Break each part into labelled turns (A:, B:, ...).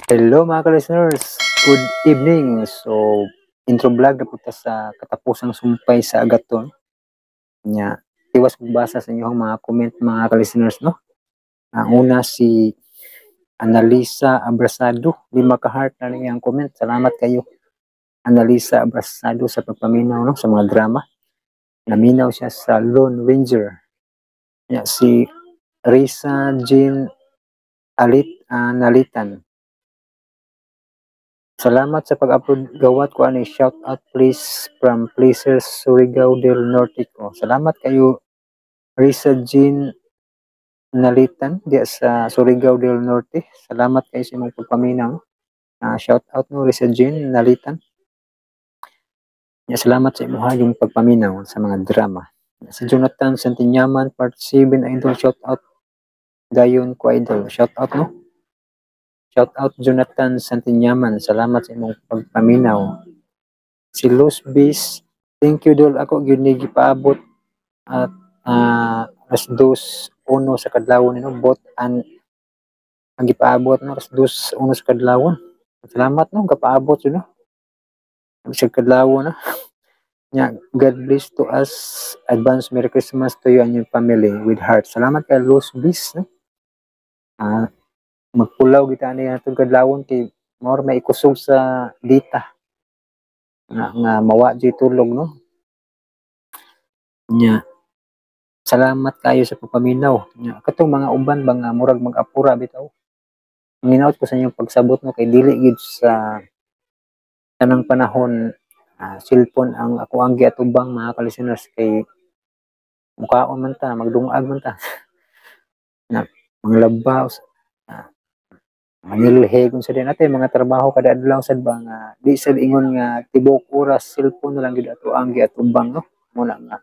A: Hello, mga ka-listeners, good evening. So, intro vlog na punta sa katapusang sumpay sa Agaton. Nya, tiwas kong basa sa inyong mga comment, mga ka-listeners, no? Ang una, si Analisa Abrasado, lima ka heart na rin ang comment. Salamat kayo, Analisa Abrasado, sa pagpaminaw, no, sa mga drama. Naminaw siya sa Lone Ranger. Nya, si Risa Jean Alit Nalitan. Salamat sa pag-upload, gawat ko ani, shout out please from Placer, Surigao del Norte ko. Salamat kayo, Risa Jean Nalitan, diya sa Surigao del Norte. Salamat kayo sa imong pagpaminaw. Shout out, no, Risa Jean Nalitan. Ya, salamat sa imuha yung pagpaminaw sa mga drama. Si Jonathan Santinyaman, part 7, idol, shout out. Dayon ko, idol, shout out, no. Shout out, Jonathan Santinyaman. Salamat sa imong pagpaminaw. Si Luz Bis, thank you, dol, ako gyud ni gipaabot at 2:01 sa kadlawon, no, bot an ang gipaabot, no, 2:01 sa kadlawon. Salamat, no, kapaabot yun, no. Sa kadlawon na. Nya, God bless to us. Advance Merry Christmas to you and your family with heart. Salamat kay Luz Bis, no. Magpulaw kita ani atong kadlawon kay more may ikusog sa dita nga, nga mawa di tulog, no. Nya, salamat kayo sa pagpaminaw. Nya, katong mga uban ba nga murag mag-apura bitaw, nginaot ko sa inyong pagsabot, no, kay dili gid sa tanang panahon cellphone ang ako ang giatubang, mga ka-listeners, kay mukaon man ta, magdungag man ta na manglaba, manilhe kung sa din natin mga trabaho kada adlaw sad ba nga di sad ingon nga tibuok oras cellphone na lang gid ato ang giatubang, no. Muna nga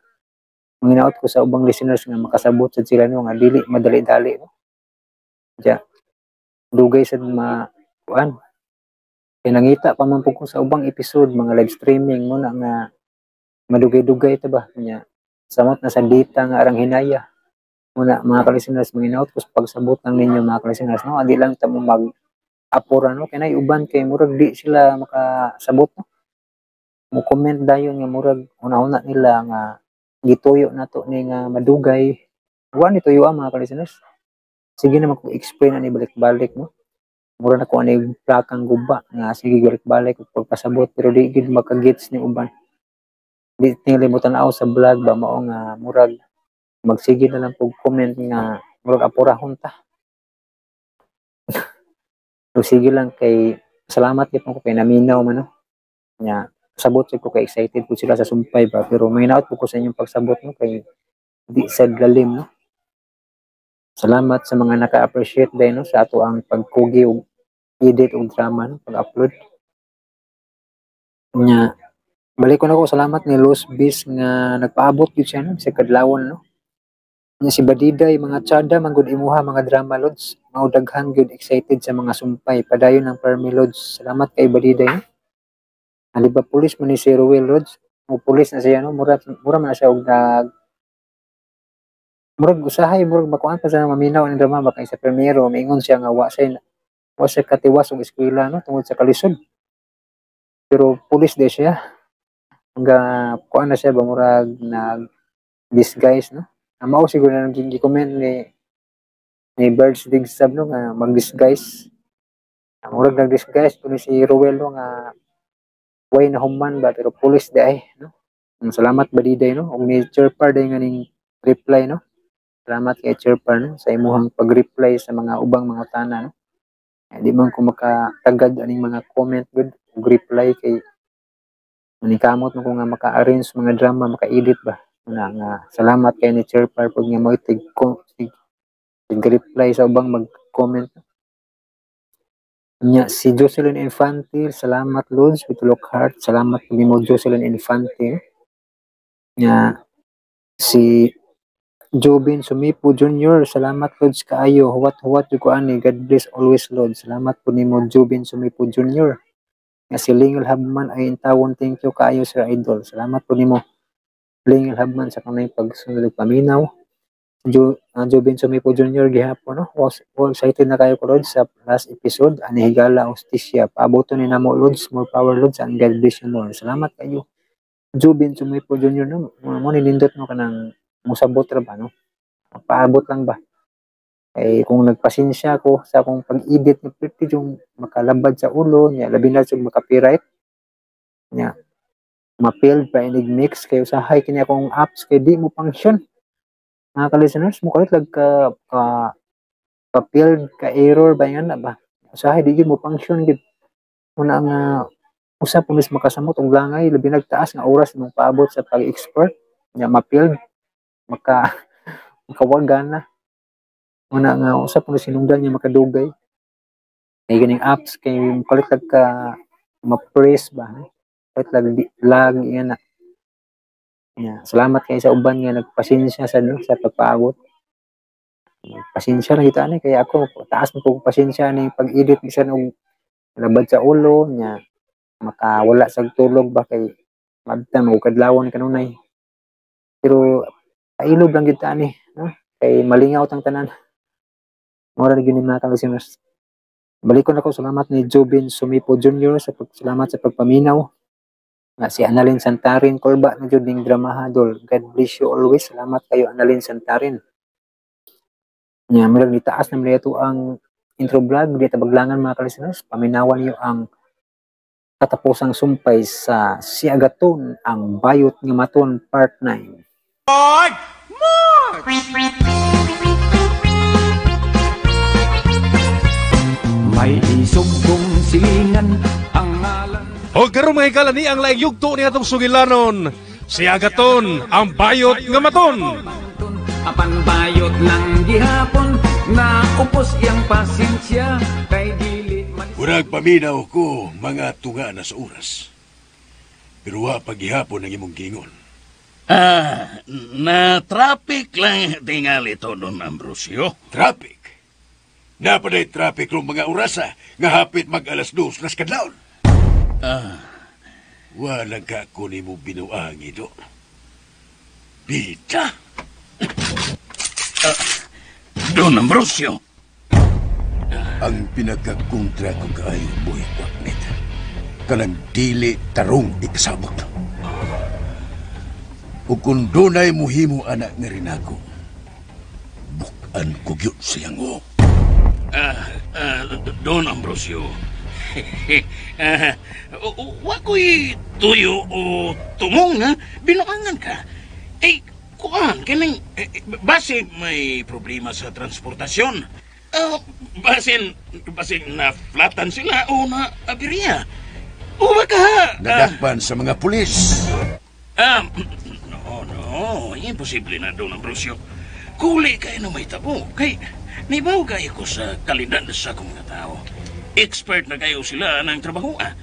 A: manginaot ko sa ubang listeners nga makasabot sad sila, no, nga dili madali-dali, no. Ja, dugay sad ma kuan kay nangita pa man pud ko sa ubang episode, mga live streaming mo na nga madugay-dugay ta ba. Nya, samot na sa data nga arang hinaya. Muna, mga ka-listeners, manginaot ko sa pagsabot lang ninyo, mga ka-listeners, no. Adi lang ta mo mag apura, no, kay nay uban kay murag di sila makasabot, no. Mo comment dayon nga murag una-una nila nga gituyo nato ni nga madugay. Wa ni tuyo ang mga ka-listeners. Sige naman ko explain ani balik-balik, no. Mura na ko ani plakang guba nga sige balik-balik og pagpasabot, pero di gid makagets ni uban. Di tingali mo tan-aw sa vlog ba, mao nga murag magsige na lang pog comment nga murag apurahon ta. Pero sige lang kay salamat gyud ko kay naminaw man, no. Nya, sabot ko kay excited po sila sa sumpay ba, pero may naot po ko sa inyong pagsabot, no, kay di sad lalim, no. Salamat sa mga naka-appreciate din, no, sa ato ang pagkugi og edit og drama, no, pag-upload. Nya, balik ko na ko salamat ni Luz Bis nga nagpaabot gyud siya, no, sa kadlawon, no. Nya, si Badiday, mga tsada man gud imuha mga drama, Lods. Mao daghan gyud excited sa mga sumpay. Padayon ang permi, Lods. Salamat kay Badiday, no. Ali ba pulis man ni si Ruel, Lods? Mo pulis na siya, no. Mura mura man na siya og nag murag usahay murag makuan pa sa maminaw ang drama ba kay sa premiere maingon siya nga wa siya katiwas og eskwela, no, tungod sa kalisod. Pero pulis di siya. Hangga kuan na siya ba, murag nag disguise, no. Ang mao siguro na nang gi-comment ni Birds Dig Sub, no, nga mag-disguise. Murag nag-disguise kuno si Ruel, no, nga way na human ba, pero pulis di ay, no. Salamat, Badiday, no, ug ni Chirpar day nga ning reply, no. Salamat kay Chirpar, no, sa imuhang pag-reply sa mga ubang mga tana, no. Di man ko makatagad aning mga comment gud ug reply kay manikamot man ko nga maka-arrange mga drama, maka-edit ba. Nga nga salamat kay ni Chirpar pag nga mo tig tig reply sa ubang mag-comment. Nya, si Jocelyn Infante, salamat, Lods, with look heart. Salamat pag nimo, Jocelyn Infante. Nya, si Jobin Sumipo Jr., salamat, Lods, kaayo. Huwat-huwat ko ani. God bless always, Lods. Salamat po nimo, Jobin Sumipo Jr. Nga si Lingel Habman ay intawon, thank you kaayo, Sir Idol. Salamat po nimo, Lingel Habman, sa kanay pagsunod ug paminaw. Jobin Sumipo Jr. gihapon, no? Was, well, excited na kayo ko, Lods, sa last episode. Ani higala hustisya. Paaboto ni namo, Lods. More power, Lods, and God bless you more. Salamat kayo, Jobin Sumipo Jr., no? Mo nindot, no, kanang musabot ra ba, no? Paabot lang ba? Kay kung nagpasensya ko sa akong pag-edit ni pretty yung makalabad sa ulo niya, labi na sa maka-copyright niya, ma-failed pa inig mix kay usahay kini akong apps kay di mo function, mga ka-listeners. Mo kalit lag ka ka ka-failed, ka error ba yan na ba, usahay di gyud mo function gid. Una nga usa punis makasamot og langay, labi nagtaas nga oras mong paabot sa pag-export nya, ma-failed, makawagan na. Una nga usa punis hinungdan niya makadugay kay ganing apps kay kalit lag ka ma-press ba, kalit lag lag yan na. Yeah. Salamat kay sa uban nga nagpasensya sa, no, sa pagpaabot. Pasensya na kita ani kaya ako taas mo kog pasensya ni pag-edit bisan og labad sa ulo nya, makawala sa tulog ba kay mabtan mo kadlawon kanunay. Pero pailob lang gid ta ani, no? Kay malingaw tang tanan. Mora ra gyud ni, mga ka-listeners. Balikon ako, salamat ni Jobin Sumipo Jr. sa salamat sa pagpaminaw. Nga si Annalyn Santarin Kolba na jud ning dramaha, dol. God bless you always. Salamat kayo, Annalyn Santarin. Nya murag nitaas na man ito ang intro vlog di tabaglangan, mga ka-listeners. Paminawan niyo ang katapusang sumpay sa Si Agaton ang Bayot nga Maton Part 9.
B: May isog kong silingan ang ngalan.
C: O karon, mga higala, ni ang laing yugto ni atong sugilanon. Si Agaton, ang bayot nga maton.
B: Apan bayot lang gihapon, naupos iyang pasensya kay dili man.
D: Murag paminaw ko mga tunga na sa oras. Pero wa paghihapon ang imong gingon.
E: Ah, na traffic lang tingali to, Don Ambrosio.
D: Traffic. Napaday traffic rong mga orasa nga hapit mag 2:00 nas kadlawon. Walang ka ko nimo binuangi do. Bida.
E: Don Ambrosio.
D: Ang pinakakontra ko kaayo, Boy Kwaknit, kanang dili tarong ikasabot. O kung dunay muhimo anak nga rinako, bukan ko gyud siyang o.
E: Ah, Don Ambrosio. Ah, wa ko'y tuyo o tumong nga binuangan ka. Eh, kuan, kining, eh, base may problema sa transportasyon. Ah, basin na flatan sila o na aberya. O baka,
D: Nadakpan sa mga pulis.
E: Ah, no, imposible na, Don Ambrosio. Kuli kayo na may tabo. Kay, nibaw kayo ko sa kalidad sa akong mga tao. Expert na kayo sila ng trabaho, ah.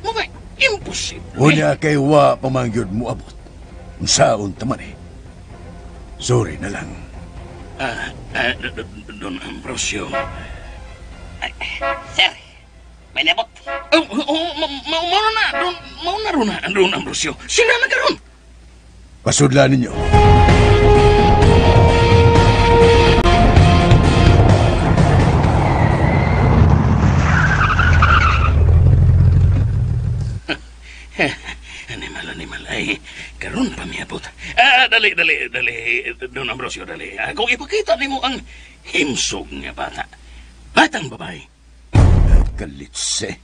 E: Mga imposible.
D: Unya kay wa pamangyod mo abot. Unsaon ta man eh. Sorry na lang.
E: Ah, Don Ambrosio.
F: Ay, sir, may nabot.
E: Oh, mao na, Don, mao na ron na, Don Ambrosio. Sila na karon.
D: Pasudla ninyo.
E: Animal, animal, ay, karon pa miabot. Ah, dali, dali, dali, Don Ambrosio, dali. Kung ipakita nimo ang himsog nga bata. Batang babae.
D: Kalitse.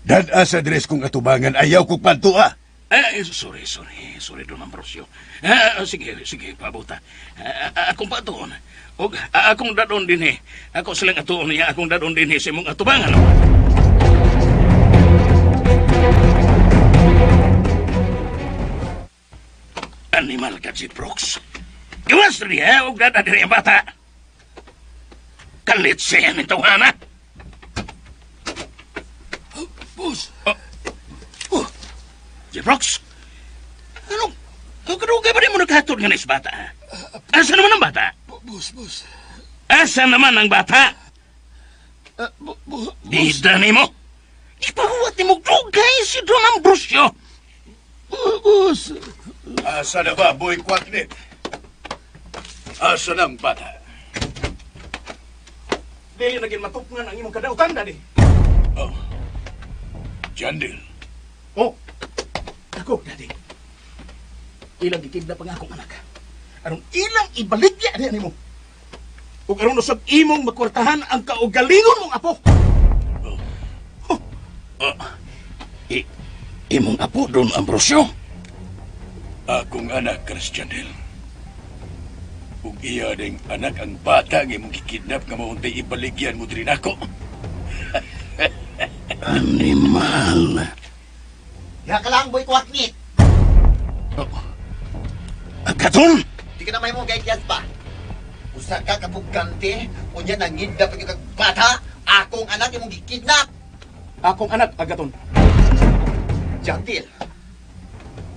D: Dad-a sa dress kong atubangan, ayaw kong pantua.
E: Eh, sorry, sorry, sorry, Don Ambrosio. Ah, sige, sige, pabuta. Ah, akong patuon. Og akong dadon din eh. Ako silang atuon niya, akong dadon din eh sa imong atubangan. Animal ka si Brooks. Gawas na niya, og dada diri ang bata. Kalit siya ni tawhana.
D: Boss!
E: Oh, si Brooks? Ano? Kadugay ba di mo naghatod nga na bata? Asa naman ang bata?
D: Boss, boss.
E: Asa naman ang bata?
D: Boss.
E: Bida nimo. Ipahuwat nimo dugay si Don Ambrosio.
D: Boss. Asa na ba, Boy Kwaknit? Asa ng bata?
E: Dili na ginmatupngan ang imong kadautan, Daddy.
D: Oh. Jandil.
E: Oh. Ako, Daddy. Ilang gikidnap ang akong anak. Aron ilang ibaligya diha nimo. Ug aron usab imong makwartahan ang kaugalingon mong apo.
D: Oh.
E: Oh. Imong apo Don Ambrosio.
D: Akong anak, Christianel. Ug iya ding anak ang bata nga imong gikidnap nga mauntay ibaligyan mo diri nako.
E: Animal.
G: Diha ka lang, boy kwaknit.
E: Oh. Agaton!
G: Di ka na may mong gaigyan pa. Usa ka kabugante, unya nangidnap ang kag bata, akong anak imong gikidnap.
E: Akong anak, Agaton.
G: Jandil.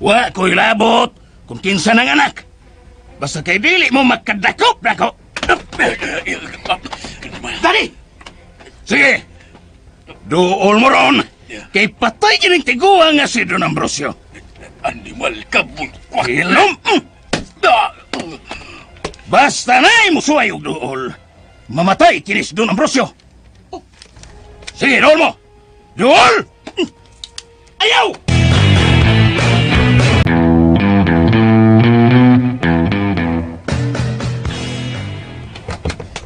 E: Wa ko'y labot kung kinsa ng anak. Basta kay dili mo makadakop nako. Dali! Sige! Duol mo ron! Kay patay kining tiguang nga si Don Ambrosio.
D: Animal ka, boy kwaknit.
E: Hilom! Basta na musuway og duol. Mamatay kini si Don Ambrosio. Sige, duol mo! Duol! Ayaw!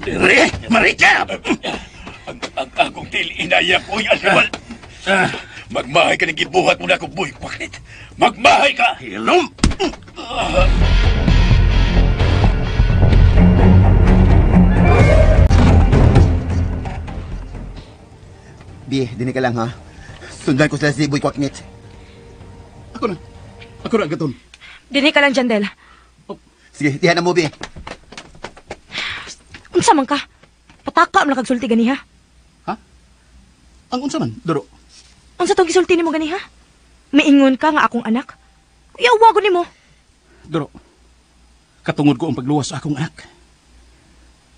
E: Dire, Marika!
D: Ang akong dili inaya ko, animal. Magmahay ka ng gibuhat mo na ako, boy kwaknit. Magmahay ka!
E: Hilom!
G: Bi, dini ka lang ha. Sundan ko sila si Boy Kwaknit.
E: Ako na. Ako na, Agaton.
H: Dini ka lang, Jandel.
G: Oh, sige, diha na mo, Bi.
H: Unsa man ka? Pataka man kagsulti ganiha.
E: Ha? Ang unsa man, Doro?
H: Unsa tong gisulti nimo ganiha? Miingon ka nga akong anak? Yawa ko nimo.
E: Doro, katungod ko ang pagluwas sa akong anak.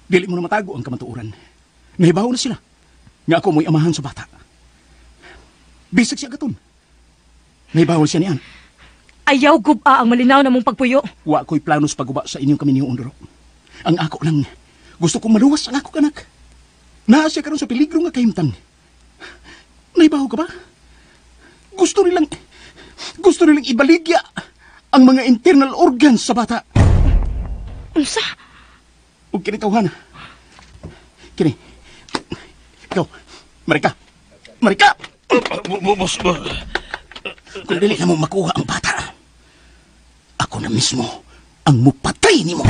E: Dili mo na matago ang kamatuoran. Nahibaw na sila nga ako mo'y amahan sa bata. Bisag siya Agaton. Nahibaw siya niyan.
H: Ayaw guba ang malinaw na mong pagpuyo.
E: Wa ko'y plano sa pagguba sa inyong kaminyoon, Doro. Ang ako lang, gusto kong maluwas ang akong anak. Naa siya karon sa peligro nga kahimtang. Nahibaw ka ba? Gusto nilang ibaligya ang mga internal organs sa bata.
H: Unsa?
E: Ug kini tawhana. Kini. Ikaw, Marika. Marika!
D: Bus.
E: Kung dili na mo makuha ang bata, ako na mismo ang mupatay nimo.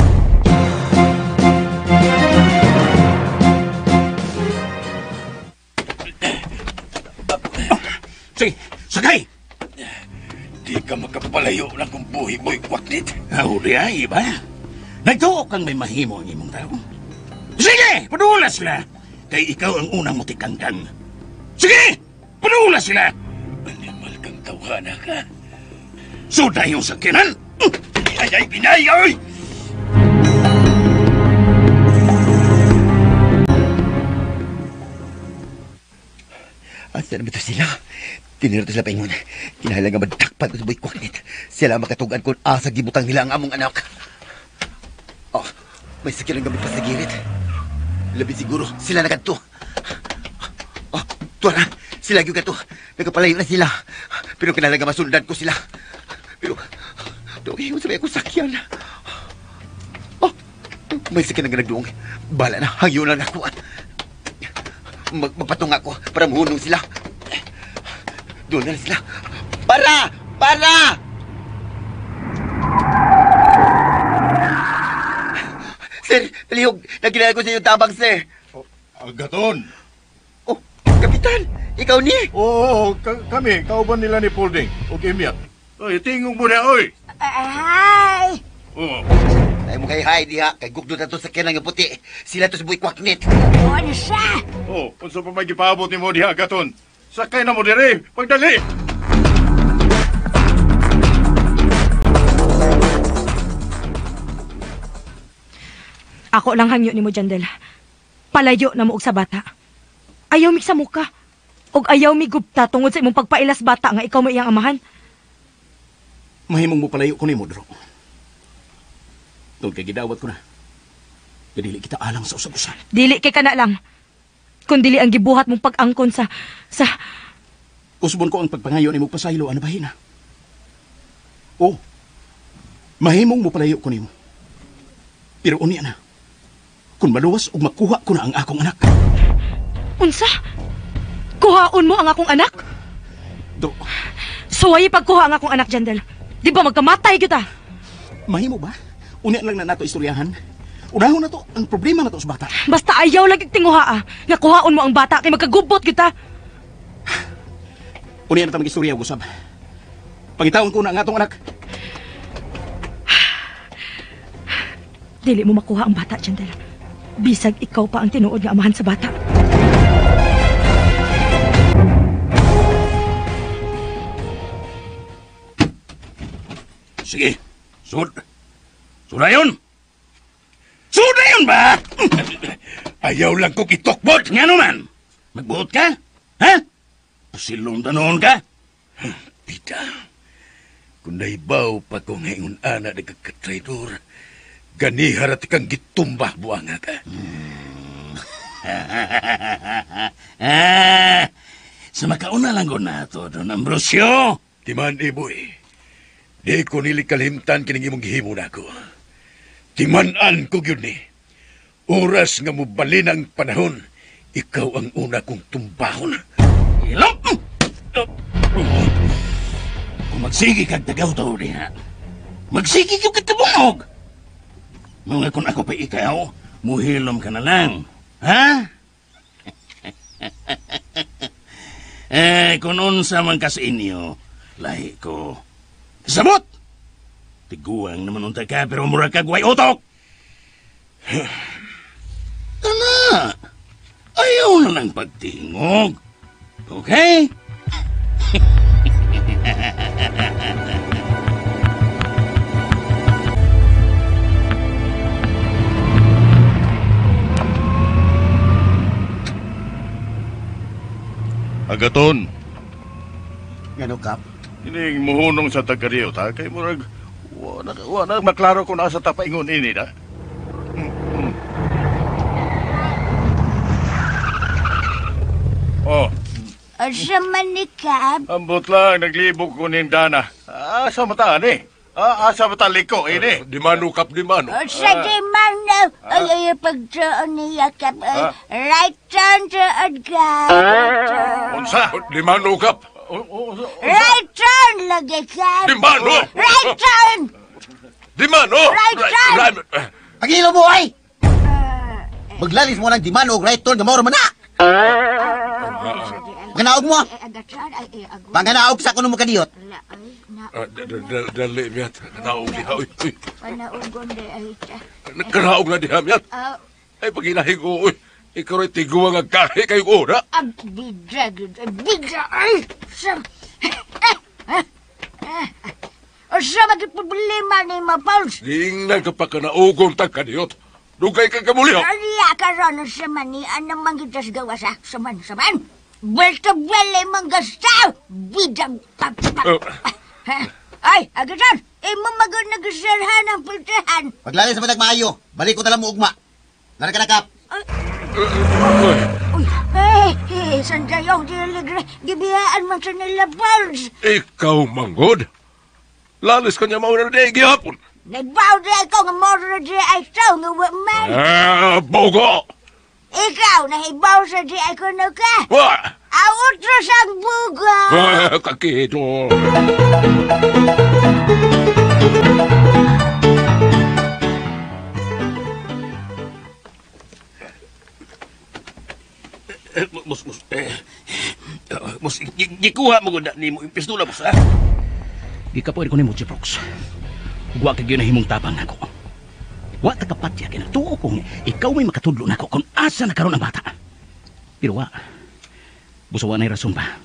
E: Sige, sakay!
D: Di ka makapalayo na kung buhi mo'y kwaknit.
E: Huli ay, iba. Nagtuo kang may mahimo ang imong tao. Sige, padula sila. Kay ikaw ang unang mutikangkang. Sige, padula sila.
D: Animal kang tawhana ka.
E: Suda yung sakyanan.
D: Ay, ay, binay, ay!
G: Asa na ba ito sila? Tiniro sila paingon. Kinahanglan nga madakpan ko sa Boy Kwaknit. Sila makatugan kung asa gibutang nila ang among anak. Oh, may sakyan ang gamit pa sa girit. Labi siguro, sila na kadto. Oh, tuwa na. Sila gyud kadto. Nagapalayo na sila. Pero kinahanglan nga masundan ko sila. Pero, doon sa may akong sakyan. Oh, may sakyan ang nagduong. Bala na, hangyo na nakuan. Magpatong ako para muhunong sila. Doon na sila. Para! Para! Sir, talihog. Nagkilala ko sa inyong tabang, sir.
D: Oh, Agaton!
G: Oh, Kapitan! Ikaw ni?
D: Oo, kami. Kauban nila ni Polding. O Kimiat. Oy, tingong mo na, oy!
G: Hi!
D: Oh.
G: Ay mo kay hi diha. Kay gugdo na to sa kinang yung puti. Sila to sa Boy Kwaknit.
H: Unsa?
D: Oh, unsa pa may gipaabot nimo diha, Agaton? Sakay na mo dire. Pagdali!
H: Ako lang hangyo nimo, Jandel. Palayo na mo og sa bata. Ayaw mi sa muka. Og ayaw mi gupta tungod sa imong pagpailas bata nga ikaw mo iyang amahan.
E: Mahimong mo palayo ko nimo, Dro. Tungod kay gidawat ko na. Dili kita alang sa usag-usa.
H: Dili kay kana lang. Kun dili ang gibuhat mong pag-angkon sa
E: Usbon ko ang pagpangayo nimo pasaylo ano bahina. Oh. Mahimong mo palayo ko nimo. Pero unya na. Kun maluwas og makuha ko na ang akong anak.
H: Unsa? Kuhaon mo ang akong anak?
E: Do.
H: Suwayi pagkuha ang akong anak, Jandel. Di ba magkamatay kita?
E: Mahimo ba? Unya lang na nato istoryahan. Unahon na to ang problema na to sa bata.
H: Basta ayaw lagi tinguha ah. Nga kuhaon mo ang bata kay magkagubot kita.
E: Unya na ta mag-istorya og usab. Pangitaon ko na ang atong anak.
H: Dili mo makuha ang bata, Jandel. Bisag ikaw pa ang tinuod nga amahan sa bata.
E: Sige, sud. Sudayon! Sudayon ba?
D: Ayaw lang kong itokbot!
E: Nga naman! Magbuot ka? Ha? Pasilong tanoon ka?
D: Pita, kung naibaw pa ko ngayon ana nagkakatraidor, ganiharat kang gitumbah buanga ka.
E: Ah, sa makauna lang ko na to, Don Ambrosio.
D: Timan, iboy. Di ko nili kalimtan kining imong gihimo nako. Timan-an ko gyud ni. Oras nga mobalin ang panahon, ikaw ang una kong tumbahon.
E: Ilong! Kung magsige kag tagaw-taw diha, magsige kag katabungog. Mga kung ako pa ikaw, muhilom ka na lang. Ha? Eh, kung unsa man ka sa inyo, lahi ko. Sabot! Tiguang naman unta ka, pero mura ka guway utok! Tama! Ayaw na ng pagtingog. Okay?
I: Agaton.
G: Ngano, Kap?
I: Ining muhunong sa taga-Rio, ta? Kay murag, wa na maklaro kung nasa tapaingon ini, na. Oh.
J: Asa man ni Kap?
I: Ambot lang, naglibog ko ning dana. Asa mata, ani? Asa mata liko, ini?
D: Di mano, Kap, di mano.
J: Sa di mano. Ay, ay, pagtuon niya, Kap. Right turn to Kap.
I: Unsa?
D: Di mano, Kap.
J: Right turn, lagi, Kap.
D: Di mano.
J: Right turn.
D: Di mano.
J: Right turn.
G: Pagilo mo, ay! Maglalis mo ng di mano og right turn, gamoro man na! Panganaog mo! Panganaog sa kuno mo kadiyot!
D: Dali, miyat. Nanaog diha, uy.
J: Panaugon di ay.
D: Nagkanaog na diha, miyat. Ay, pag-inahin ko, uy. Ikaw rin tiguang ang kahi kayong una.
J: Ang bida, bida, ay! Sa maging problema ni Mapals?
D: Dingnan ka pa kanaugong tagkadiyot. Dugay kang kamulyo.
J: Ariya karon sa manian ng manggitas gawa sa saman saman. Belto-bele manggastaw. Bidang papak. Ay, agatan. Imo magod nagserhan ang pultahan.
G: Paglalis sa matag maayo, balik ko talang mo ugma. Nara ka na, Kap.
J: Uy, eh, sandayong diligre. Gibiyaan man sa nila, Pauls.
D: Ikaw, manggod. Lalis ka niya mauna na di gihapon.
J: Nagbaw di ako nga moro di ay tao nga wa man.
D: Ah, bogo!
J: Ikaw, nahibaw sa di ay kuno ka.
D: Wa!
J: Ang utros ang bugo!
D: Ah, kakido!
E: Bos, gikuha mo gud nimo yung pistola, bos, ha? Gikapoy ko nimo, Jeprox. Wa ka gyud nahimong tapang nako. Wa ta kapatya kay nagtuo kong ikaw may makatudlo nako kung asa na karon ang bata. Pero wa. Busa wa nay rason pa.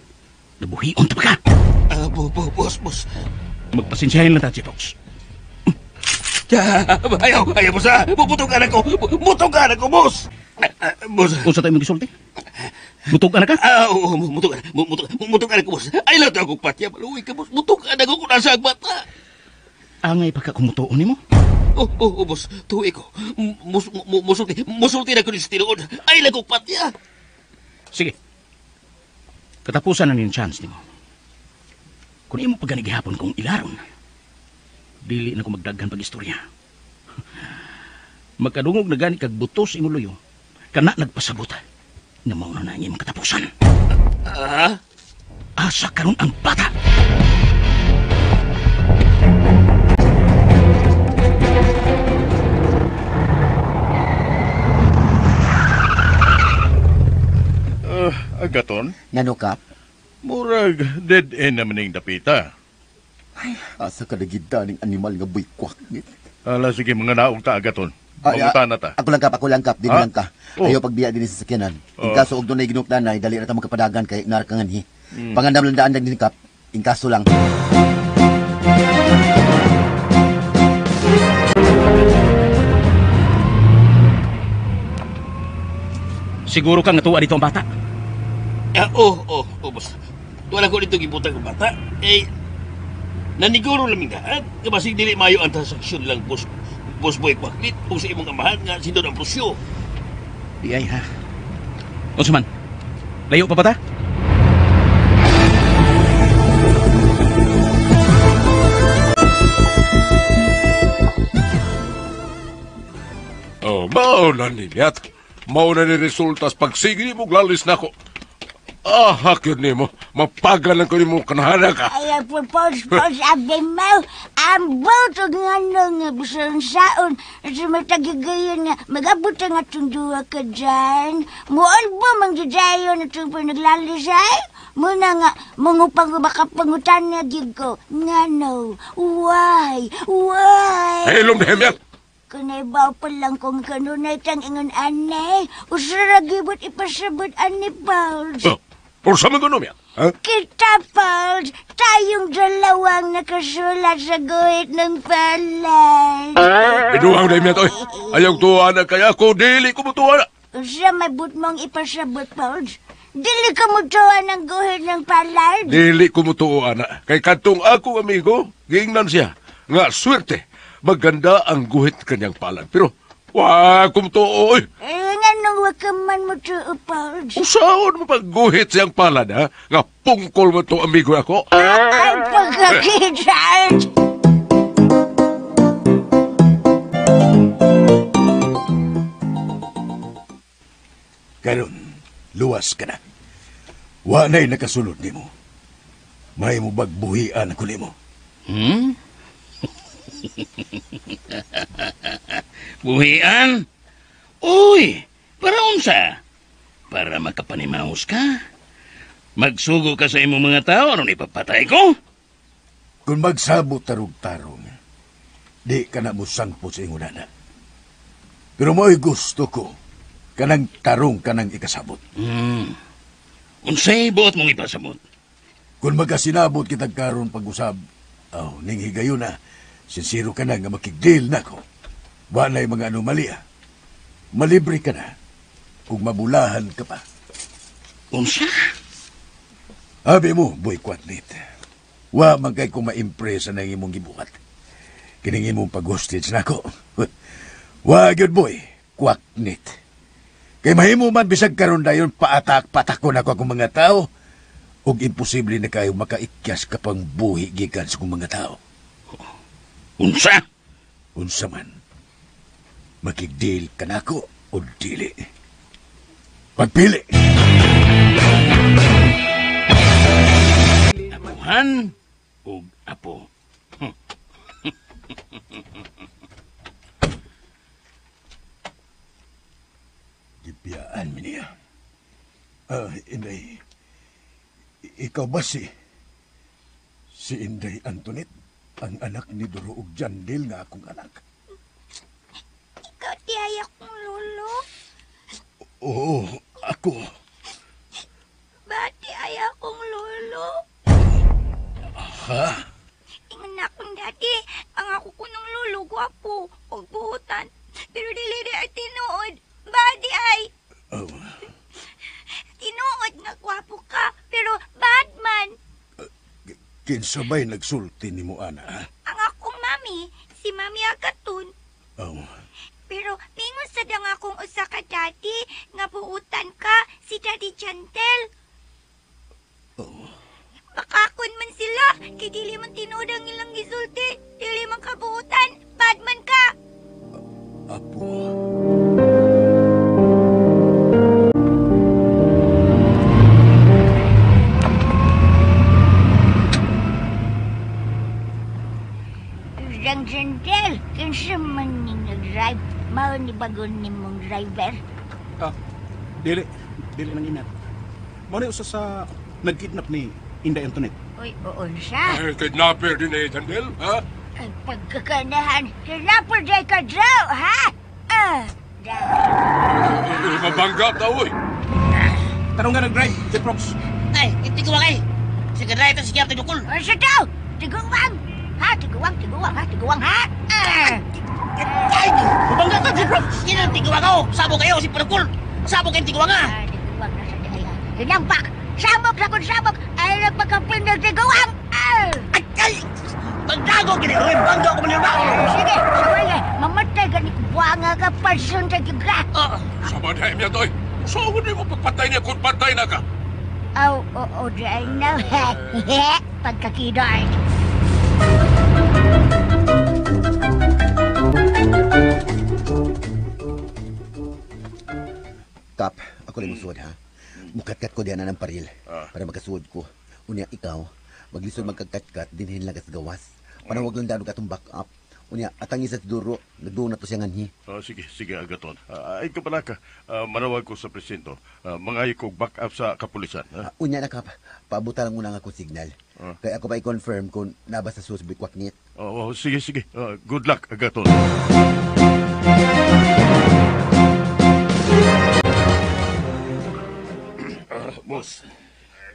E: Nabuhion ta pa ka. Bos, bos. Magpasensyahin lang ta, Jeprox. Ayaw, ayaw, boss, ha? Butog anak ko. Butog anak ko, boss. Boss. Unsa tayo magisulti? Butog anak ka? Oo, butog anak. Butog anak ko, boss. Ay lang ako patya. Maluwi ka, boss. Butog anak ko kung nasa ang bata. Angay pa ka kumutuon nimo? Oh, boss. Tuwi ko. Musulti na ko ni sa tinuod. Ay, lagok patya. Sige. Katapusan na ning chance nimo. Kung imo pagganigihapon kong ilaron, dili na ko magdaghan pag-istorya. Magkadungog na gani kag butos imo luyo, kana nagpasabot na mauna na ang imong katapusan. Asa karon ang bata?
I: Agaton?
G: Ngano, Kap?
I: Murag dead end naman ning dapita.
G: Ay, asa ka nagida ning animal nga buikwak.
I: Ala, sige, mga naog ta, Agaton. Mangutan na ta.
G: Ako lang, Kap. Ako lang, Kap. Dili lang ka.
I: Oh.
G: Ayaw pagbiya din sa sakyanan. In kaso og dunay ginukdanay, dali na ta magkapadagan kay narkangan hi.
I: Mm.
G: Pangandam lang daan din, Kap. In kaso lang.
E: Siguro kang natuwa dito ang bata? Oh, boss. Wala ko dito gibutang ang bata. Eh, naniguro laming daan. Kabasig dili mayo ang transaksyon lang, boss. Boss Boy Kwaklit, o sa imong amahan nga si Don Ambrosio. Di ay, ha? Unsa man? Layo pa ba ta?
D: Oh, mauna ni Yat. Mauna ni resultas pagsigli mo glalis na ko. Ah, hakit ni mo. Mapagan lang ko ni mo kanahanak.
J: Ay, pos, abi mo. Ang botog nga nung bisan saon. Sa matagigayon nga, mag-abot ang atong duwa ka dyan. Muol ba manggidayon atong panaglalisay? Muna nga, mangupang makapangutan na gig ko. Nga no, why?
D: Hey, lumdem yan.
J: Kanaybaw pa lang kung kanunay tang ingon anay. Usara gibot ipasabot ani, Pauls.
D: Oh, ursa man gunom yan. Ha?
J: Kita, Pauls, tayong dalawang nakasulat sa guhit ng palad.
D: Binuang na imyan, oy. Ayaw tuwa na kaya ko, dili ko mutuwa na.
J: Usa may but mong ipasabot, Pauls. Dili ka mutuwa ng guhit ng palad.
D: Dili ko mutuwa na. Kay kadtong ako, amigo, giingnan siya. Nga, swerte. Maganda ang guhit kanyang palad. Pero, wa kumutuo, oy.
J: Eh, nga nung wag ka man mutuo, Pauls.
D: Usaon mo pagguhit siyang palad, ha? Nga pungkol mo to, amigo ako.
J: Ay, pagkakita!
D: Karon, luwas ka na. Wa na'y nakasulod nimo. May mo bagbuhian ako nimo.
E: Hmm? Buhian? Uy, para unsa? Para makapanimaos ka? Magsugo ka sa imong mga tao, aron ipapatay ko?
D: Kung magsabot tarog-tarong, di ka na mosangpo sa ingon na. Pero mo'y gusto ko, kanang tarong kanang ikasabot.
E: Unsay buot mong ipasabot?
D: Kung magkasinabot kitag karon pag-usab, oh, ning higayon na, sinsiro ka na nga makigdeal na ko. Wala'y mga anomalya. Malibre ka na kung mabulahan ka pa.
E: Unsa?
D: Abi mo, boy Kwatnit. Wa man kay ko ma-impresa ng imong gibuhat. Kining imong pag-hostage nako. Wa gyud boy, Kwaknit. Kay mahimo man bisag karon dayon paatak-patakon ako akong mga tao. Ug imposible na kayo makaikyas ka pang buhi gikan sa akong mga tao.
E: Unsa?
D: Unsa man. Makigdeal ka nako o dili. Pagpili.
E: Apuhan ug apo.
D: Gibiyaan mi niya. Inday, ikaw ba si Inday Antoinette, ang anak ni Duro ug Jandil nga akong anak?
J: Ikaw tiyaya kong lolo.
D: Oo, ako.
J: Ba't tiyaya kong lolo?
D: Ha?
J: Ingon akong dati, ang ako ko ng lolo, gwapo, og buhutan. Pero dili di ay tinuod. Ba't di ay?
D: Oh.
J: Tinuod nga gwapo ka, pero bad man.
D: Kinsa ba'y nagsulti ni mo, ana, ha?
J: Ang akong mami, si Mami Agatun.
D: Oh.
K: Pero mingon sad ang akong usa ka daddy nga buutan ka, si Daddy Chantel.
D: Oh.
K: Makakon man sila, kay dili man tinuod ang ilang gisulti, dili man kabuutan, bad man ka.
D: Apo.
J: Jang Chantel, kinsa man ning nag-drive? Mao ni bagon nimong driver?
L: Ah, dili. Dili nang inat. Mao ni usa sa nagkidnap ni Inday Antoinette.
J: Uy, oo siya.
M: Ay, kidnapper din eh, Jandel, ha?
J: Ay, pagkakanahan, kidnapper day ka draw, ha? Ah,
M: Mabangga tao, eh.
L: Tanong nga nag-drive, si Prox.
F: Ay, tiguang ay. Sige, drive si Kiyar Tidukul.
J: Ay, siya daw! Tiguang! Ha, tiguang, tiguang, ha, tiguang, ha? Ah!
F: Ay! Mabangga ka, si Prox. Yan ang tiguang ako. Sabo kayo, si Padukul. Sabo kayo, tiguang, ha?
J: Ah, tiguang na sa daya. Hinampak! Samok sa kong samok! Ay, nagpagkapin ng tiguang! Ah!
F: Ay, ay! Pagdago, kini, oy, bangga ko manila.
J: Sige, sabay, mamatay ka ni buwanga ka, person sa giga.
M: Sama na niya, toy. So, hindi mo pagpatay niya kung patay na ka.
J: Aw, oo, dahil na. Pagkakidart.
G: Kap, ako lang musuod ha. Mukatkat ko diyan na ng paril para makasuod ko. Unya ikaw, maglisod magkagkatkat dinhin lang kas gawas. Para wag lang dano katong back up. Unya atang isa sa duro, nagduo na to siya nganhi.
I: Sige, sige Agaton. Ay ka pala ka. Manawag ko sa presinto. Mangayo kog back up sa kapulisan. Ha?
G: Unya na kap, paabutan lang muna ang akong signal. Kaya ako pa i-confirm kung nabasa sa susbik waknit.
I: Oh, sige, sige. Good luck, Agaton.
E: Boss,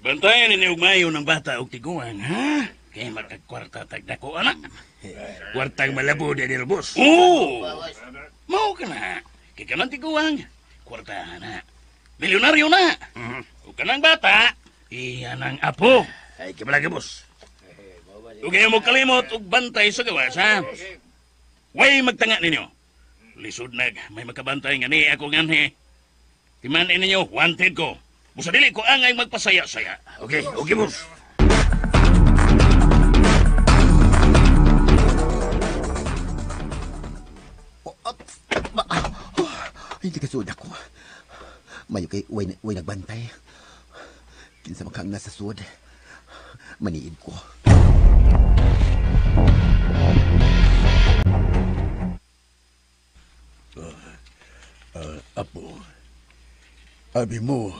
E: bantayan ninyo mayo ng bata og tiguan, ha? Kaya magkagkwarta tagdako, anak.
D: Kwartang malabo din nila, boss.
E: Oo! Mao ka na. Kaya ka ng tiguan, kwarta na. Milyonaryo na. O ka ng bata, iyan ang apo.
D: Ay, kamalagi, boss.
E: Huwag kayo mo kalimot og bantay sa gawas, ha? Way magtanga ninyo. Lisod nag, may makabantay nga ni ako nganhi. Timanin ninyo, wanted ko. Busa dili ko angay magpasaya-saya.
D: Okay, okay, boss.
G: Ay, hindi kasuod ako. Mayo kay way nagbantay. Kinsa man kang nasa suod. Maniid ko.
D: Apo, abi mo,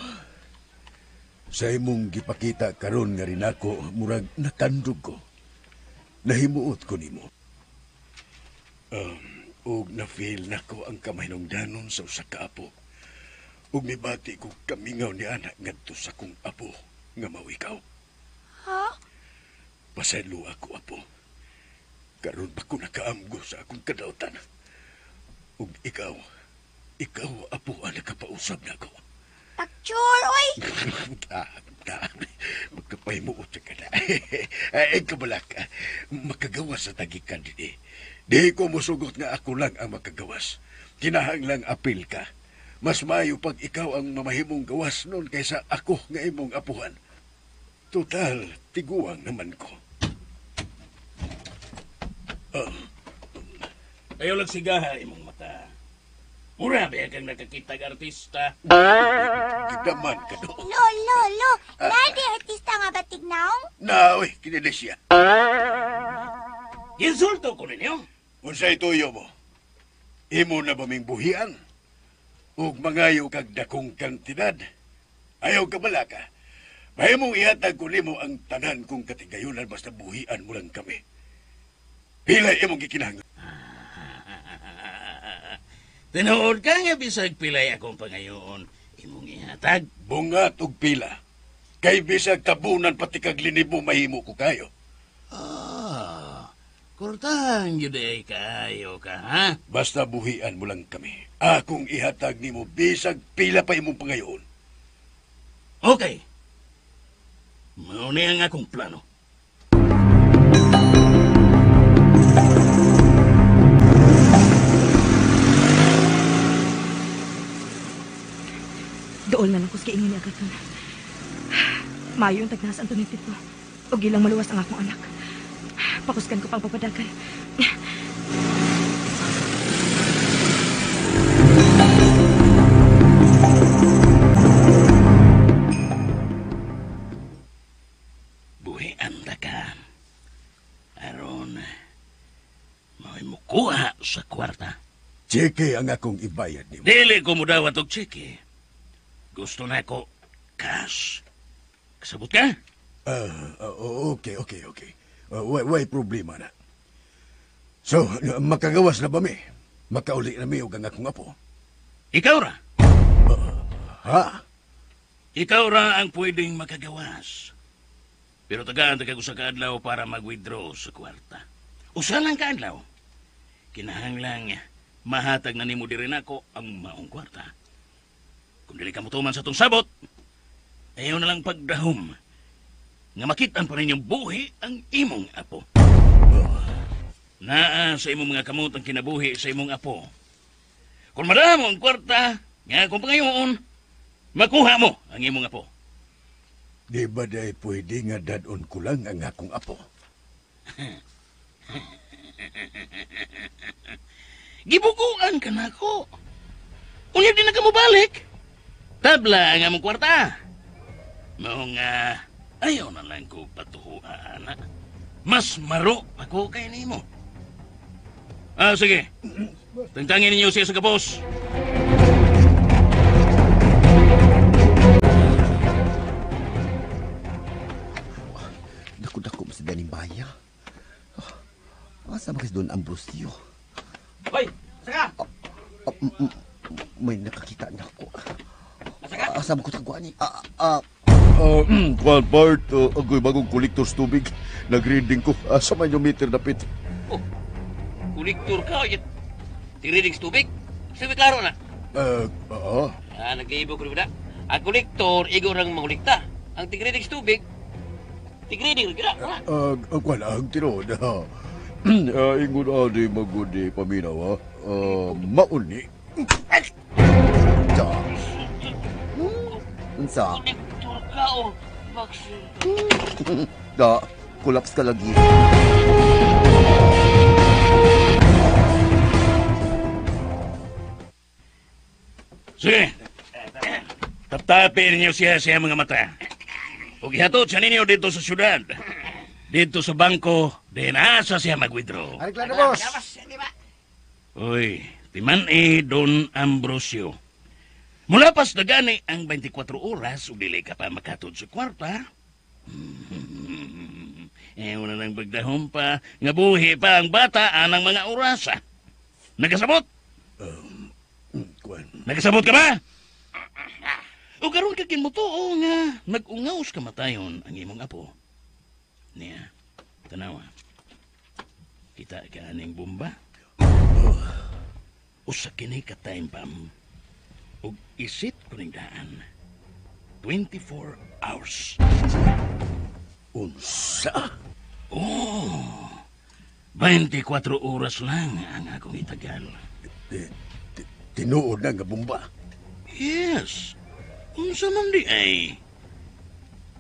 D: sa imong gipakita karon nga rin ako, murag nakandog ko. Nahimuot ko nimo. Ug na-feel nako ang kamahinungdanon sa usa ka apo. Ug mibati ko kamingaw ni anak ngadto sa kong apo nga mao ikaw.
K: Ha?
D: Pasaylo ako, apo. Karon pa ko nakaamgo sa akong kadautan. Ug ikaw, apo, ang nakapausab nako.
K: Picture, oy!
D: Magkapahimuot ka na. Ay, kabalak, makagawas sa tagikan din eh. Di ko musugot nga ako lang ang makagawas. Kinahanglang apil ka. Mas maayo pag ikaw ang mamahimong gawas nun kaysa ako nga imong apuhan. Total, tiguang naman ko.
E: Ayaw lang sigaha imong mata. Mura ba kang nakakita ng artista?
D: Gidaman ka do.
K: Lo, lo, lo. Nadi artista nga ba tignaong?
D: Na, oy, kinili siya.
E: Insulto ko ninyo.
D: Unsay tuyo mo? Imo na ba ming buhian? Ug mangayo kag dakong kantidad? Ayaw ka bala ka. Mahimong ihatag ko nimo ang tanan kong katigayunan basta buhian mo lang kami. Pila imong gikinahanglan.
E: Tinuod ka nga bisag pilay akong pangayoon. Imong ihatag.
D: Bungat og pila. Kay bisag tabunan pati kag linibo mahimo ko kayo.
E: Ah, kurtang yun ay kayo ka, ha?
D: Basta buhian mo lang kami. Akong ihatag nimo bisag pila pa imong pangayoon.
E: Okay. Mao ni ang akong plano.
H: Duol na lang kus giingon ni Agaton. Maayo ang tagnas Antoinette dito. Og ilang maluwas ang akong anak. Pakusgan ko pang papadagan.
E: Buhi anda ka. Aron, mao'y mukuha sa kwarta.
D: Tseke ang akong ibayad nimo.
E: Dili ko mudawat og tseke. Gusto na ko cash. Kasabot ka?
D: Okay. Way problema na. So, makagawas na ba mi? Makauli na mi og ang akong apo?
E: Ikaw ra.
D: Ha?
E: Ikaw ra ang pwedeng makagawas. Pero tagaan ta kag usa ka adlaw para mag-withdraw sa kwarta. Usa lang ka adlaw. Kinahanglan mahatag na nimo diri nako ang maong kwarta. Kung dili ka motuman sa tong sabot, ayaw na lang pagdahom nga makit-an pa ninyong buhi ang imong apo. Naa sa imong mga kamot ang kinabuhi sa imong apo. Kung madamo ang kwarta, nga kung pangayoon, makuha mo ang imong apo.
D: Di ba day pwede nga dadon ko lang ang akong apo?
E: Gibuguan ka na ako. Unya di na ka mobalik. Tabla ang among kwarta. Mao nga ayaw na lang ko patuhuan, anak. Mas maro ako kay nimo. Sige. Tangtangin ninyo siya sa kapos.
G: Dako-dako mo sa daning baya. Asa ba kasi Don Ambrosio?
F: Hoy, asa ka?
G: May nakakita na ako. Asa ba ko taguan ni?
I: Kuan Bart, agoy bagong kolektor sa tubig. Nag-reading ko. Asa man yung meter dapit?
F: Oh, kolektor ka? Ti-reading sa tubig? Sabi klaro na?
D: Oo.
F: Nag-iibog ko na. Ang kolektor, igo rang mangolekta. Ang tig-reading sa tubig, tig-reading rin ka.
D: Kuan, ang tiroon.
I: Ingon adi magudi paminaw, ha? Mauni.
G: Da. Unsa?
F: Kolektor ka o Maxi.
G: Da, collapse ka lagi.
E: Sige. Taptapin ninyo siya sa mga mata. Ug ihatod siya ninyo dito sa syudad. Dito sa bangko, din asa siya mag-withdraw.
N: Ay, klaro, boss.
E: Uy, timan-i Don Ambrosio. Mula pas na gani ang 24 oras, ug dili ka pa makatod sa kwarta. Una nang pagdahom pa, nga buhi pa ang bata anang mga orasa. Nagkasabot? Nagkasabot ka ba? O karon ka kinmutuo nga nag-ungaw sa kamatayon ang imong apo. Niya, tanawa. Kita ka aning bomba? Usa kini ka time bomb. Ug isit kuning daan. 24 hours.
D: Unsa?
E: Oh, 24 oras lang ang akong itagal.
D: Tinuod na nga bomba?
E: Yes. Unsa man di ay?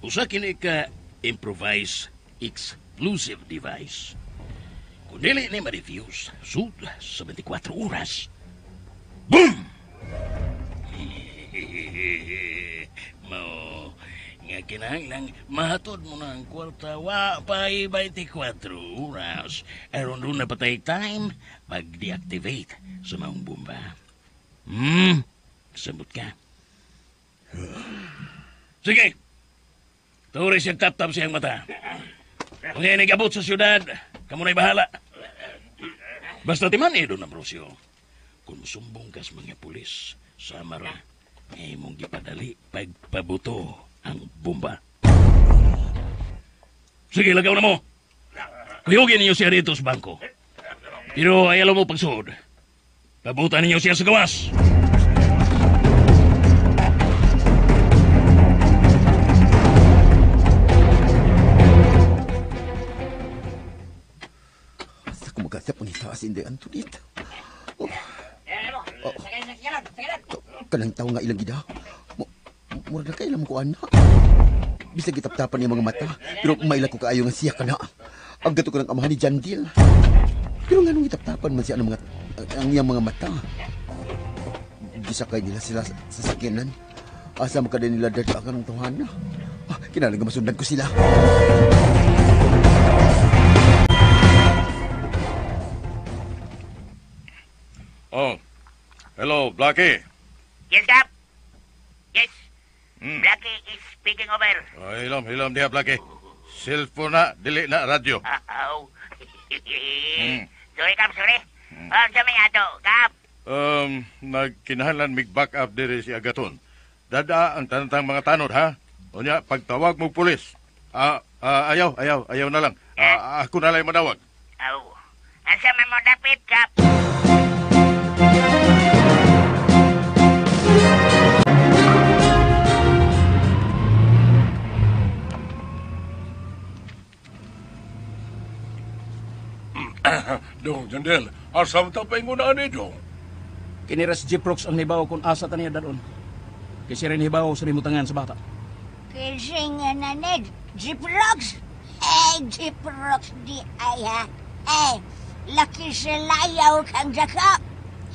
E: Usa kini ka improvise explosive device. Kung dili ni ma-refuse, sud sa 24 oras. Boom! Mao, nga kinahanglan mahatod mo na ang kwarta wa pa'y 24 oras. Aron doon na patay time pag-deactivate sa maong bomba. Sabot ka. Sige. Turi siyang tap-tap siyang mata. Kung yan nag-abot sa siyudad, kamo na'y bahala. Basta timan eh, Don Ambrosio. Kung sumbong kas mga pulis, samara, ay mong gipadali pagpabuto ang bomba. Sige, lagaw na mo. Kuyugin ninyo siya dito sa bangko. Pero ay alam mo pagsuod. Pabutan ninyo siya sa gawas.
G: Sa kumagasya po ni taas hindi Antoinette. Oh. Kanang tao nga ilang gida. Murag na kailan ko anak. Bisag gitaptapan niya mga mata, pero maila ko kaayo nga siya ka na. Ang gato ko ng amahan ni Jandil. Pero nga nung gitaptapan man siya ang iyang mga mata. Gisakay nila sila sa sakyanan. Asa makada nila dahil ka ng tawhana. Ah, kinahanglan nga masundan ko sila.
I: Oh, hello, Blackie.
N: Yes, Kap. Yes. Blackie is speaking over.
I: Oh, hilom diha, Blackie. Cellphone na, dili na, radyo.
N: Oh. Sorry, Kap, sorry. Oh, sa may ato, Kap.
I: Nagkinahanglan mig back up diri si Agaton. Dada ang tanantang mga tanod, ha? Unya, pagtawag mo pulis. Ayaw na lang. Ako na lang manawag.
N: Oh. Asa man mo dapit, Kap?
M: Dong, Jandel, asam ta pa ingunaan ni Dong.
E: Kinira si Jeprox ang nibaw kung asa ta niya dadon. Kasi rin hibaw sa rimutangan sa bata.
J: Kasi nga na Ned, Jeprox! Eh, Jeprox di ay ha. Eh, laki sa layaw kang dako.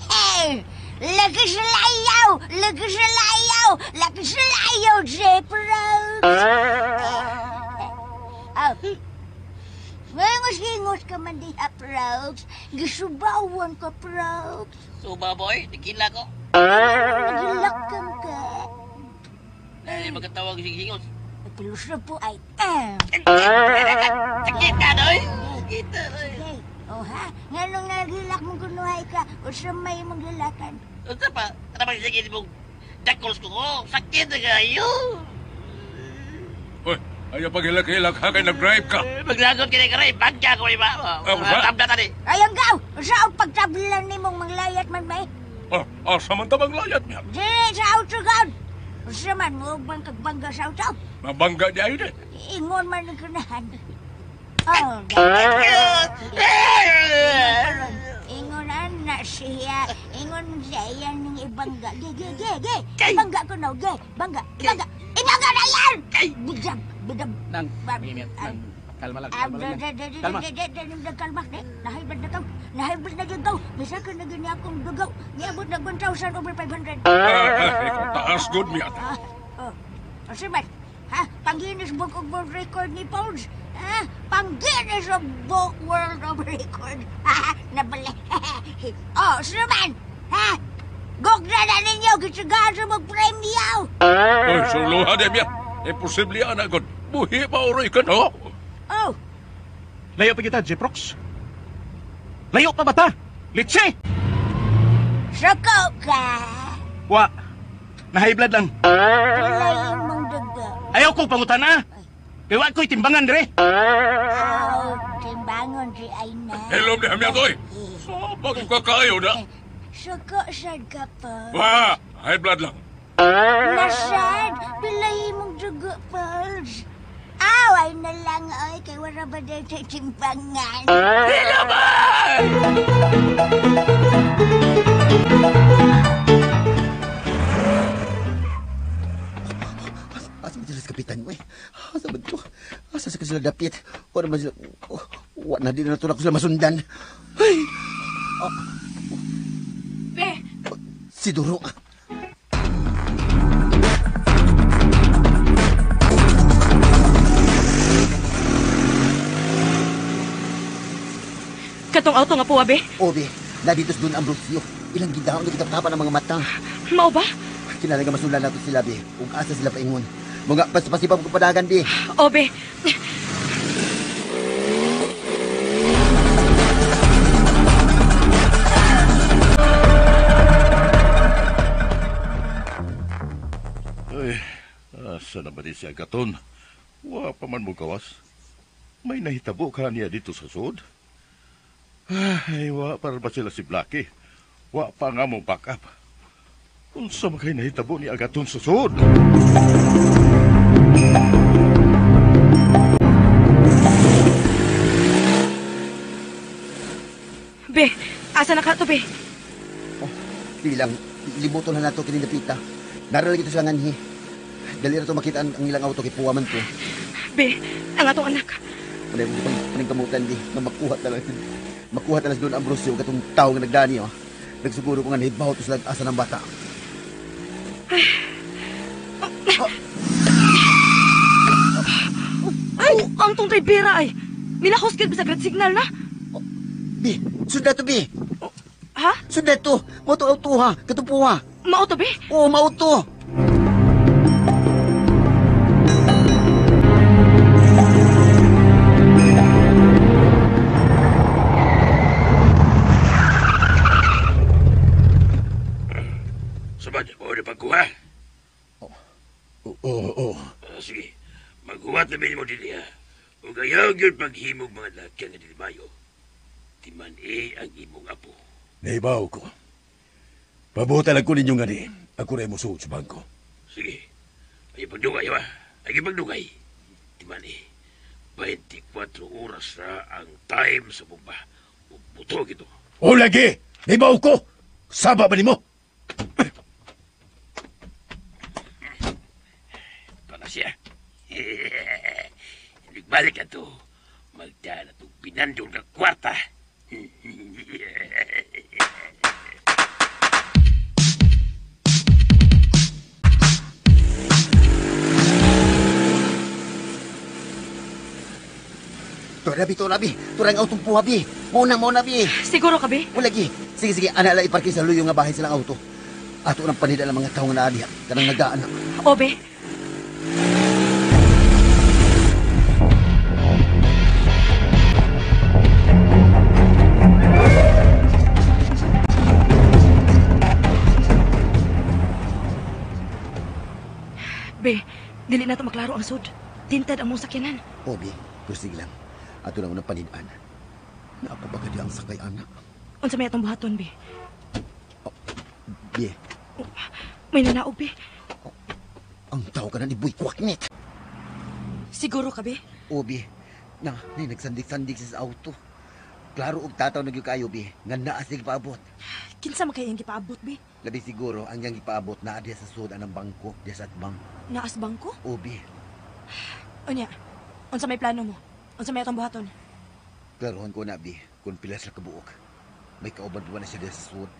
J: Eh, laki sa layaw! Laki sa layaw! Laki sa layaw, Jeprox! Oh. Ngingos-ngingos ka man diha, Prox. Gisubawan ka, Prox.
F: Suba, boy. Nagkila ko.
J: Nagilakam ka.
F: Ay, magkatawag sing-singos.
J: Nagkalusra po ay...
F: Sakit ka, doy! Sakit ka, doy!
J: Sige. O ha? Nga nung nagilak mong kunuhay ka, o sa may mong gilakan.
F: Unsa pa? Ano bang sakit mong dakols ko? Sakit na kayo!
M: Hoy! Ayaw paghilak-hilak ha, kay nag-drive ka.
F: Maglagot ka na karay, bagya ko iba. Tabla tani.
J: Ay, ang gaw! Sa pagtablan ni mong manglayat man may?
M: Asa man ta manglayat niya?
J: Dili sa auto god. Sa man mo, bang kagbangga sa auto.
M: Mabangga di ayo din.
J: Ingon man ang kanahan. Oh, ingon na siya. Ingon siya yan ng ibangga. Ge, ge, ge, ge. Bangga ko na, ge. Bangga, bangga. Ibangga na yan! Bigam, bigam.
E: Nang, nang. Kalma lang, kalma lang.
J: Kalma. Kalma. Nahibad na kaw. Nahibad na yun kaw. Bisa ka na gini akong dugaw. Niabot na 1,000 over 500.
M: Taas good niya.
J: O simat, ha? Pang-Guinness Book of World Record ni Pauls. Ha? Pang-Guinness of Book World of Record. Ha? Nabali. O, siman, ha? Gugna na ninyo, gitsugaan sa magpremyo.
M: Oy, suluha di niya. Imposible yan agad. Buhi pa oray ka, no?
J: Oh.
L: Layo pa kita, Jeprox. Layo pa ba ta? Litse!
J: Suko ka.
L: Wa. Nahiblad lang.
J: Pulayin mong dugo.
L: Ayaw ko pangutan na. Kaya wa ko'y timbangan dire.
J: Aw, timbangon di ay na.
M: Hello, di hamya toy. Sabag ka kayo na.
J: Suko sad ka pa.
M: Wa, high blood lang.
J: Nasad, pilayin mong dugo, Pauls. Aw, ay na lang, ay, kay wala ba dahil sa timbangan?
M: Hello ba?
G: Asa man sila sa kapitan mo eh? Asa man to? Asa sa sila dapit? Wala man sila... Wala na din na tulak ko sila masundan. Ay!
H: Be!
G: Si Duro.
H: Katong auto nga po, abe?
G: Obe, nandito sa Don Ambrosio. Ilang gidaon na kitaptapan ang mga mata.
H: Mao ba?
G: Kinala nga masulan nato sila, be. Ug asa sila paingon. Mga pasipasipang kupadagan, be.
H: Obe.
I: Ay, asa na ba di si Agaton? Wa pa man mo gawas. May nahitabo ka niya dito sa sud. Ay, wa para ba sila si Blackie? Wa pa nga mo back up. Unsa man kay nahitabo ni Agaton sa sud?
H: Be, asa na ka to, be?
G: Oh, bilang, libuto na nato kini napita. Naroon lagi ito sa nganhi. Dali na to makita ang ilang auto kay puwa man to.
H: Be, ang atong anak.
G: Wala mo pang paningkamutan di nga makuha talaga. Makuha talaga Don Ambrosio katong tawo nga nagdani oh. Nagsuguro ko nga nahibaw to sila asa ng bata.
H: Ay, ang tong bira ay. Milahos gid sa red signal na.
G: Bi, sundan to bi.
H: Ha?
G: Sundan to. Mo to auto ha. Katong puwa.
H: Mao to bi?
G: Oo, mao to.
E: Sabad, mo na pagkuha.
D: Oo, oo.
E: Sige, maghuwat na mo dili ha. O gayaw yun paghimog mga lagyan nga dili mayo. Timan eh ang imong apo.
D: Naibaw ko. Pabuta lang ko ninyo nga ni. Ako rin musuot sa bangko.
E: Sige, ay pagdugay ha. Ay pagdugay. Timan eh, 24 oras na ang time sa bomba. Buto gito.
D: O lagi! Naibaw ko! Saba ba nimo?
E: Ito na siya. Nagbalik na to. Magdala itong pinandong na kwarta.
G: Tura bi, tura bi. Tura ang autong puha bi. Mauna bi.
H: Siguro ka bi?
G: Wala gi. Sige, sige. Ana la iparking sa luyo nga bahay silang auto. Ato nang panida ng mga tao nga naa diha. Kanang nagaan na.
H: O be. Be, dili na to maklaro ang sud. Tintad ang mong sakyanan.
G: O bi, kusig lang. Ato na unang panidaan. Naapabagadi ang sakay, anak.
H: Unsa may atong buhaton, be?
G: Bi.
H: May nanaog, be.
G: Ang tao ka na ni Boy Kwaknit.
H: Siguro ka, be?
G: O, bi. Na, ni nagsandik-sandik siya sa auto. Klaro og tataw na gyud kayo, bi. Nga naa siya gipaabot.
H: Kinsa man kay iyang gipaabot, bi?
G: Labi siguro ang iyang gipaabot naa diha sa sud anang bangko, diha sa atbang.
H: Naas bangko?
G: O, bi.
H: Unya, unsa may plano mo? Unsa may atong buhaton?
G: Klarohon ko na, bi. Kung pila sila kabuok. May kauban pa ba na siya diha sa sud?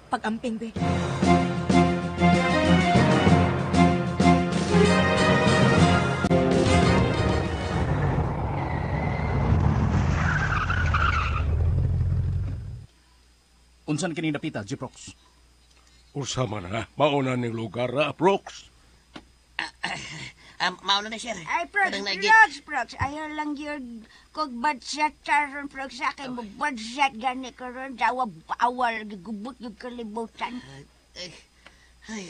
H: Pag-amping, bi.
L: Unsan kini dapita, Jiprox?
M: Usa man na, mauna ning lugar na, Prox.
F: Mauna na, sir.
J: Ay, Prox, Prox, Prox. Ayaw lang yun. Kung budget karon, Prox, sa akin mo budget gani karon. Dawa bawal, gigubot yung kalibutan.
F: Ay,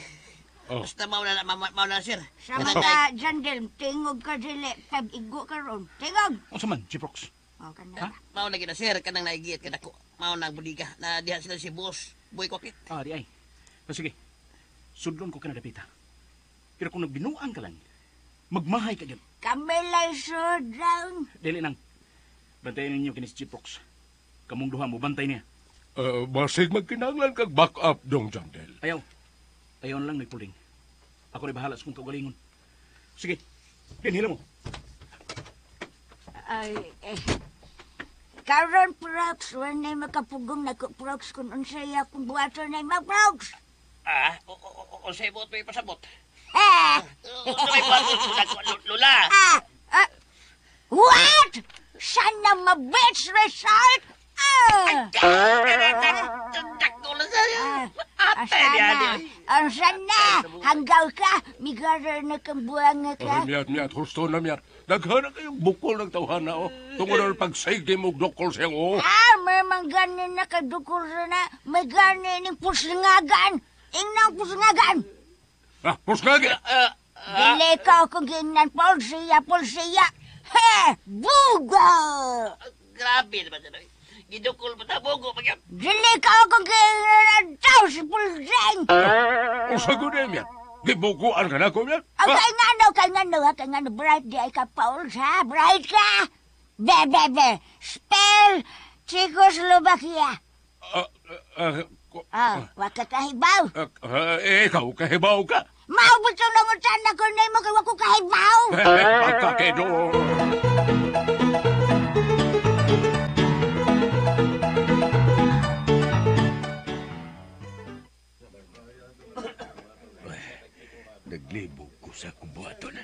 F: basta mauna na, mauna na, sir.
J: Sa mga jandel, tingog ka dili, pag-igo karon. Tingog!
L: Unsa man, Jiprox?
J: O, kana.
F: Mauna gina, sir. Kanang naigit ka nako. Mauna ang budiga. Na diha sila si Boss Boy Kwakit.
L: Ah, di ay. Sige, sudlon ko ka na dapita. Pero kung nagbinuang ka lang, magmahay ka dyan.
J: Kami lang sudang.
L: Dili nang. Bantayan ninyo kini si Jiprox. Kamong duha mo, bantay niya.
M: Basig magkinanglan kag back up dong Jandel.
L: Ayaw. Ayaw na lang, may puling. Ako rin bahala sa kong kaugalingon. Sige, dinhila mo.
J: Ay, eh. Karon, Prox, wala makapugong na ko, Prox, kung unsay akong buhaton na mga Prox.
F: Ah, unsay buot may pasabot.
J: Ah!
F: Unsa may buhaton sa Lula?
J: Ah! What? Sana mabits result? Ah! Asana, asana, hanggaw ka, migarar na kang buwang ka.
M: Ay, miyat, miyat, husto na miyat. Daghan na kayong bukol ng tawhana, oh. Tungod na pagsaig mo dukol siyang, oh.
J: Ah, may manggani na kadukol na, may gani ning pusngagan. Ingnang pusngagan.
M: Ah, pusngagan?
J: Dili ka akong giingnan, polsiya, polsiya. He, bugo!
F: Grabe naman siya. Gidukol pa ta, bugo pa yan.
J: Dili ka akong giingnan daw si Pulseng.
M: Usa ko na, miyat. Gibuguan ka na ko, miyat.
J: Ang kay ngano, ha, kay ngano, bright di ay ka, Pauls, ha? Bright ka! Be, be, be. Spell Czechoslovakia. Ah, wa ka kahibaw.
M: Ikaw, kahibaw ka.
J: Maubot sa nangutan na ko na mo kay wa ko kahibaw.
M: Baka kay doon.
D: Naglibog ko sa akong buhaton.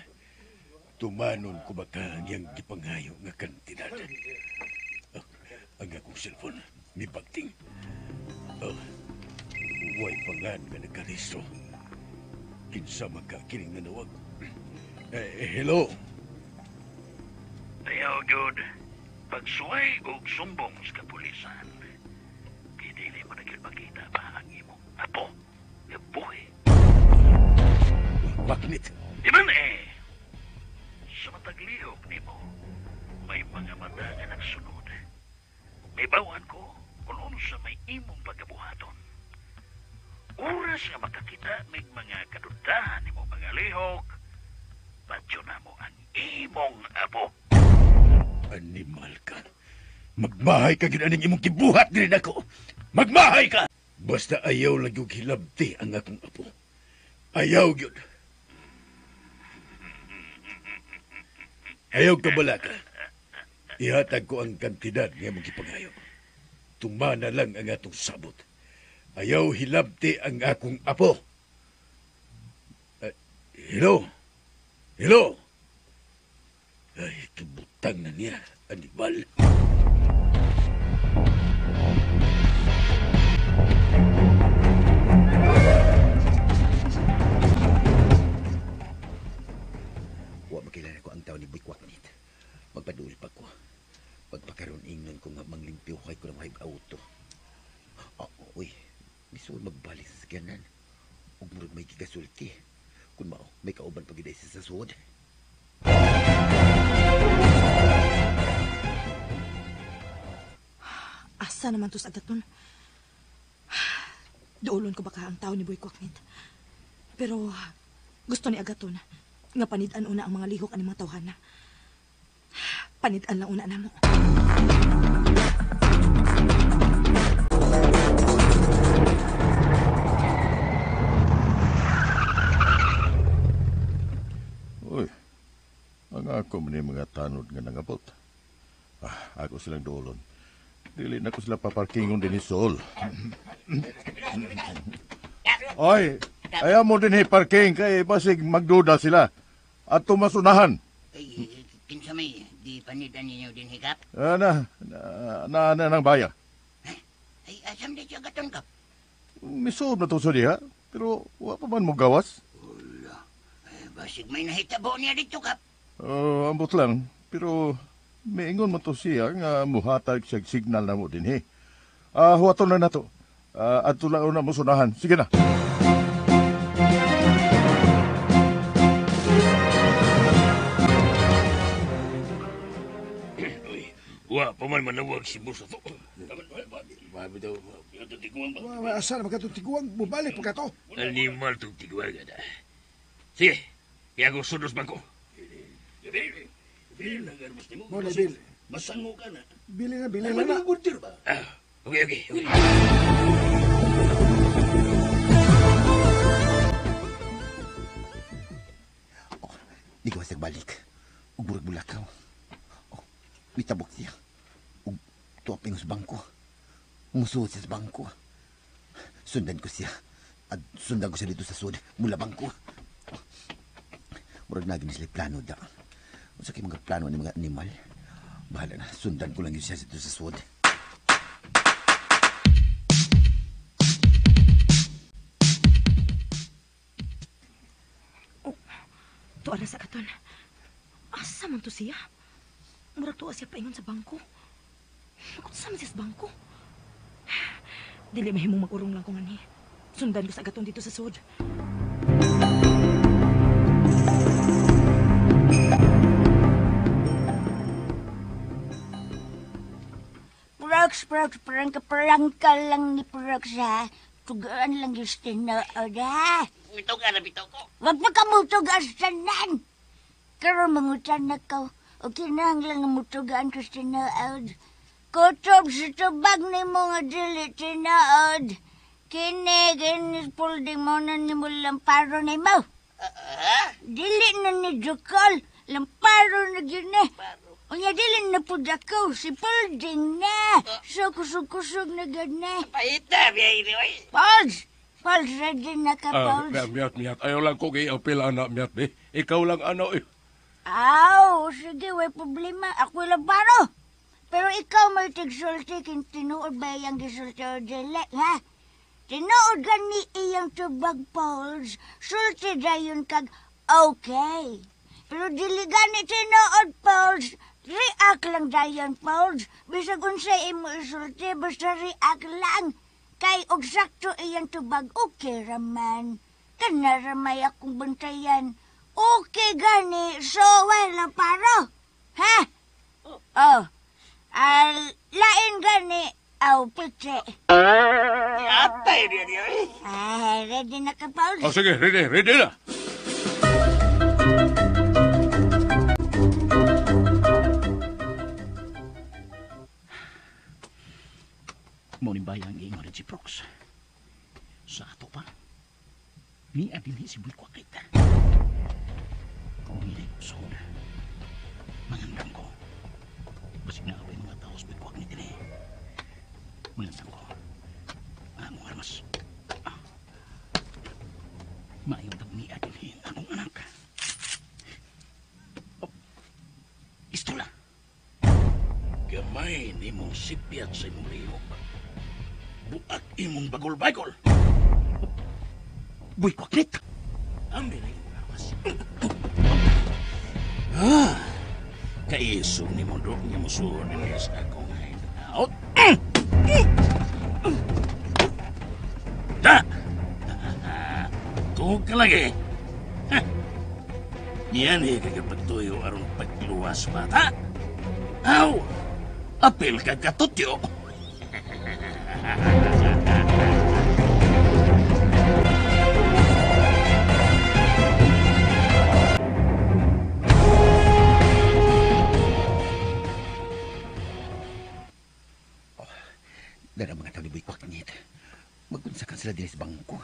D: Tumanon ko baka ang iyang gipanghayo nga kantidad. Oh, ang akong cellphone, may bagting. Oh, way pangan nga nagkarehistro. Kinsa man ka kining nanawag. Eh, hello?
E: Ayaw, good. Pagsuway og sumbong sa kapulisan, kay dili mo na gyud makita pa ang imong apo nga buhi.
D: Baknit?
E: Di man eh. Sa matag lihok nimo, may mga mata nga nagsunod. May bawan ko kung unsa may imong pagabuhaton. Oras nga makakita mig mga kadudahan nimo mga lihok, patyo na mo ang imong apo.
D: Animal ka. Magmahay ka gid aning imong gibuhat diri nako. Magmahay ka! Basta ayaw lang yung hilabti ang akong apo. Ayaw gyud. Ayaw ka balaka. Ihatag ko ang kantidad nga imong gipangayo. Tumana lang ang atong sabot. Ayaw hilabti ang akong apo. Hello? Hello? Ay, kibutang na niya, animal.
G: Wa makilala ko ang tao ni Boy Kwaknit. Magpadul pa ko. Pagpakaroon ingnon ko nga manglimpyo kay ko ng hayb auto. Oh, uy, misuod magbalik sa sakyanan. Ug murag may gigasulti. Kun mao, may kauban pa gid sa sud.
H: Asa naman to sa agaton? Duolon ko baka ang tao ni Boy Kwaknit. Pero gusto ni Agaton nga panid-an una ang mga lihok ani mga tawhana. Panid-an lang una namo.
I: Uy, ang ako man yung mga tanod nga nangabot. Ah, ako silang duolon. Dili na ko sila paparkingon din ni Sol. Oy, ayaw mo din parking kay basig magduda sila at tumasunahan.
N: Ay, kinsa may di panidan ninyo din hikap?
I: Na nang baya.
N: Ay, asam di siya gaton kap?
I: Misuod na to sa diha, pero wa pa man mo gawas.
N: Wala. Ay, basig may nahitabo niya dito kap.
I: Ambot lang, pero miingon mo to siya nga muhatag siya signal na mo din he. Huwaton na nato. Adto lang una mo sunahan. Sige na.
E: Wa pa man manawag si boss ato.
O: Wa asa na magkatong tiguang mubalik pa kato.
E: Animal tong tiguang ada. Sige, kaya ako sunod sa bangko.
O: Mo na Bill.
E: Masango ka na.
O: Bili na, bili na.
E: Okay, okay.
G: Oh, di ko balik. Ug murag bulakaw. Oh, mitabok siya. Ug tuwaping sa bangko. Musuot siya sa bangko. Sundan ko siya. At sundan ko siya dito sa sud. Mula bangko. Oh, murag naging sila plano da. Unsa kay mga plano ni mga animal? Bahala na. Sundan ko lang yun siya dito sa sud.
H: Oh, tuwa na sa katon. Asa man to siya? Murag tuwa siya paingon sa bangko. Makunsa man siya sa bangko. Dili mahimong mag-urong lang ko ngani. Sundan ko sa agaton dito sa sud.
J: Prox, Prox, prangka lang ni Prox, ha? Tugaan lang yung tinood, ha?
N: Bitaw ka na, bitaw ko.
J: Wag pa ka mutugaan sa tanan. Karon mangutan na ko. O kinahanglan nga mutugaan ko sa tinood. Kutob sa tubag ni mo nga dili tinood. Kini, kini, pulding mo na ni mo lamparo ni mo. Dili na ni Jokol. Lamparo na gyud na. Unya dili na pud ako. Si Polding na. So kusog-kusog na gyud na.
F: Paita, biyay ni oy.
J: Pauls! Pauls, ready na ka, Pauls?
M: Miyat, miyat. Ayaw lang ko giapil, anak, miyat. Eh. Ikaw lang, ano, eh.
J: Aw, sige, way problema. Ako lang paro. Pero ikaw may tigsulti kin tinuod ba iyang gisulti o dili, ha? Tinuod gani iyang tubag, Pauls. Sulti dayon kag okay. Pero dili gani tinuod, Pauls. React lang dayon, Pauls. Bisag unsay imo isulti, basta react lang. Kay og sakto iyang tubag, okay raman. Kana ramay akong bantayan. Okay gani, so wala paro. Ha? Oh. Lain gani, aw pitse.
F: Atay niya niya oy.
J: Ah, ready na ka, Pauls?
M: Oh, sige, ready, ready na.
E: Mao ni bayang ingon si Prox. Sa ato pa. Ni adinhi si Boy Kwakit. Kung hindi ko sud. Mangandam ko. Basig na away mga tao sa Boy Kwakit dinhi. Mangandam ko. Ang akong armas. Maayong tag ni adinhi ang akong anak. Oh, istola. Gamay ni mong sipyat sa imong lihok. Buak imong bagol-bagol. Boy Kwakit! Ang binay imong lawas. Ah, kaisog ni mo doon niya musuhon ni sa akong hideout. Da! Tuhog ka lagi. Niyan eh kagapagtuyo aron pagluwas bata. Aw! Apil ka katutyo.
G: Dara mga tao ni Boy Kwaknit. Magunsa kan sila din sa bangko.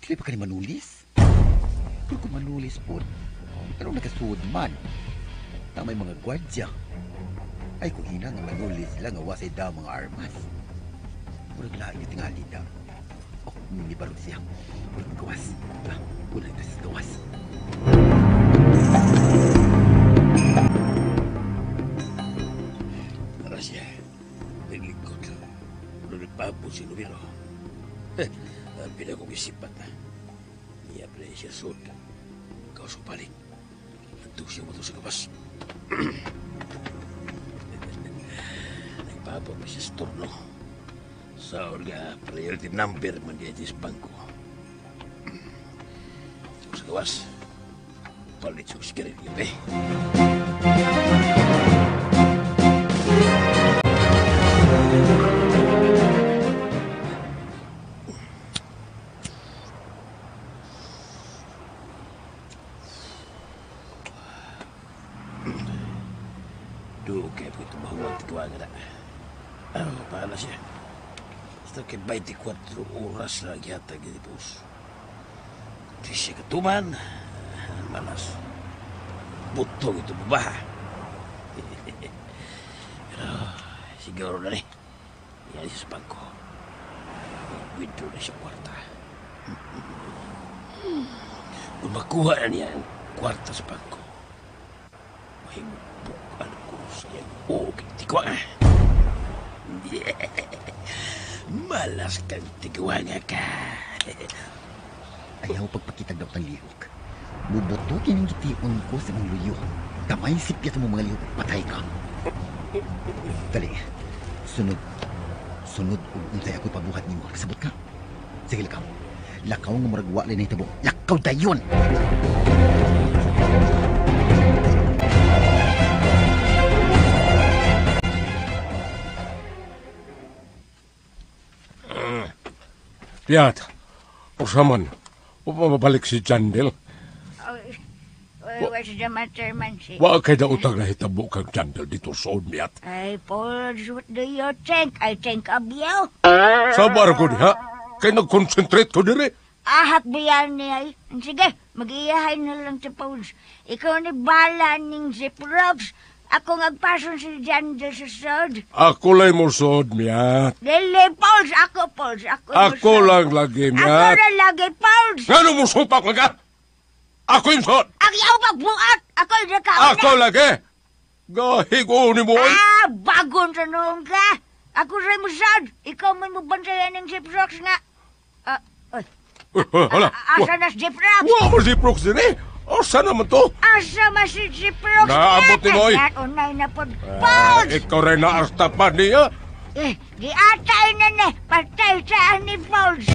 G: Dili pa ka ni manulis? Pero kung manulis po, anong nakasuod man? Tamay mga gwardya. Ay kung hina nga manulis sila nga wasay daw mga armas. Murag lain yung tingali daw. Oh, may barog siya. Murag gawas. Ah, wala ito sa gawas.
E: Para siya. Naglikod. Nagpapo si Lumiro. Pinakong isipat na. Niya pala siya sud. Ikaw supalit. Nagtug siya mo sa gawas. Nagpapo pa siya sa turno. Sa orga, priority number man diya sa bangko. Tug sa gawas. Palit sa sigarilyo, eh. Duh, kaya po ito mahuwag tigwa nga na. Ano, paano siya? Basta kay 24 oras na gihatag ni boss. Kung di siya katuman, malas. Butong ito babaha. Pero siguro na rin. Yan siya sa bangko. Withdraw na siya kwarta. Kung makuha na niya ang kwarta sa bangko, mahimubukan ko sa iyang okay, tigwa. Malas kang tigwa nga ka.
G: Ayaw pagpakita daw ng lihok. Bubutukin ang gitiun ko sa mong luyo. Kamay sipyat mo mga lihok, patay ka. Dali. Sunod. Sunod ug unsay ako pabuhat nimo. Kasabot ka. Sige, lakaw. Lakaw nga murag wa na hitabo. Lakaw dayon.
M: Piyat, usaman, upamabalik si Jandel.
J: What's the matter, man? Si...
M: Wa kay dautang nahitabo kang Jandel dito sa Miat.
J: Ay, Paul, what do you think? I think of you.
M: Sabar ko diha. Kay nag-concentrate ko dire.
J: Ahak biyan niya. Sige, Mag-iyahay na lang sa Pauls. Ikaw ni bala ning Zip Rocks. Ako ngagpason si Jandel sa sod.
M: Ako lay musod, Miat.
J: Dili, Pauls. Ako, Pauls. Ako,
M: Ako lang lagi,
J: Ako
M: Miat.
J: na lagi, Pauls.
M: Ngano mo supak ka? Ako yung sod.
J: Ang yaw magbuat. Ako yung nakauna.
M: Ako lagi. Gahigo ni mo. oy.
J: Ah, bagon sa noong ka. Ako sa musod. Ikaw man mo bantayan ng Zip Rocks nga. Ah, oy.
M: Uy, hala.
J: Asa na si Zip Rocks?
M: Wa mo Zip Rocks din eh. Asa naman to?
J: Asa man si Zip Rocks?
M: Naabot ni Moy.
J: Unay na pod.
M: Ah,
J: Pauls!
M: ikaw rin naartapan niya.
J: Eh, giatay na ni. Patay sa ni Pauls.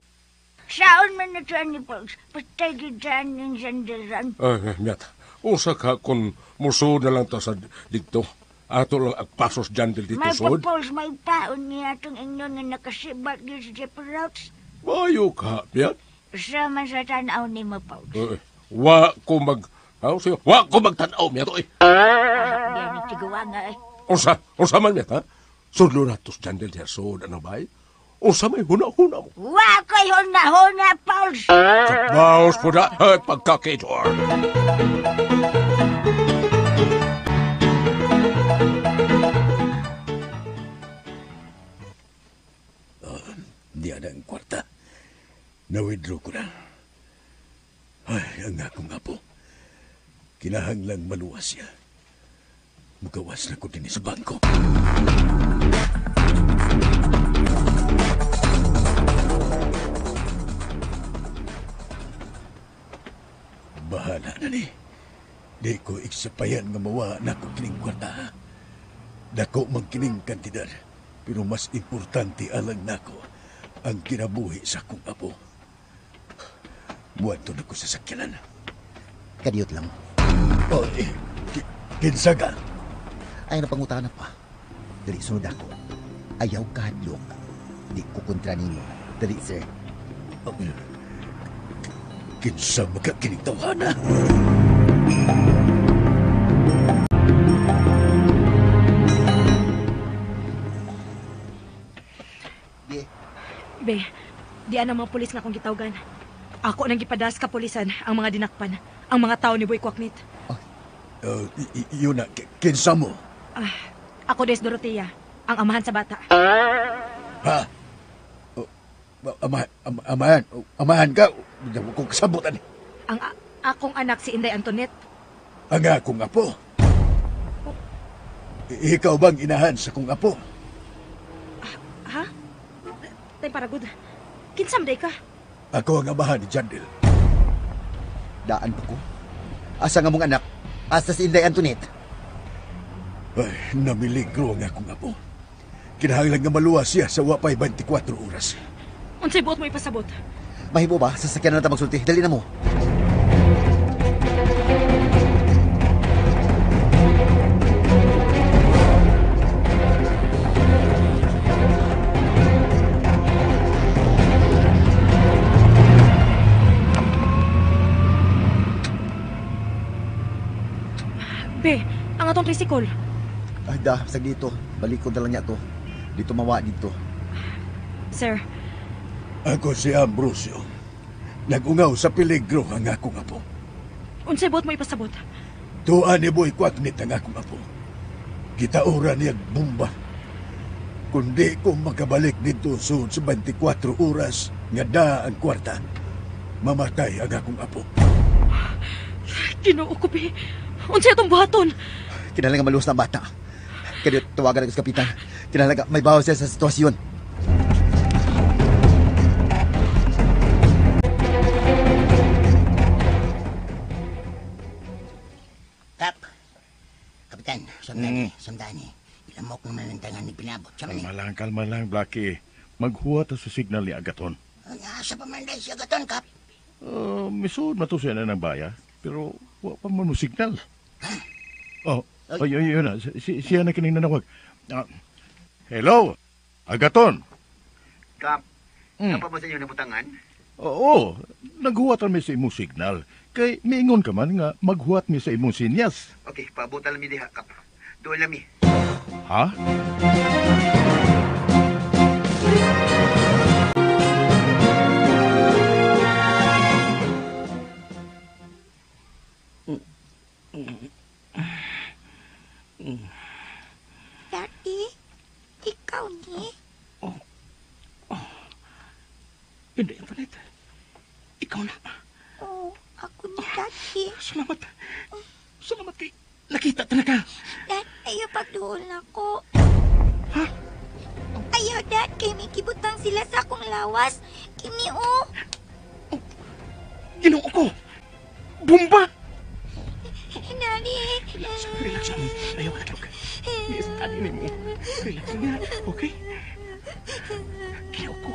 J: Saon man na to ni Pauls. Patay gid sa ning sandalan.
M: Ay, Miat. Usa ka kung musod na lang ta sa dito. Ato lang agpasos Jandel dito
J: May
M: sod.
J: pa Pauls, may paon niya atong ingnon nga nakasibat gid si Zip Rocks.
M: Bayo ka, Miat.
J: Sa man sa tanaw ni mo, Pauls.
M: Eh, wa ko mag... Aw, sige. Wa ko magtanaw, Miat. Oy.
J: Yan ang tigawa nga eh.
M: Unsa, unsa man, Miat, ha? Sudlo na tos Jandel diya sod, ano ba? Unsa may huna-huna mo.
J: Wa ko'y huna-huna, Pauls.
M: Baos po na, ay, pagkakidor.
D: Di ana ang kwarta. Na-withdraw ko na. Ay, ang akong apo. Kinahanglang maluwas siya. Mugawas na ko din sa bangko. Bahala na ni. Di ko iksapayan nga mawa na ko kining kwarta. ha? Dako man kining kantidad. Pero mas importante alang nako ang kinabuhi sa akong apo. Muadto na ko sa sakyanan.
G: Kadiyot lang.
D: Oh, eh, kinsa ka?
G: Ay, napangutana pa. Dali, sunod ako. Ayaw kahadlok. Di ko kontra nimo. Dali, sir.
D: Oh, kinsa makakining tawhana?
H: Be, di ang mga pulis nga akong gitawgan. Ako nang gipadas kapulisan ang mga dinakpan, ang mga tao ni Boy Kwaknit.
D: Yun na, kinsa mo?
H: Ah, ako des Dorotea, ang amahan sa bata.
D: Ha? Oh, amahan, amahan ka? Hindi ko kasabutan.
H: Ang akong anak si Inday Antoinette.
D: Ang akong apo? Ikaw bang inahan sa kong apo?
H: Ha? Tay paragod. Kinsa man day ka?
D: Ako ang amahan ni Jandel.
G: Daan pa ko. Asa nga mong anak? Asa si Inday Antoinette?
D: Ay, namiligro ang akong apo. Kinahanglan nga maluwas siya sa wapay 24 oras.
H: Unsay buot mo ipasabot?
G: Mahimo ba? Sasakyan na ta magsulti. Dali na mo.
H: Be, ang atong tricycle.
G: Ay, da, sa dito. Balik ko dala niya to. Dito mawa dito.
H: Sir,
D: Ako si Ambrosio. Nagungaw sa peligro ang akong apo.
H: unsay buot mo ipasabot?
D: Tuan ni Boy Kwaknit ang akong apo. Gitaura niya bomba. Kundi ko makabalik dito sud sa 24 oras nga da ang kwarta, mamatay ang akong apo.
H: Ginoo ko, be. Unsay atong buhaton?
G: Kinahanglan nga maluwas na ang bata. Kaya tawagan ako sa kapitan. Kinahanglan nga may bawas siya sa sitwasyon.
N: Kap, Kapitan, sundani, sundani. Ilamok naman ang tangan ni Pinabot. Sama ni.
I: Kalma lang, kalma lang, Blackie. Maghuwat ta sa signal ni Agaton.
N: Asa pa man dahil si Agaton, Kap?
I: Misud na to siya na ng baya, pero wa pa man mo signal. Oh, ay, ay, yun na. Siya na kining nanawag. Hello, Agaton.
G: Kap, napa mo sa inyo nabutangan?
I: Oo, naghuwat mi sa imong signal. Kay miingon ka man nga maghuwat mi sa imong sinyas.
G: Okay, paabutan lang mi diha, Kap. Doon lang mi.
I: Ha?
K: Daddy, ikaw ni?
E: Oh. Oh. Hindi, Antoinette. Ikaw na.
K: Oh, ako ni Daddy.
E: Salamat. Salamat kay nakita talaga.
K: Dad, ayaw pagduol na ko. Ha? Ayaw, Dad, kay may kibutang sila sa akong lawas. Kini, oh.
E: Oh, Ginoo ko. Bumba!
K: Daddy.
E: Relax, relax lang. Ayaw ka na. Yes, Daddy ni mo. Relax lang nga, okay? Ginoo ko.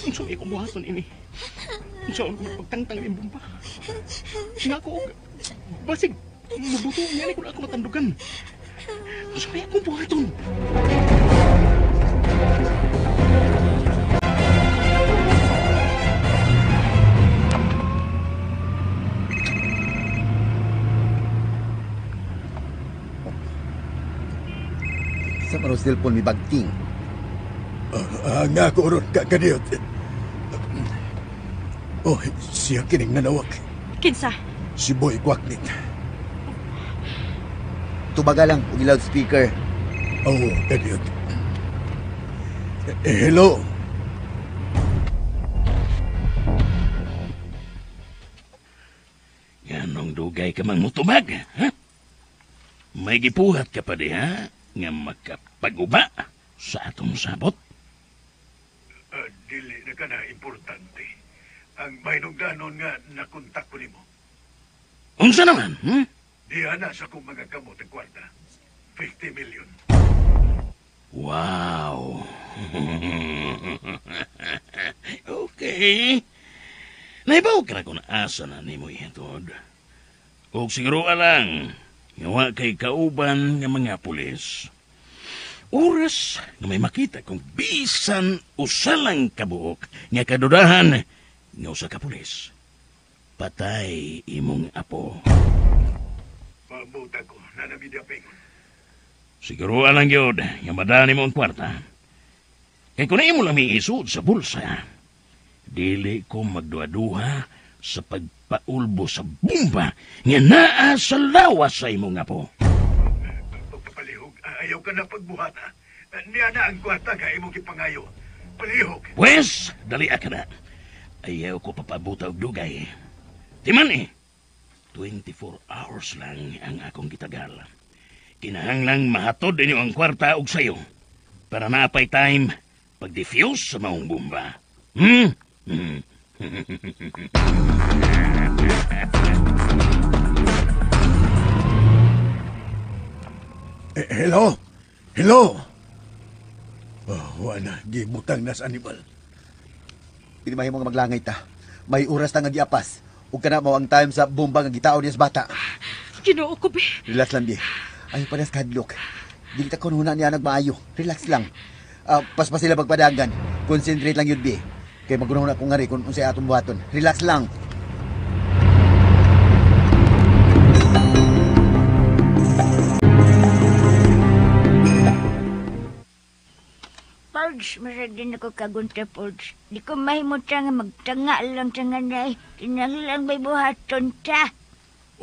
E: Unsa may kumuhaton ini? Unsa pagtangtang ni bumba? Nga ko, basig, mabuto niya ni kung ako matandugan. Unsa may akong buhaton?
G: Sa parang cellphone may bagting.
D: Nga ko ron, kadiyot. Oh, siya kining nanawag.
H: Kinsa?
D: Si Boy Kwaknit.
G: Tubaga lang, og loudspeaker.
D: Oh, kadiyot. Hello.
E: Ganong dugay ka mang mutubag, ha? May gipuhat ka pa diha nga makapag-uba sa atong sabot?
D: Dili na ka na importante. Ang mahinungdanon nga nakontak ko nimo.
E: Unsa naman? Hmm?
D: Diha na sa akong mga kamot ang kwarta. 50 million.
E: Wow. Okay. Naibaw ka na kung asa na nimo ihatod. Og siguro lang, nga wa kay kauban nga mga pulis. Oras nga may makita kung bisan usa lang kabuok nga kadudahan nga usa ka pulis. Patay imong apo.
D: Pabuta ko, nanamidya pengon.
E: Siguro lang yun, nga madani mo ang kwarta. Kaya kung na imo lang iisod sa bulsa, dili ko magduha-duha sa pagpaulbo sa bomba nga naa sa lawas sa imong apo.
D: Pagpapalihog, ayaw ka na pagbuhata. Niya na ang kwarta nga imong gipangayo. Palihog.
E: Pwes, dali ka na. Ayaw ko papabuta og dugay. Timan eh, 24 hours lang ang akong gitagal. Kinahanglang mahatod ninyo ang kwarta og sayo para naapay time pag-diffuse sa maong bomba. Hmm? Hmm.
D: Hello? Hello? Oh, wala. Gibutang na sa animal.
G: Pinimahimo nga maglangay ta. May oras ta nga giapas. Ug kana mao ang time sa bomba nga gitaon niya sa bata.
H: Ginoo ko, be.
G: Relax lang, be. Ay, parehas kahadlok. Dili ta kon huna niya nagmaayo. Relax lang. Paspas sila pagpadagan. Concentrate lang yun, be. Kay magunahon ako nga rin kung unsay atong buhaton. Relax lang.
J: Polge, masag din ako kagunta, Polge. Di ko mahimutang nga magtanga lang tanga na. Tinanglang may buhaton ta.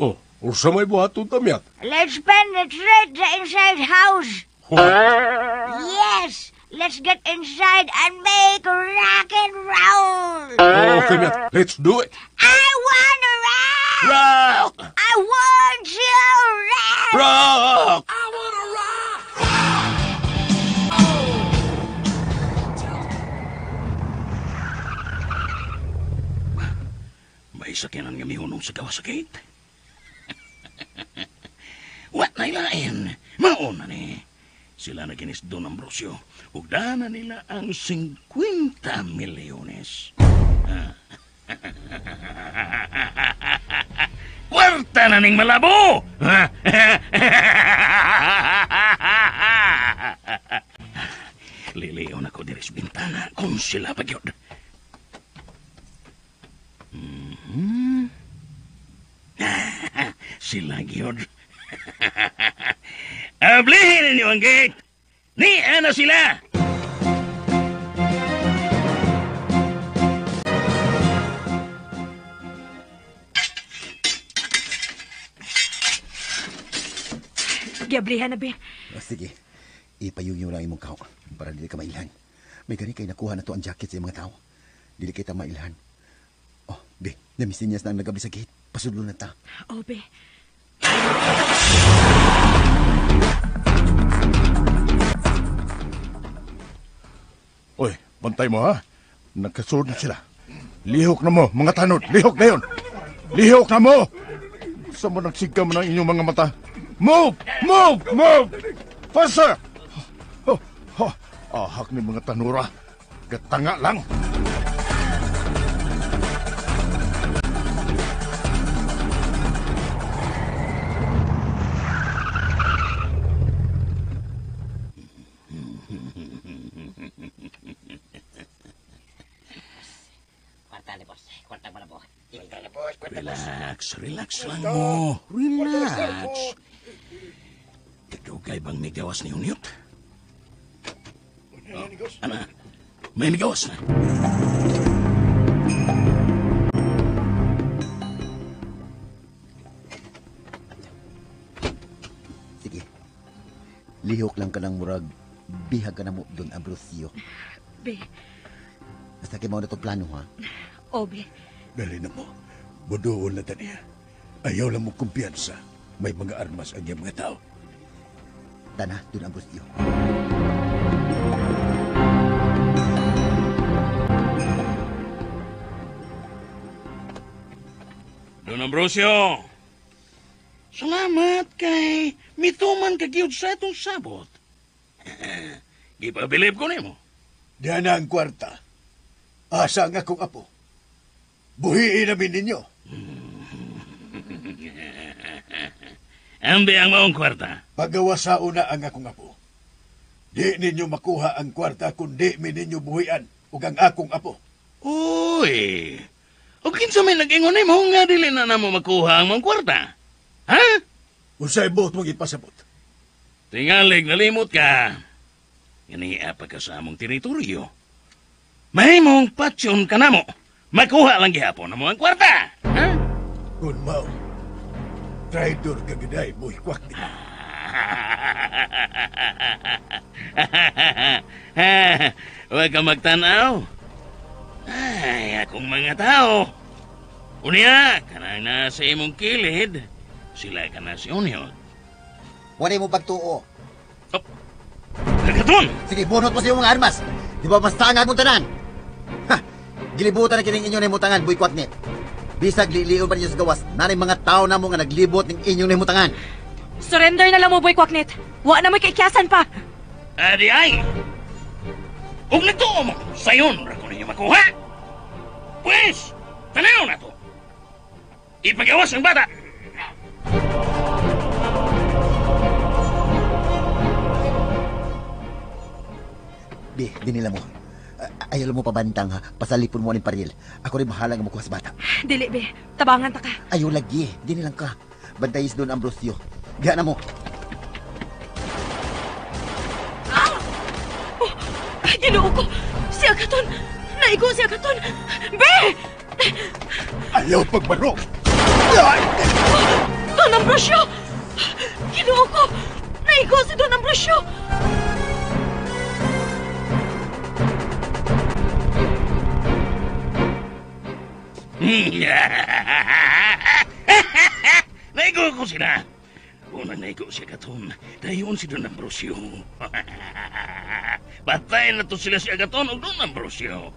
M: Oh, unsa may buhaton ta, Miat?
J: Let's penetrate the inside house. Yes! Let's get inside and make rock and roll!
M: Okay, Miat. Let's do it.
J: I wanna rock!
M: Rock!
J: I want to rock!
M: Rock!
J: I wanna rock!
E: May sakyanan nga mihunong sa gawas sa gate. What na ilain? Mauna ni. Sila na kinis Don Ambrosio. Ug dana nila ang 50 milyones. Kwarta na ning malabo! Liliyon ako diri sa bintana kung sila pa gyud. Sila gyud. Ablihin ninyo ang gate! Ni ana sila!
H: Giablihan na, be.
G: Oh, sige, ipayong lang imong kaw para dili ka mailhan. May gani kay nakuha na to ang jacket sa mga tao. Dili kita mailhan. Oh, be, namisinyas na ang nagabli sa gate. Pasudlo na ta.
H: Oh, be.
I: Oy, bantay mo ha. Nagkasunod na sila. Lihok na mo, mga tanod. Lihok na yun. Lihok na mo! Sa mo nagsigam ng inyong mga mata. Move! Move! Move! Faster! Oh, oh, ahak ni mga tanura. Gatanga lang.
E: Relax, relax lang mo. Relax. Kadugay bang migawas ni Unyot? Oh, ana, may migawas na.
G: Sige. Lihok lang ka ng murag. Bihag ka na mo, Don Ambrosio.
H: Be.
G: Basta kay mao na to plano, ha?
H: Oh, be.
D: Dali na mo. Buduon na ta niya. Ayaw lang mo kumpiyansa. May mga armas ang iyang mga tao.
G: Tana, Don Ambrosio.
E: Don Ambrosio, salamat kay mituman ka gyud sa atong sabot. Gipabilib ko nimo.
D: Diyan na ang kwarta. Asa ang akong apo. Buhiin namin ninyo.
E: Ambi ang maong kwarta.
D: Pagawa sa una ang akong apo. Di ninyo makuha ang kwarta kundi mi ninyo buhian ug ang akong apo.
E: Uy! O kinsa may nag-ingon nimo nga dili na namo makuha ang maong kwarta? Ha?
D: Unsay buot mong ipasabot?
E: Tingalig nalimot ka. Ganiya pa ka sa among teritoryo. Mahimong patsyon ka namo. Makuha lang gihapon na mo ang kwarta. Ha?
D: Kun mao, traidor ka giday, boy kwak ni.
E: Huwag ka magtanaw. Ay, akong mga tao. Unya, kanang nasa imong kilid, sila ka na si Unyot.
G: Wala mo pagtuo.
E: Oh, Kagaton!
G: Sige, bunot mo sa iyong mga armas. Di ba mas taangag mong tanan? Ha! Gilibutan na kining inyong nahimutangan, Boy Kwaknit. Bisag lilion pa ninyo sa gawas, nanay mga tao na mo nga naglibot ng inyong nahimutangan.
H: Surrender na lang mo, Boy Kwaknit. Wa na mo'y kaikyasan pa.
E: Adi ay! Ug nagtuo mo, sayon ra ko ninyo makuha. Pwes, tanaw na to. Ipagawas ang bata.
G: Bi, dinila mo. Ayaw mo pabantang ha. Pasalipon mo aning paril. Ako rin bahala nga makuha sa bata.
H: Dili, be. Tabangan ta ka.
G: Ayaw lagi. Dini lang ka. Bantayis doon Ambrosio. Diyan na mo.
H: Ah! Oh, Ginoo ko! Si Agaton! Naigo si Agaton! Be!
D: Ayaw pagbarok!
H: Don Ambrosio! Ginoo ko! Naigo si Don Ambrosio!
E: Naigo ko sila. Unang naigo si Agaton, dayon si Don Ambrosio. Batay na to sila si Agaton o Don Ambrosio.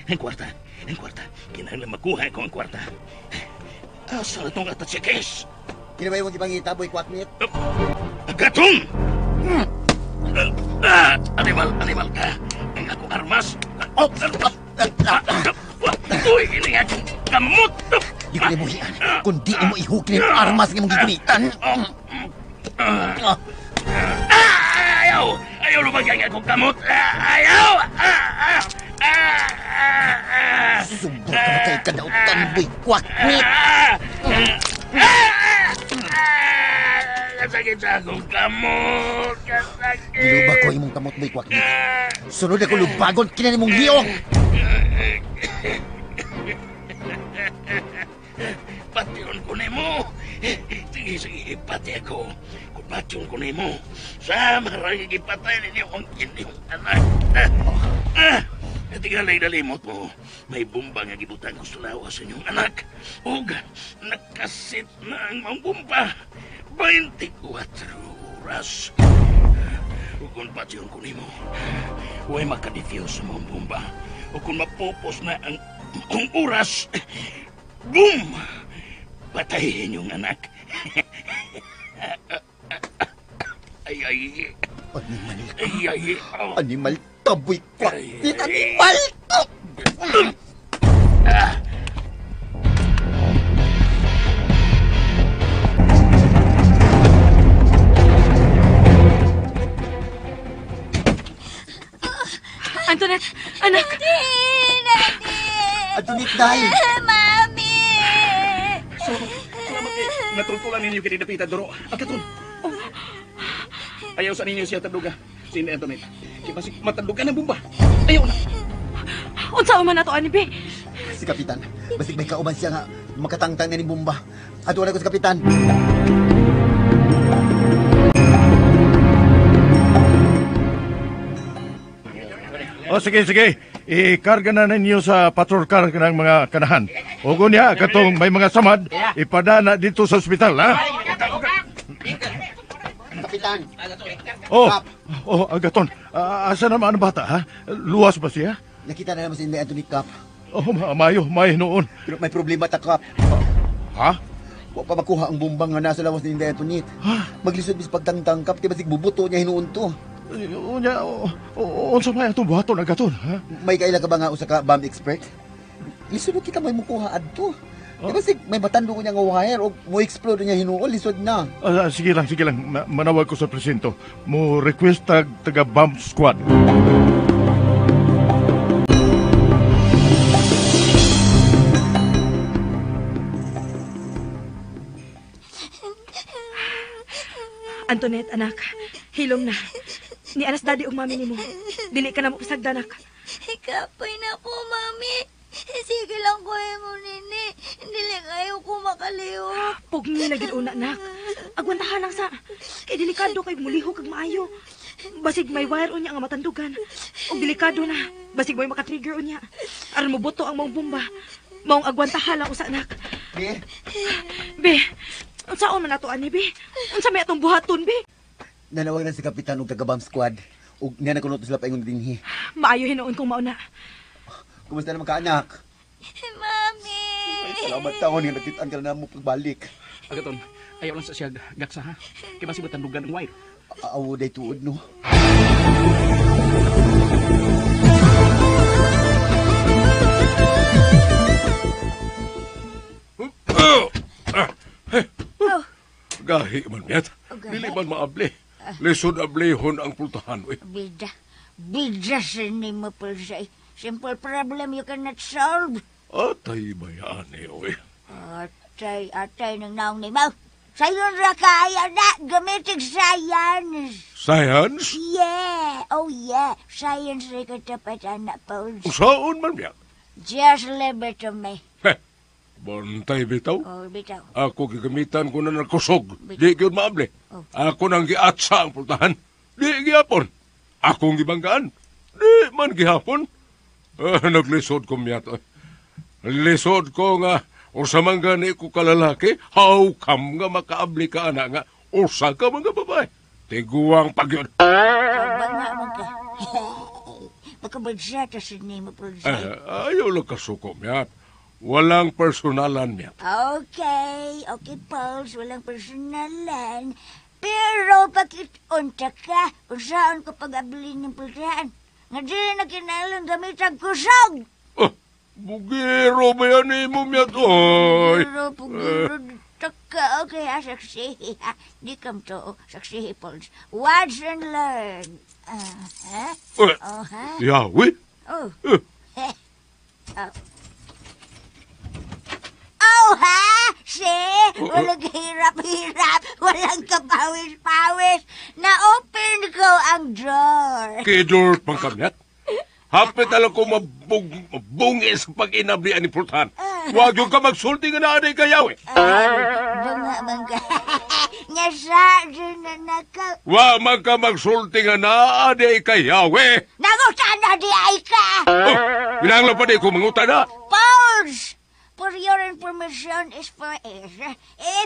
E: Ang kwarta, ang kwarta. Kinahanglan makuha ko ang kwarta. Asa na itong atat siya, Kes?
G: Kina ba yung ipangita, Boy Kwaknit?
E: Agaton! Animal, animal ka. Ang akong armas. Oh, uy, ini akong kamot!
G: Di ko nimuhian, kundi mo ihukin yung armas ng imong gigunitan.
E: Ayaw! Ayaw lumagay ang akong kamot! Ayaw!
G: Subok ka na kay kadautan, Boy Kwaknit!
E: Kasakit sa akong kamot! Kasakit!
G: Gilubag ko imong kamot, Boy Kwaknit. Sunod ako lubagon kina nimong hiyong!
E: Patyon ko nimo. Sige, sige, ipatay ako. Kung patyon ko nimo, sama rang ipatay ninyo ang inyong anak. Tingalay nalimot mo, may bomba nga gibutang ko sa lawas sa inyong anak. Ug nakasit na ang mga bomba. 24 oras. Ug kung patyon ko nimo, huwag makadefuse sa mga bomba. O kung mapupos na ang oras, boom! Patayin yung anak. Ay, ay.
G: Animal ka.
E: Ay, ay. Oh.
G: Animal taboy kwaktit. Animal ka!
H: Antoinette, anak!
K: Daddy!
G: Antoinette, dahil!
K: Mami!
L: Salamat eh. Natultulan ninyo kini dapita duro. Agaton. Ayaw sa ninyo siya tanduga. Si Antoinette. Kaya basig matandugan ang bomba. Ayaw na.
H: Unsa man nato ani be?
G: Si Kapitan, basig may kauban siya nga makatangtang na ni bomba. Ato na ko si Kapitan.
I: O sige, sige. Ikarga na ninyo sa patrol car ng mga kanahan. O niya, katong may mga samad, ipadana dito sa ospital, ha?
G: Kapitan.
I: Oh, oh, Agaton. Asa naman ang bata, ha? Luwas ba siya?
G: Nakita na naman si Inday Anthony, Kap.
I: Oh, mayo, mayo noon.
G: Pero may problema ta, Kap.
I: Ha?
G: Wa pa makuha ang bombang nga nasa lawas ni Inday Antoinette. Maglisod bis pagtangtang, Kap, di basig bubuto niya hinuon to.
I: Unya, unsa may atong buhaton, Agaton, ha?
G: May kaila ka ba nga usa ka bomb expert? Lisod kita may mukuha adto. Di basig may matando ko niya nga wire o mo explode niya hinuon, lisod na.
I: Sige lang, sige lang. Manawag ko sa presinto. Mo request tag taga bomb squad.
H: Antoinette, anak, hilom na. Ni anas daddy ug mami nimo. Dili ka na mo pasagdan, anak.
K: Kapoy na ko, mami. Sige lang ko mo nini. Dili kayo ko makalihok.
H: Pugni na gid una, anak. Agwantahan lang sa. Kay delikado kay mulihok kag maayo. Basig may wire unya nga matandugan. Og delikado na. Basig may makatrigger unya. Aron mobuto ang maong bomba. Maong agwantahan lang usa, anak.
G: Be.
H: Be. Unsaon man ato ani, be? Unsa may atong buhaton, be?
G: Nanawag na si Kapitan og taga bomb squad. Ug niya nakunot sila paingon dinhi.
H: Maayo hinuon kong mauna.
G: Kumusta naman ka, anak?
K: Mami!
G: Ay, salamat taon nga nakitaan ka na mo pagbalik.
L: Agaton, ayaw lang sa siya gaksa, ha? Kaya basig matandugan ang wire.
G: Awo, day tuod, no?
M: Gahi man, Miat. Dili man maabli. Lisod ablihon ang pultahan, uy.
J: Bida. Bida sa nimo, Pulsay. Simple problem you cannot solve.
M: Atay bayaan eh, uy.
J: Atay, atay ng naong ni mo. Sayon ra kaya na. Gamitin science.
M: Science?
J: Yeah. Oh, yeah. Science ra katapat, anak, Pauls.
M: Usaon man, Miat?
J: Just leave it to me.
M: Heh. Bantay bitaw.
J: Oh, bitaw.
M: Ako gigamitan ko na nagkusog. Di gyud maabli.
J: Oh.
M: Ako nang giatsa ang pultahan. Di gihapon. Akong gibanggaan. Di man gihapon. Naglisod ko miyat. Lisod ko nga usa man gani ko kalalaki, how come nga makaabli ka ana nga usa ka mga babae. Tiguang pagyud.
J: Abang nga man ka. Makabagsata sa nimo, Pulsay.
M: Ayaw lang kasuko miyat. Walang personalan niya.
J: Okay, okay, Pauls. Walang personalan. Pero bakit unta ka? Unsaon ko pag-abilin ng pultahan? Nga di na kinalang gamit ang kusog.
M: Oh, bugiro ba yan mo, miyat? Oy.
J: Bugiro, bugiro. Taka, okay, ha, saksihi, ha. Di kam to, saksihi, Pauls. Watch and learn. Ha? Oh, ha?
M: Yawi?
J: Oh. Oh. Oh, ha? See? Walang hirap-hirap. Walang kapawis-pawis. Na-open ko ang drawer.
M: Kidor pang kamyat? Hapit na lang ko mabungi sa pag-inabli ni Pultahan. Huwag yung ka magsulti nga na anay kayaw eh.
J: Bunga man ka. Nga sa na nakaw.
M: Wa man ka magsulti nga na anay kayaw eh.
J: Nangutan na di ay ka.
M: Oh, binangla pa di ko mangutan na.
J: Pause! For your information is for is.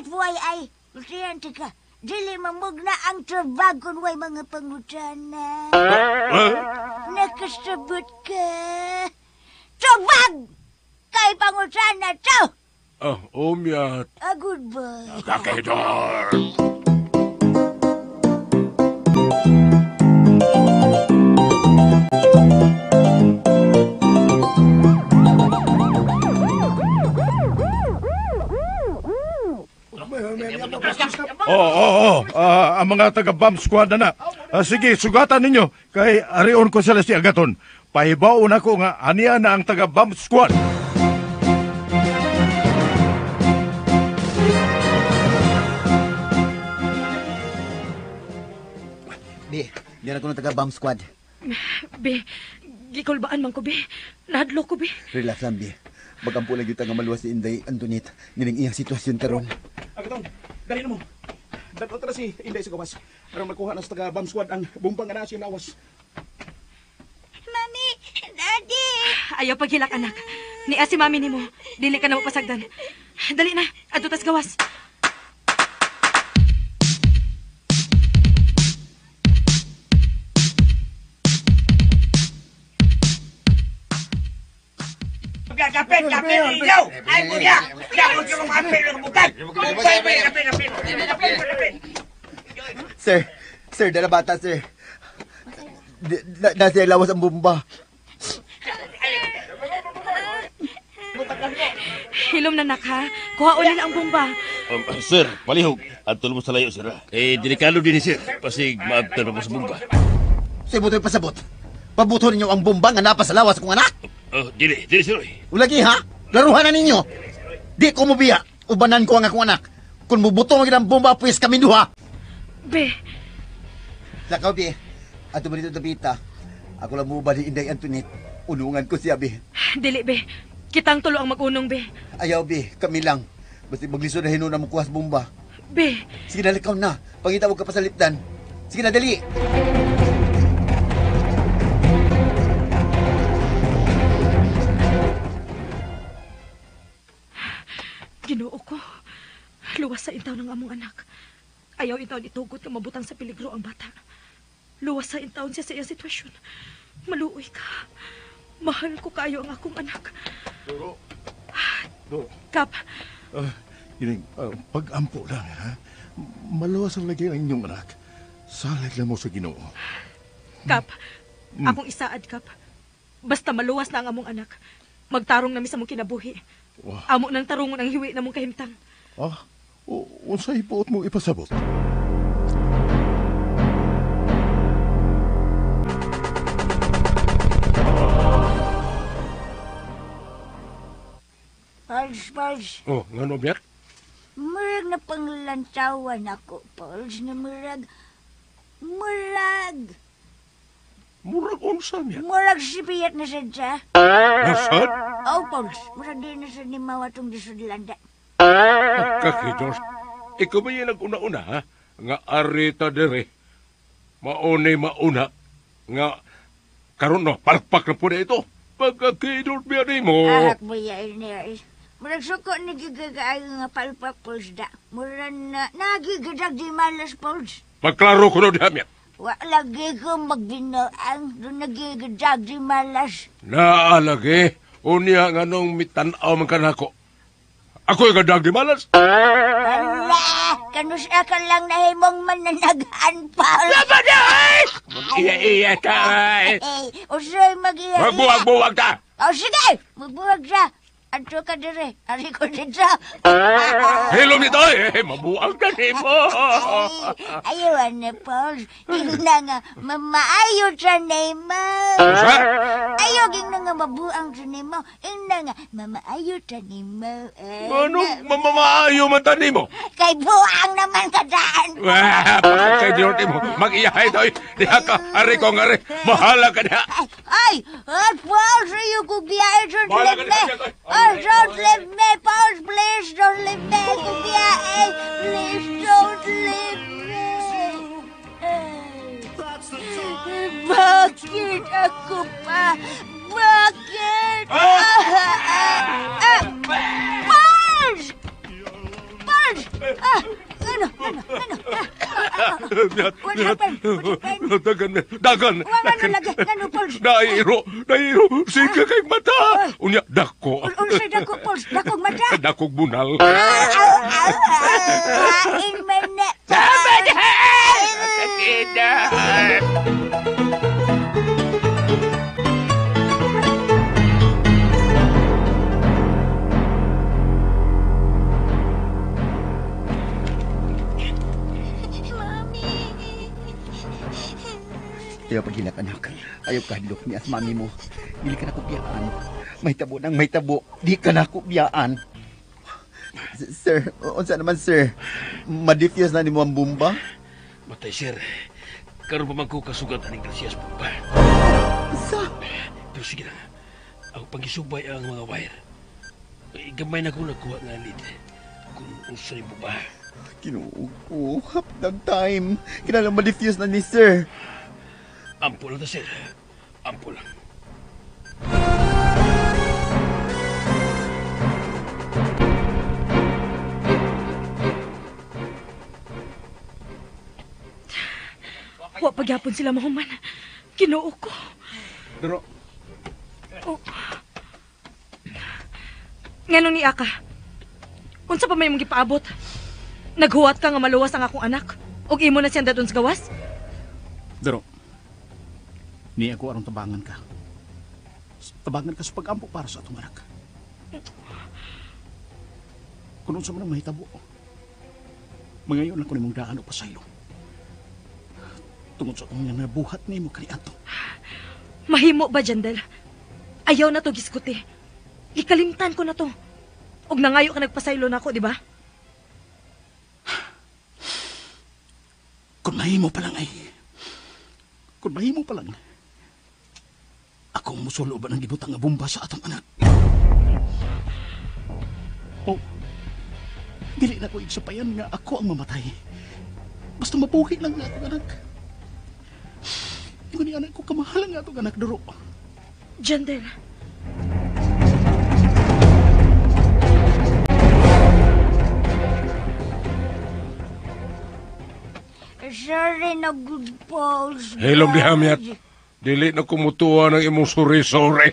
J: FYI, kliyente ka. Dili mamugna ang trabaho kung way mga pangutana.
M: Huh?
J: Nakasabot ka. Trabag! Kay pangutana to!
M: Ah, umyat.
J: Ah, goodbye.
M: Kakidor!
I: Oo. Ang mga taga-bomb squad na na. Sige, sugatan ninyo. Kay arion ko sila si Agaton. Pahibaon ako nga aniya na ang taga-bomb squad.
G: Bi, di na ko ng taga-bomb squad.
H: Be, gikulbaan man ko, be. Nahadlok ko, be.
G: Relax lang, Bi. Magampo lang yung nga maluwas si Inday Antoinette. Nining iyang sitwasyon karon.
L: Agaton, dali na mo. Dadto tara si Inday sa gawas. Aron makuha na sa taga bomb squad ang bumbang nga naa siyang lawas.
K: Mami, Daddy!
H: Ayaw paghilak, anak. Nia si mami nimo. Dili ka na mapasagdan. Dali na, adto tas gawas.
N: Kapit, kapit, ilaw! Ay, kuya! Dapat yung mga kapit ng bukan! Kapit, kapit, kapit! Kapit, kapit!
G: Sir, dala bata, sir. Nasa lawas ang bomba.
H: Hilom na, nak, ha? Kuhaon nila ang bomba.
E: Sir, palihog. Adto mo sa layo, sir. Eh, delikado din, sir. Pasig, maabtan pa mo sa bomba.
G: Sir, butoy pasabot. Pabuto ninyo ang bomba nga napa sa lawas kong anak.
E: Oh, dili, sir.
G: Ulagi, ha? Laruhan na ninyo. Di ko mubiya. Ubanan ko ang akong anak. Kung mubuto magin ang bomba, pues kami duha.
H: Be.
G: Lakaw, be. Ato mo dito, Dabita. Ako lang muba ni Inday Antoinette. Unungan ko siya, be.
H: Dili, be. Kitang tulo ang mag-unong, be.
G: Ayaw, be. Kami lang. Basta maglisod na hinuna mo kuhas bomba.
H: Be.
G: Sige na, lakaw na. Pangita mo ka pa sa lipdan. Sige na, dali.
H: Ginoo ko. Luwas sa intaw ng among anak. Ayaw intaw itugot nga mabutang sa peligro ang bata. Luwas sa intaw siya sa iyang sitwasyon. Maluoy ka. Mahal ko kayo ang akong anak.
I: Doro. Doro.
H: Kap.
I: Pag-ampo lang, ha? Maluwas ang lagay ng inyong anak. Salig lang mo sa Ginoo.
H: Kap, akong isaad, Kap. Basta maluwas na ang among anak. Magtarong nami sa mong kinabuhi.
I: Wow.
H: Amo nang tarungon ang hiwi na mong kahimtang.
I: Ah, unsay hipuot mo ipasabot?
J: Pals, Pals.
M: Oh, ngano biyak?
J: Murag na panglantawan ako, Pals, na murag... Murag...
M: Murag unsa niya?
J: Murag sipiyat na sadya.
M: Nasad?
J: Oh, Pals. Murag di na sad ni Mawa tong disudlanda.
M: Kakidor, ikaw ba yung nag-una-una, ha? Nga arita dere. Maunay mauna. Nga karon no, palpak na po na ito. Pagkakidor biya ni mo.
J: Ahak mo yan niya. Murag suko nagigagaayo nga palpak, Pals, da. Murag na nagigadag di malas, Pals.
M: Pagklaro ko no diha,
J: Wa lagi ko magbinaang doon nagigadag di malas.
M: Naalagi. Unya nga nung mitanaw man ka nako. Ako'y gadag di malas.
J: Ala! Kanus ka lang nahimong mananaghan, Pals.
M: Laban niya, ay! Mag-iya-iya ka, ay!
J: Usoy mag-iya-iya.
M: Magbuwag-buwag ta!
J: O, sige! Magbuwag siya. Adto ka dire. Ari ko dito.
M: Hilom nito, eh! Mabuwag ka nimo!
J: Ayaw na, Pauls. Ingna nga, mamaayo sa nimo.
M: Unsa?
J: Ayaw, ingna nga mabuang sa nimo. Ingna nga, mamaayo sa nimo.
M: Anong mamamaayo man ta nimo?
J: Kay buang naman ka daan.
M: Wah, pagkakay mo. Mag-iyahay to. Diha ka, ari ko nga ari. Mahala ka diha.
J: Ay, Ay! Ay, Pauls! Ayaw ko biyahe! Don't leave me! Ay, don't leave me! Pauls, please! Don't leave me! Ako biyahe! Please, don't leave me! Bakit ako pa? Bakit? Pauls! Pauls! Ano? What happened?
M: Dagan, dagan.
J: Ano lagi? Ano, Pauls?
M: Nairo, nairo. Sige kay mata. Unya, dako.
J: Unsay dako, Pauls? Dakong mata?
M: Dakong bunal.
J: Kain man na.
N: Kakida!
G: Ayaw paghilak, anak. Ayaw kahadlok ni as mami mo. Dili ka na kubiyaan. May tabo nang may tabo. Di ka na kubiyaan. Sir, unsa naman, sir? Ma-diffuse na nimo ang bomba?
E: Matay, sir. Karon pa man ko kasugat aning Gracias bomba.
G: Sa?
E: Pero sige lang. Ako pangisubay ang mga wire. Gamay na ko nagkuha nga lead. Kung unsa ni bomba.
G: Kinuog ko. Hapdag time. Kinahanglan ma-diffuse na ni sir.
E: Ampo lang ta, sir. Ampo lang.
H: Wa pagyapon sila mahuman. Ginoo ko.
L: Duro.
H: Oh. Nganong ni Aka? Unsa pa may imong gipaabot? Naghuwat ka nga maluwas ang akong anak? Ug imo na siyang dadon sa gawas?
L: Duro. Ni ako aron tabangan ka. Tabangan ka sa pag-ampo para sa atong anak. Kung unsa man ang mahitabo, mangayon lang ko nimong daan o pasaylo. Tungod sa akong nga nabuhat nimo kaniadto.
H: Mahimo ba, Jandel? Ayaw na to giskuti. Ikalimtan ko na to. Og nangayo ka nagpasaylo na ako, di ba?
L: Kung mahimo pa lang ay... Kung mahimo pa lang, ako ang musulo ba ng gibutang nga bomba sa atong anak? Oh, dili na ko igsapayan nga ako ang mamatay. Basta mabuhi lang nga atong anak. Ingon ni anak ko, kamahalan nga atong anak, Duro.
H: Jandel.
J: Sorry na good, Pauls.
M: Hilom di hamyat. Dili na kumutuwa ng imong suri-suri.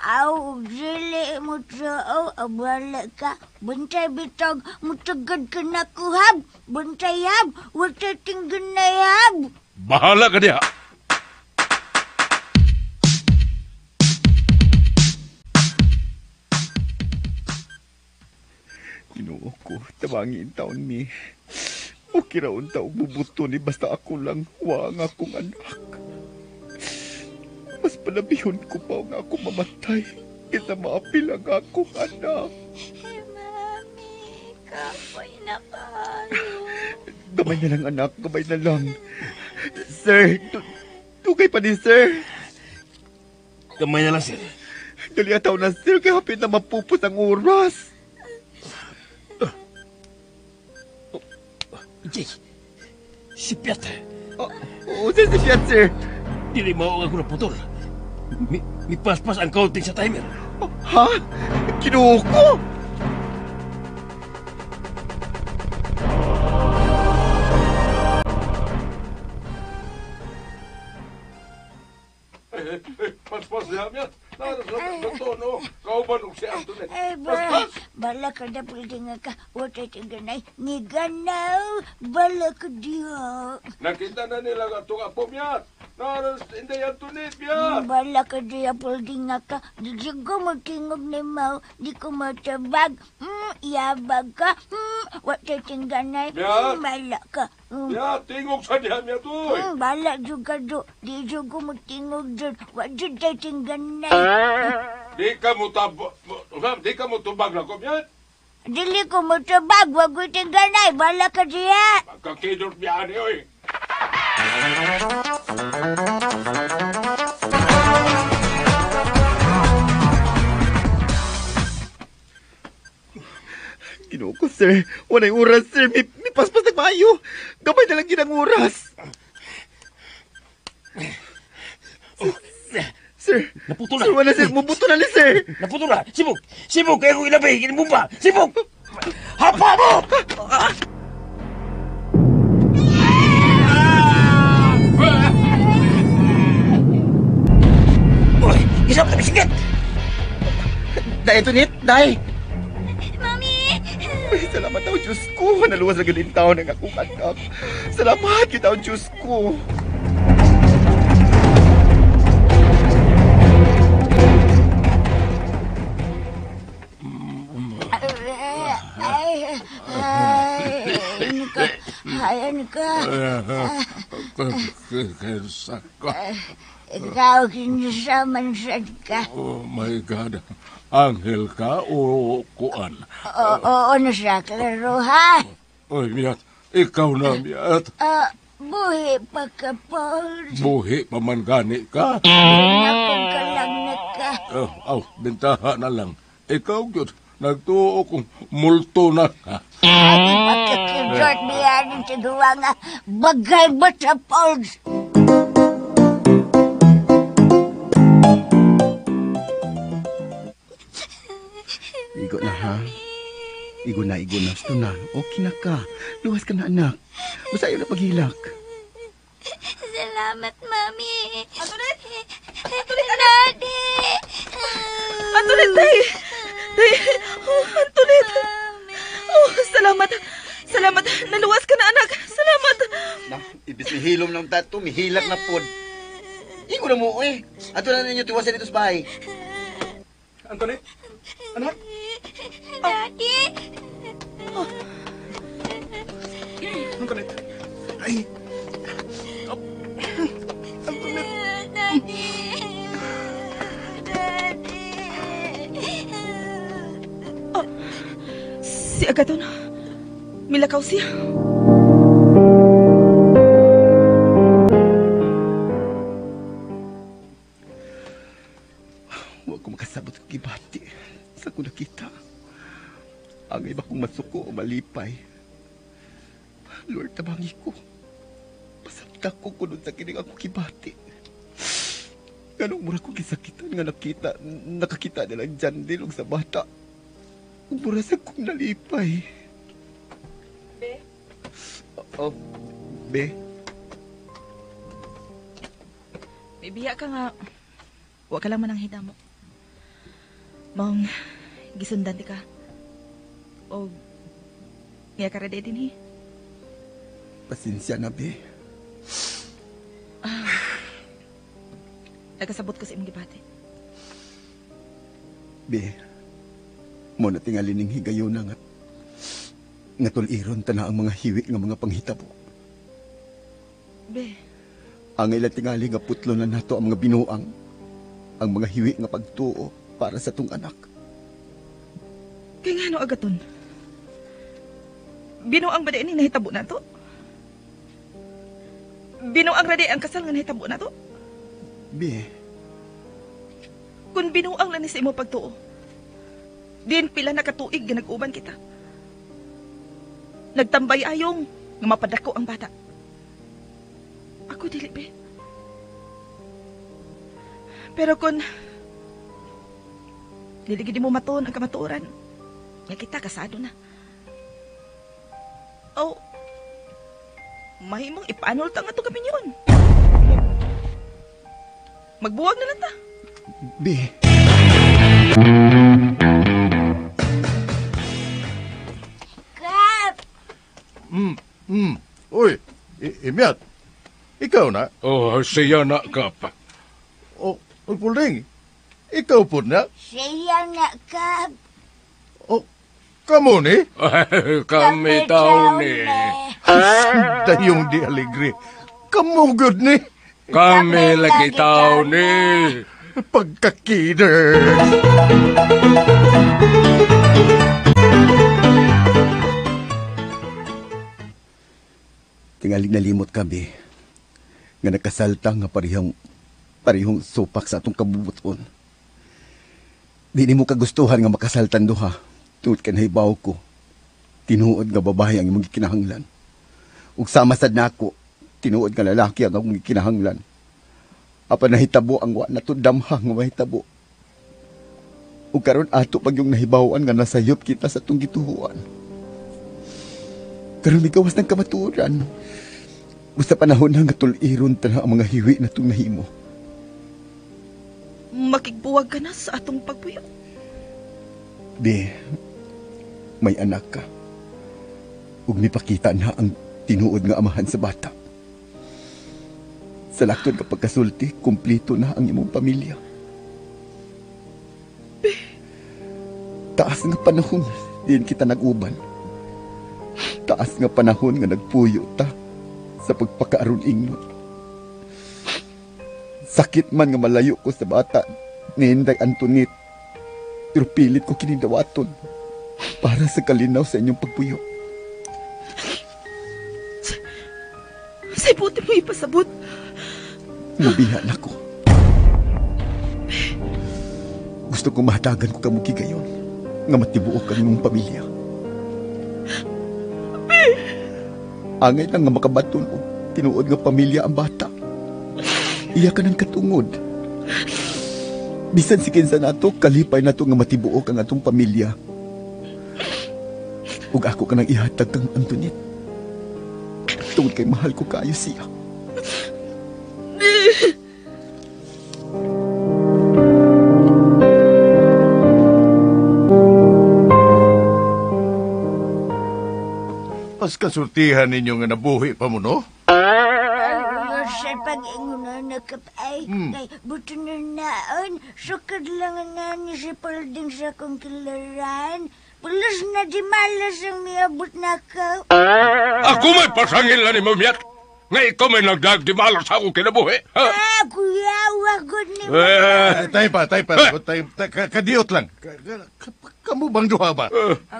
J: Aw, dili mo tao, abala ka. Bantay bitag, mutagad ka na kuhab. Bantay hab, wala tingganay hab.
M: Bahala ka diha.
G: Ginoo ko, tabangin taon ni. Mukiraon tao bubuto ni basta ako lang wa ang akong anak. Mas palabihon ko pa nga ako mamatay kita maapil ang akong anak.
K: Hey, Mami, kapoy na kayo.
G: Gamay na lang, anak. Gamay na lang. Sir, tugay pa ni sir.
E: Gamay na lang, sir.
G: Dali ataw na, sir. Kaya hapit na mapupos ang oras.
E: Jay, si Piat.
G: Oo, sir, si Piat, sir.
E: Dili mao ang ako naputol. Mi paspas ang counting sa timer.
G: Ha? Kinuho ko?
M: Paspas niya, Miat. Natono. Kauban og si Antoinette.
J: Ay, bala ka na pwede nga ka. Wala tingganay. Niganaw, bala ka diha.
M: Nakita na nila nga itong apo, Miat. Naras, hindi Antoinette, Miat.
J: Bala ka diha, pwede nga ka. Di ko magtingog ni Mau. Di ko matabag. Yabag ka. Wala tingganay.
M: Miat.
J: Bala ka.
M: Miat, tingog sa diha, Miat, uy.
J: Bala juga do. Di ko magtingog dun. Wala tingganay.
M: Di ka mo tubag na ko, Miat.
J: Dili ko mo tabag, wag ko tingganay, bala ka diya.
M: Magkakidot niya, oy.
G: Ginoo ko, sir. Walay oras, sir. Mi paspas nagmaayo. Gamay na lang yun ang oras. Sir.
F: Naputol na.
G: Sir, wala, sir. Mubuto na ni, sir.
F: Naputol na. Sibog. Sibog. Kaya kong ilabay. Kinibumba. Sibog. Hapa mo! Uy, isa pa bisigit.
G: Dai, Antoinette. Dai.
K: Mami!
G: Ay, salamat daw, Diyos ko. Naluwas na ganun taon ng akong anak. Salamat kita, Diyos ko.
J: Ay, ka.
M: Kinsa ka.
J: Ikaw, kinsa man sad ka.
M: Oh my God. Anghel ka o kuan?
J: Oo na siya, klaro ha?
M: Oy, Miyat. Ikaw na, Miyat.
J: Buhi pa ka, Paul.
M: Buhi pa man gani ka.
J: Nakong ka lang na ka.
M: Oh, bintaha na lang. Ikaw, gyud. Nagtuo kong multo na ka.
J: Ay, pagkakijort niya ng tigawa nga bagay ba sa Pauls?
G: Igo na, ha? Igo na, igo na. Gusto na. Okay na ka. Luwas ka na, anak. Basta ayaw na paghilak.
K: Salamat, Mami.
H: Antoinette!
K: Antoinette, anak! Daddy!
H: Antoinette, day! Day! Oh, Antoinette! Oh, salamat! Salamat! Naluwas ka na, anak! Salamat!
G: Na, ibis mihilom ng tato, mihilak na pod. Igo na mo, eh. Ato na ninyo tiwasan dito sa bahay.
C: Antoinette? Anak?
K: Daddy!
H: Oh.
C: Antoinette? Ay! Oh. Antoinette!
K: Daddy! Daddy!
H: Oh. Si Agaton, milakaw siya.
G: Huwag ko makasabot kong gibati sa kong nakita. Ang iba kong masuko o malipay. Lord, tabangi ko. Pasabta ko kunod sa kining akong gibati. Ganong mura kong gisakitan nga nakakita nilang jandil og sa bata. Mura sa kong nalipay.
H: Be?
G: Oh, be?
H: May biya ka nga. Huwag ka lang man ang hidamo. Maong gisundan di ka. O, nga ka ready din, he?
G: Pasensya na, be.
H: Ah, nagkasabot ko sa imong gibati.
G: Be, mo na tingali ning higayon na nga tuliron ta na ang mga hiwi nga mga panghitabo.
H: Be.
G: Ang ila tingali nga putlo na nato ang mga binuang, ang mga hiwi nga pagtuo para sa tong anak.
H: Kaya nga no, Agaton? Binuang ba di ini nahitabo na to? Binuang ra di ang kasal nga nahitabo na to?
G: Be.
H: Kung binuang lang ni sa imo pagtuo, din pila nakatuig nga nag-uban kita. Nagtambay ayong nga mapadako ang bata. Ako dili, be. Pero kung dili gid mo matuon ang kamatuoran, nga kita kasado na. Oh, mahimong ipanol ta nga itong opinyon. Magbuwag na lang ta.
G: Be.
J: Kap!
I: Uy, Imyat, ikaw na?
M: Oh, siya na, Kap.
I: Oh, Pulding, ikaw po na?
J: Siya na, Kap.
I: Oh, kamo ni?
M: Kami tao ni.
I: Dayong di alegre. Kamo gud ni.
M: Kami lagi tao ni.
I: Pagkakider.
G: Tingalig nalimot kami nga nakasalta nga parehong supak sa atong kabubuton. Di nimo kagustuhan nga makasaltan duha. Tungod kay nahibaw ko Tinuod nga babae ang imong gikinahanglan. Ug sama sad nako, tinuod nga lalaki ang akong gikinahanglan. Apan nahitabo ang wa nato damha nga mahitabo. Ug karon ato pag yung nahibaw-an nga nasayop kita sa atong gituhuan. Karon migawas ng kamatuoran. Basta panahon na nga tul-iron ta na ang mga hiwi na itong nahimo.
H: Makigbuwag ka na sa atong pagpuyo.
G: Di, may anak ka. Ug mipakita na ang tinuod nga amahan sa bata. Sa laktod kapag kasulti, kumplito na ang imong pamilya. Taas nga panahon, diin kita nag-uban. Taas nga panahon nga nagpuyo ta sa pagpakaaron ingnon. Sakit man nga malayo ko sa bata ni Inday Antoinette, pero pilit ko kinidawaton para sa kalinaw sa inyong pagpuyo.
H: Say buti mo ipasabot.
G: Mubihan ako. Gusto kong mahatagan ko kamuki gayon nga matibuok ang imong pamilya. Angay lang nga makabaton og tinuod nga pamilya ang bata. Iya ka ng katungod. Bisan si kinsa nato, kalipay nato nga matibuok ang atong pamilya. Ug ako ka nang ihatag kang Antoinette. Tungod kay mahal ko kaayo siya.
I: Pas kasultihan ninyo nga nabuhi pa mo, no?
J: Sa pag-ingon na kapay, kay buto na naon, sukad lang na ni si Palding sa akong kilaran. Pulos na di malas ang miabot na ka.
M: Ako may pasangil na ni Mamiat. Nga ikaw may nagdag di malas akong kinabuhi.
J: Ah, kuya, wagod ni mo.
I: Tayo pa. Kadiot lang. Kamu bang duha ba?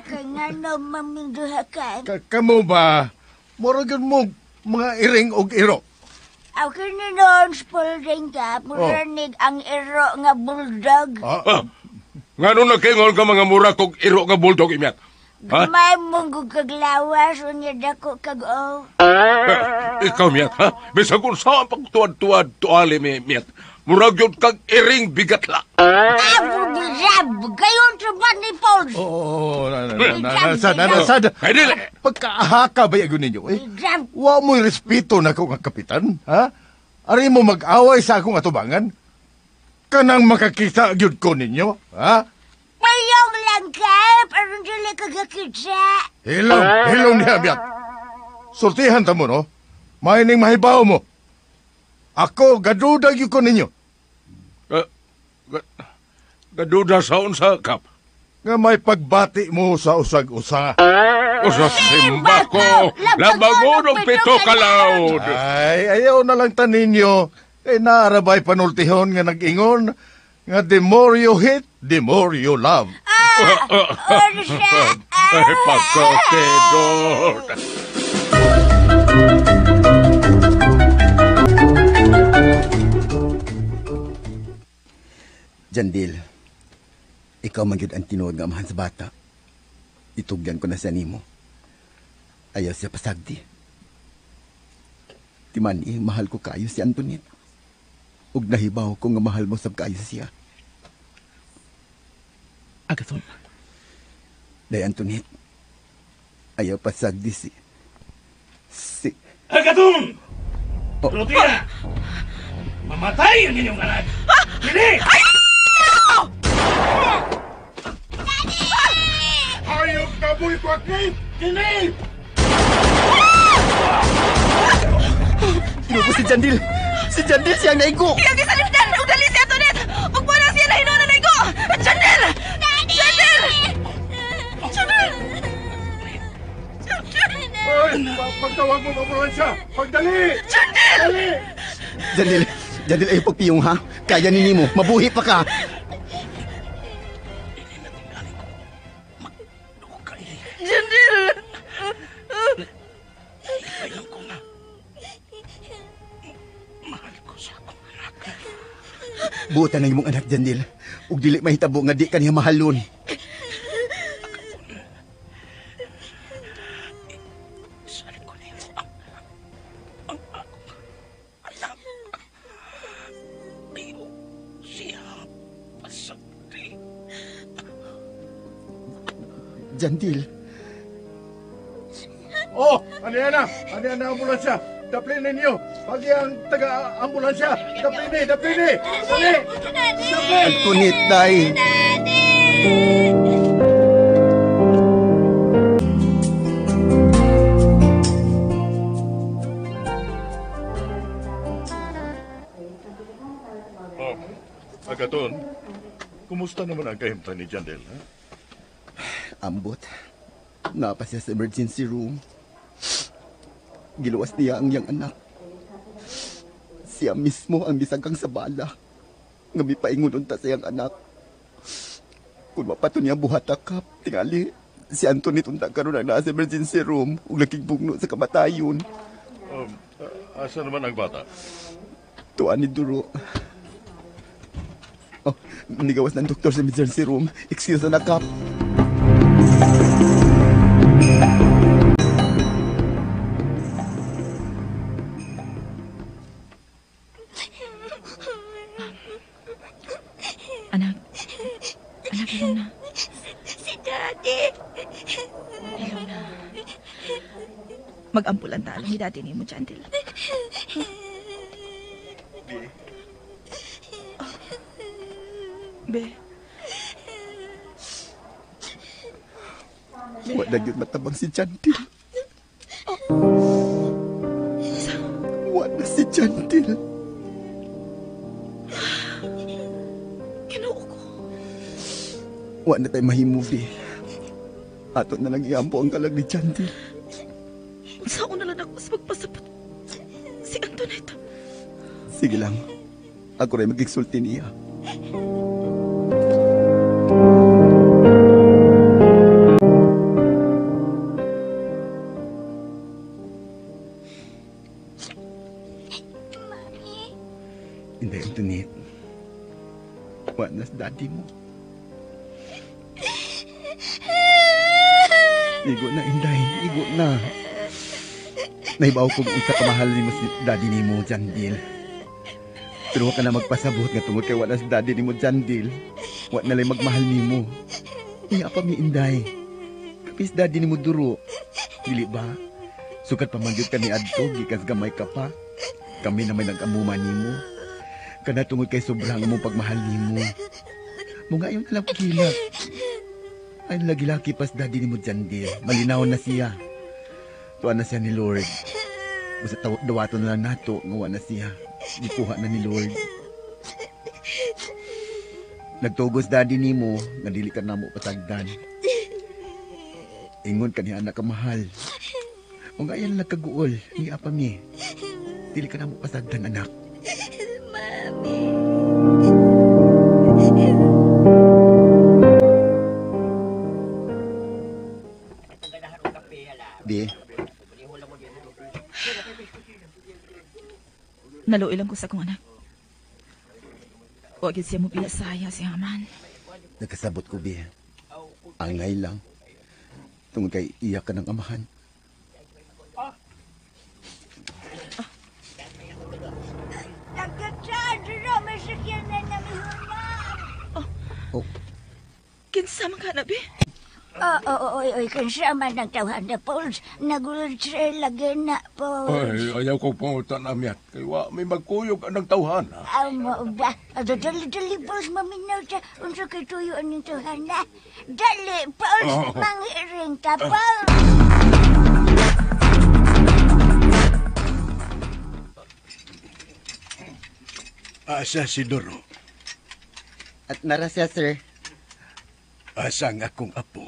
J: Okay, nga no, maming duha ka.
I: Kamu ba, muragan mo mga iring og iro?
J: Okay na noon, Spalding ka, muranig ang iro nga bulldog.
M: Nga nung nagkingol ka mga mura kog iro nga bulldog, Imiat?
J: Gamay mong gugaglawas, unya dako kag o.
M: Ikaw, Miat, ha? Bisag kung saan pagtuwad-tuwad tuwali, Miat. Murag yun kag iring bigatla.
J: Ah, bubirab! Gayon sa ni Pauls!
I: Oo, nasad.
M: Ay, dili!
I: Pagkaahaka ba yagon ninyo, eh? Wa mo'y respeto na ko nga kapitan, ha? Ari mo mag-away sa akong atubangan? Kanang makakita gyud ko ninyo, ha?
J: Mayong lang ka, parang dili kagakita.
I: Hilong niya, Miat. Sultihan ta mo, no? Maining mahibaw mo. Ako, gaduda gyud ko ninyo.
M: Gaduda sa unsa, Kap?
I: Nga may pagbati mo sa usag-usa.
M: Usa simba ko, labangon og pito kalaod.
I: Ay, ayaw na lang taninyo. Eh, naarabay panultihon nga nag-ingon nga the more you hate, the more you love.
J: Unsa?
M: Ay, pagkakidot.
G: Jandil, ikaw man gyud ang tinuod nga amahan sa bata. Itugyan ko na siya nimo. Ayaw siya pasagdi. Timani, mahal ko kaayo si Antoinette. Ug nahibaw ko nga mahal mo sab kaayo siya.
L: Agaton.
G: Day Antoinette, ayaw pasagdi si
E: Agaton!
G: Oh.
E: Lutia! Mamatay ang inyong anak! Dili!
I: Hayop ka, boy, kwakit! Dili!
G: Tinubo si Jandil! Si Jandil siyang naigo!
H: Iyang gisalimdan! Ug dali si Antoinette! Ug muna siya na hinuon na naigo! Jandil! Daddy! Jandil! Jandil!
I: Oy! Pagtawag mo ambulansya! Pagdali!
H: Jandil!
I: Dali!
G: Jandil! Jandil, ayaw pagpiyong ha? Kaya nini mo! Mabuhi pa ka!
H: Jandil!
E: Alam ko nga. Mahal ko sa akong anak.
G: Buotan ang imong anak, Jandil. Ug dili mahitabo nga di kaniya mahalon. Jandil.
I: Oh, ano yan na? Ano yan na ambulansya? Daplin ninyo. Pagi ang taga-ambulansya. Daplini, daplini. Dali! Daplin!
G: Antoinette, day.
I: Oh, Agaton, kumusta naman ang kahimtang ni Jandel, ha?
G: Ambot. Napa siya sa emergency room. Giluwas niya ang iyang anak. Siya mismo ang misagang sa bala. Nga mipaingon unta sa iyang anak. Kung mapato niya buhat akap, tingali, si Antoinette unta karon ang naa sa emergency room ug laging bugno sa kamatayon.
I: Asa naman ang bata?
G: Tuan ni Duro. Oh, nigawas ng doktor sa emergency room. Excuse na kap.
H: Anak. Anak, hello na.
K: Si Daddy.
H: Hello na. Mag-ampulan ta lang ni Daddy ni mo, Jandil. Be.
G: Wa na gyud matabang si Jandil. Wa na si Jandil.
H: Kinuo ko.
G: Wa na tayo mahimo, be. Ato na lang iampo ang kalag ni Jandil.
H: Unsaon na lang ako sa magpasabot si Antoinette.
G: Sige lang. Ako rin magigsulti niya.
K: Mami.
G: Hindi, Antoinette. Wa na sa daddy mo. Igo na, Inday. Igo na. Naibaw kong unsa kamahal nimo si daddy nimo, Jandil. Pero wa ka na magpasabot nga tungod kay wa na si daddy nimo, Jandil. Wa na lay magmahal nimo. Iya pa mi, Inday. Kapis daddy nimo duro. Dili ba? Sukat pa man gyud ka ni adto, gikan sa gamay ka pa. Kami na may nag-amuma nimo. Kana tungod kay sobrang among pagmahal nimo. Mungayon na lang paghilak. Ay, lagi-laki pas daddy nimo, Jandil. Malinaw na siya. Tuwa na siya ni Lord. Basta dawato na lang nato, ngawa na siya. Gikuha na ni Lord. Nagtugos daddy nimo, nga dili ka namo patagdan. Ingon ka niya anak kamahal. O nga yan lang kaguol, ni apa mi. Dili ka namo pasagdan, anak.
K: Mami.
G: Di.
H: Naluoy lang ko sa akong anak. Huwag yun siya mo sa siyang aman.
G: Nagkasabot ko, Bi. Angay lang. Tungod kay iyak ka ng amahan.
H: Oh. Kinsa man ka na, Bi?
J: Oo, oy, oy, kinsa man ang tawhan na, Pauls. Nagulod sa lagi na, Pauls.
M: Ay, ayaw ko pangutan na, Miat. Kay wa may magkuyog ang tawhan.
J: Amo ba? Dali, dali, Pauls, maminaw sa unsa kay tuyo ang tawhan na. Dali, Pauls,
M: Oh.
J: manghiring ta, Pauls.
D: Asa si Doro?
G: At nara siya, sir.
D: Asa ang akong apo?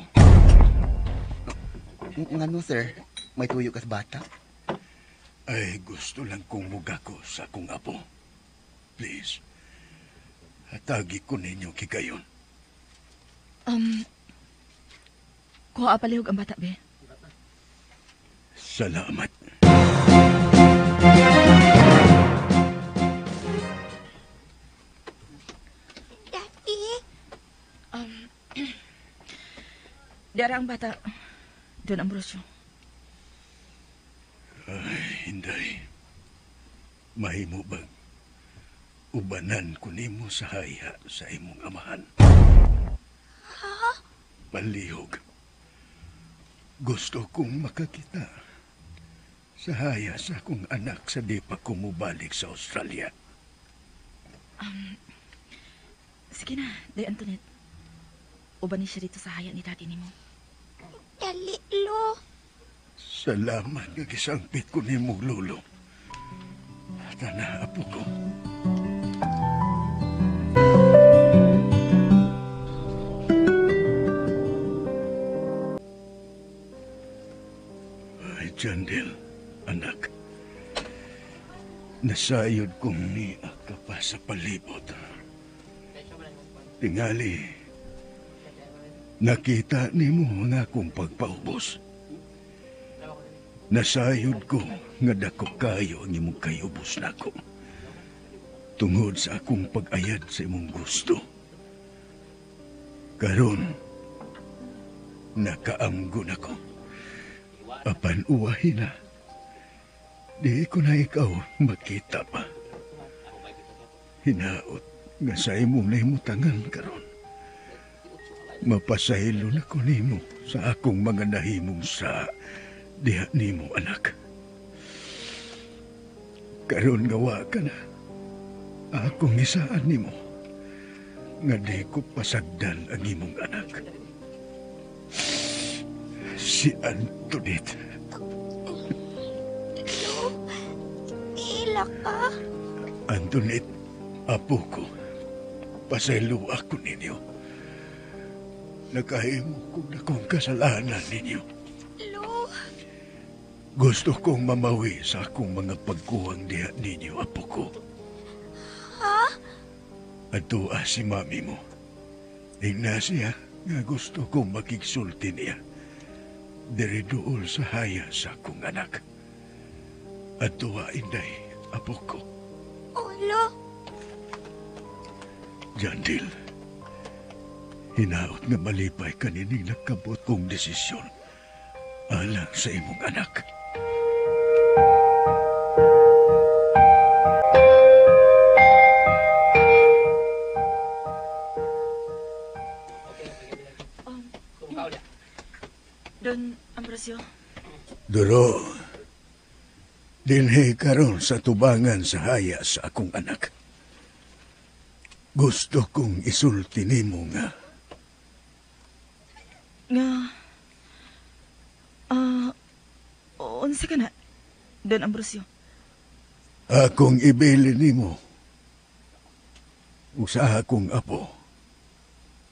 G: Ngano, sir? May tuyo kas bata?
D: Ay, gusto lang kong mugako sa akong apo. Please. Hatagi ko ninyo kikayon.
H: Kuha palihog ang bata, be.
D: Salamat.
K: Daddy.
H: Diara ang bata. Don Ambrosio.
D: Ay, Inday. Mahimo bang ubanan ko nimo sa hayha sa imong amahan?
K: Ha?
D: Palihog. Gusto kong makakita sa haya sa akong anak sa di pa ko mobalik sa Australia.
H: Sige na, Day Antoinette. Uban ni siya dito sa haya ni daddy nimo.
K: Dali, lo.
D: Salamat nga gisangpit ko nimo, lolo. Tana, apo ko. Ay, Jandel, anak. Nasayod kong niya ka pa sa palibot. Tingali, nakita nimo ang akong pagpaubos. Nasayod ko nga dako kayo ang imong kayubos nako. Tungod sa akong pag-ayad sa imong gusto. Karon, nakaamgon ako. Apan uwahin na. Di ko na ikaw makita pa. Hinaot nga sa imong nahimutangan karon. Mapasaylo na ko nimo sa akong mga nahimong sa diha nimo, anak. Karon nga wa ka na. Akong isaan nimo nga di ko pasagdan ang imong anak. Si Antoinette.
K: Lo, ila ka.
D: Antoinette, apo ko. Pasaylo ako ninyo. Nakahimo kong dakong kasalanan ninyo.
K: Lo.
D: Gusto kong mamawi sa akong mga pagkuwang diha ninyo, apo ko.
K: Ha?
D: Adtoa si mami mo. Ingna siya nga gusto kong makigsulti niya. Diri duol sa haya sa akong anak. Adtoa, inday, apo ko.
K: Oh, lo.
D: Jandil, hinaot nga malipay kanining nakabot kong desisyon alang sa imong anak.
H: Don Ambrosio.
D: Duro, dinhi karon sa tubangan sa haya sa akong anak. Gusto kong isulti nimo nga.
H: Nga, unsa ka na, Don Ambrosio?
D: Akong ibili nimo ug sa akong apo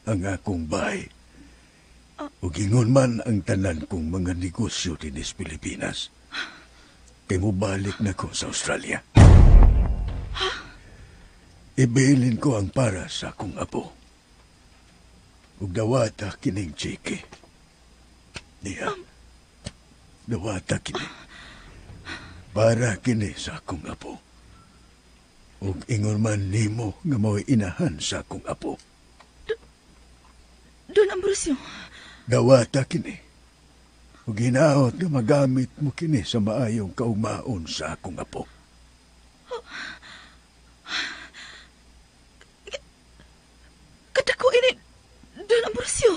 D: ang akong bahay. Ug ingon man ang tanan kong mga negosyo dinis Pilipinas. Kay mobalik na ko sa Australia. Ibilin ko ang para sa akong apo. Ug dawata kining chiki. Diha. Dawata kini. Para kini sa akong apo. Ug ingon man nimo nga mao'y inahan sa akong apo.
H: Don Ambrosio.
D: Dawata kini. Ug hinaot nga magamit mo kini sa maayong kaugmaon sa akong apo.
H: Kadako ini, Don Ambrosio.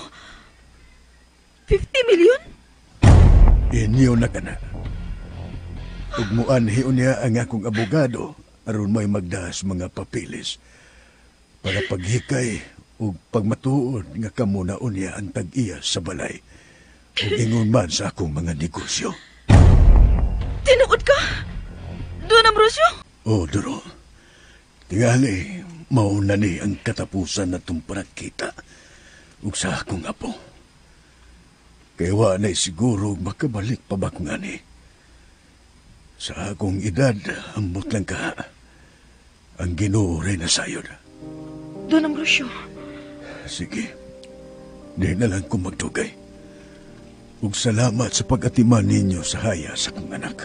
H: 50 million?
D: Inyo na kana. Ug muanhi unya ang akong abogado aron may magdahas mga papilis para paghikay ug pagmatuod nga kamo na unya ang tag-iya sa balay ug ingon man sa akong mga negosyo.
H: Tinuod ka? Don Ambrosio?
D: O, Duro. Tingali, mauna ni ang katapusan na itong panagkita ug sa akong apo. Kaya wa na'y siguro makabalik pa ba kung ani. Sa akong edad, ambot lang ka. Ang Ginoo rin na sayod.
H: Don Ambrosio.
D: Sige. Di na lang kong magdugay. Ug salamat sa pag-atiman ninyo sa haya sa akong anak.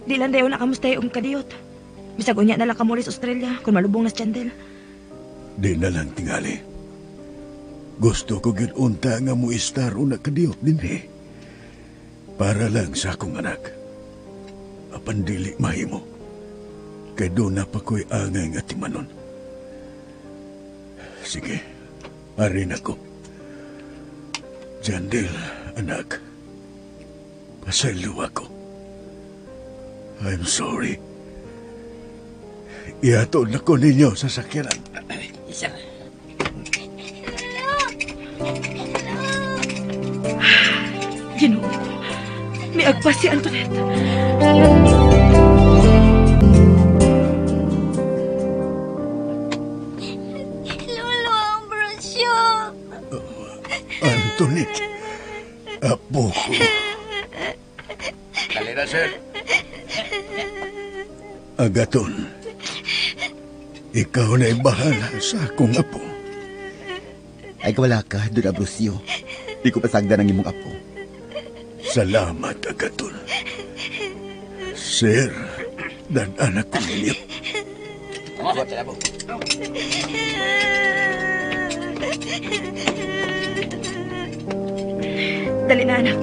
H: Di lang dayon na kamustay og kadiyot. Bisag unya na lang kamuli sa Australia kung malubong na si Chandel.
D: Di na lang tingali. Gusto ko gyud unta nga muistar una kadiyot dinhi. Para lang sa akong anak. Apan dili mahimo. Kay doon na pa ko'y angay nga timanon. Sige, arin ako. Jandil, Anak, pasaylo ako. I'm sorry. Ihatod na ko ninyo sa sakyanan.
F: Sir.
H: Ginoo ko. Miagpas si Antoinette.
K: Lolo Ambrosio.
D: Antoinette, apo ko.
N: Dali na, sir.
D: Agaton, ikaw na'y bahala sa akong apo.
G: Ay kawala ka, Don Ambrosio. Di ko pasagdan ang imong apo.
D: Salamat, Agaton. Sir, dan-anak ko ninyo.
H: Dali na, anak.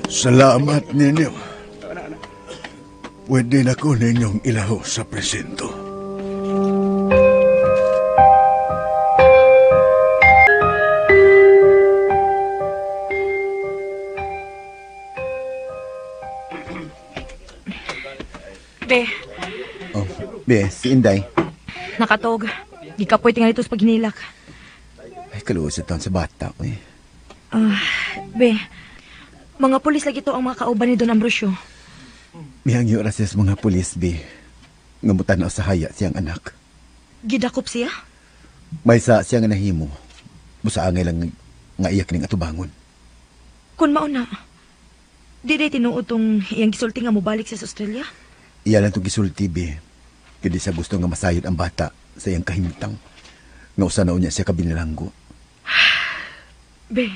D: Salamat ninyo. Pwede na ko ninyong ilaho sa presinto.
H: Be.
G: Oh, be, si Inday.
H: Nakatog. Gikapoy tingali ito sa paghinilak.
G: Ay, kaluwas sa taon sa bata. Eh.
H: Be, mga pulis lagi to ang mga kauban ni Don Ambrosio.
G: Mihangyo ra siya sa mga pulis, be. Ngamutan na sa haya siyang anak.
H: Gidakop siya?
G: May sa siya nga nahimo. Busa angay lang nga iyak ning atubangon.
H: Kun mauna, di day tinuod tong iyang gisulti nga mobalik siya sa Australia?
G: Iya lang itong gisulti, be. Kaya di siya gusto nga masayod ang bata sa iyang kahimtang. Nga usa na unya siya kabinalanggo.
H: Be.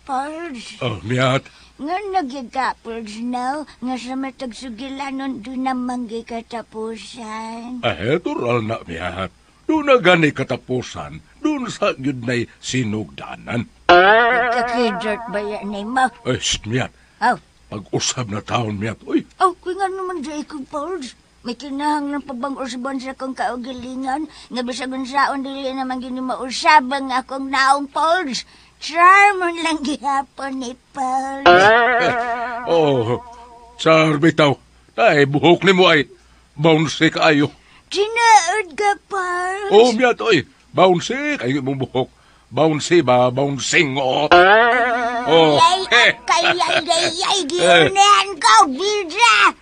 J: Pards.
M: Oh, miyat.
J: Nga nagigapers now, nga sa matagsugilanon doon namang katapusan.
M: Ay, tural na, miyat. Doon na gani katapusan, doon sa yun na'y sinugdanan.
J: Kakidot ba yan ay mo?
M: Ay, shh, miyat.
J: Oh.
M: Pag-usab na taon, miyat. Uy.
J: Oh, kuya nga naman dyan ko, Pards. May kinahanglan pa bang usbon sa kong kaugalingan? Nga bisag unsaon dili naman gini mausab ang akong naong, Pards. Charm lang gihapon ni Pards.
M: Oh, char bitaw. Ay, buhok ni mo ay bouncy kaayo.
J: Tinaod ka, Pards.
M: Oh, miyat, oy. Bouncy kayo mong buhok. Bouncy ba? Bouncing, oo. Oh.
J: Ay, ay, ay, ay, ay, giunahan ko, bida!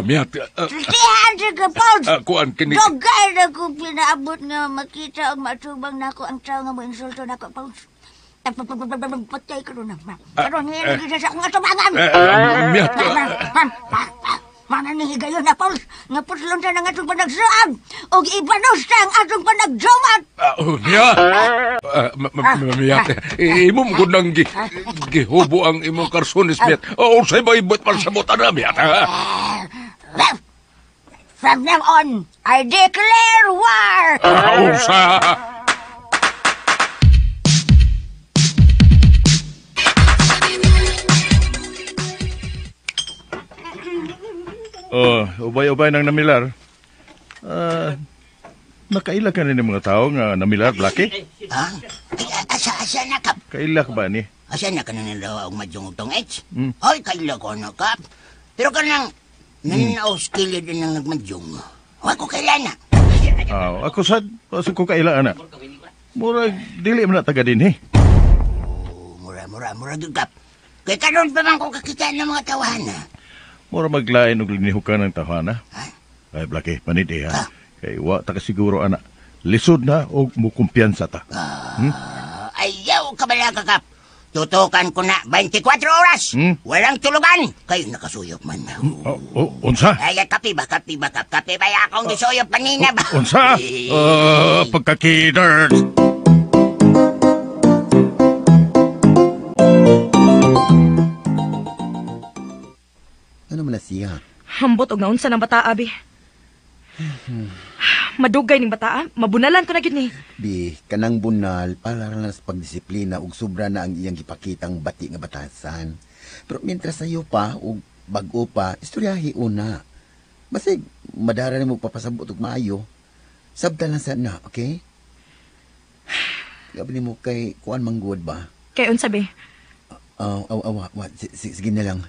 M: Miyat.
J: Sultihan sa ka, Pards.
M: Kuan, kini...
J: Dugay na ko pinaabot nga makita ang matubang nako ang tao nga mo insulto nako, Pards. Patay ka ron. Karon, hindi sa akong atubangan.
M: Miyat.
J: Mana ni higayon na, Pauls, nga puslon sa ng atong panagsuag, og ibanos sa ang atong panagjumat.
M: Miyat! Miyat, imo mo nang gihubo ang imong karsunis, Miyat. O, sa'yo ba ibot palsabutan na, Miyat?
J: From now on, I declare war!
M: Usa!
I: Oh, ubay-ubay nang namilar. Nakaila ka ni mga tao nga namilar, Blackie?
N: Ha? Asa na ka?
I: Kaila ka ba ni?
N: Asa na ka na nila og madyong utong H? Ay, kaila ko na ka. Pero kanang nananaos kilid nang nagmadyong. Wa ko kaila na.
I: Ako sad, asa ko kaila ana. Murag dili man na taga dinhi.
N: Oh, mura gyud kap. Kay karon pa man ko kakita ng mga tawana.
I: Mura maglain og linihukan ng tawana. Ay, Blackie, panidi ha. Kay wa ta kasiguro ana. Lisod na og mukumpiyansa ta.
N: Ayaw ka bala kakap. Tutukan ko na 24 oras. Walang tulugan. Kay nakasuyop man.
I: Unsa?
N: Ay, kape ba? Kape ba akong gisuyop kanina ba?
I: Unsa? Pagkakiders.
G: Ano man na siya?
H: Hambot og naunsa ng bata, abi. Madugay ning bataa, mabunalan ko na gyud ni.
G: Bi, kanang bunal para lang sa pagdisiplina ug sobra na ang iyang gipakitang bati nga batasan. Pero mientras sayo pa ug bag-o pa, istoryahi una. Basig madara nimo papasabot og maayo. Sabta lang sa na, okay? Gabi nimo kay kuan manggod ba?
H: Kay unsa be?
G: Sige na lang.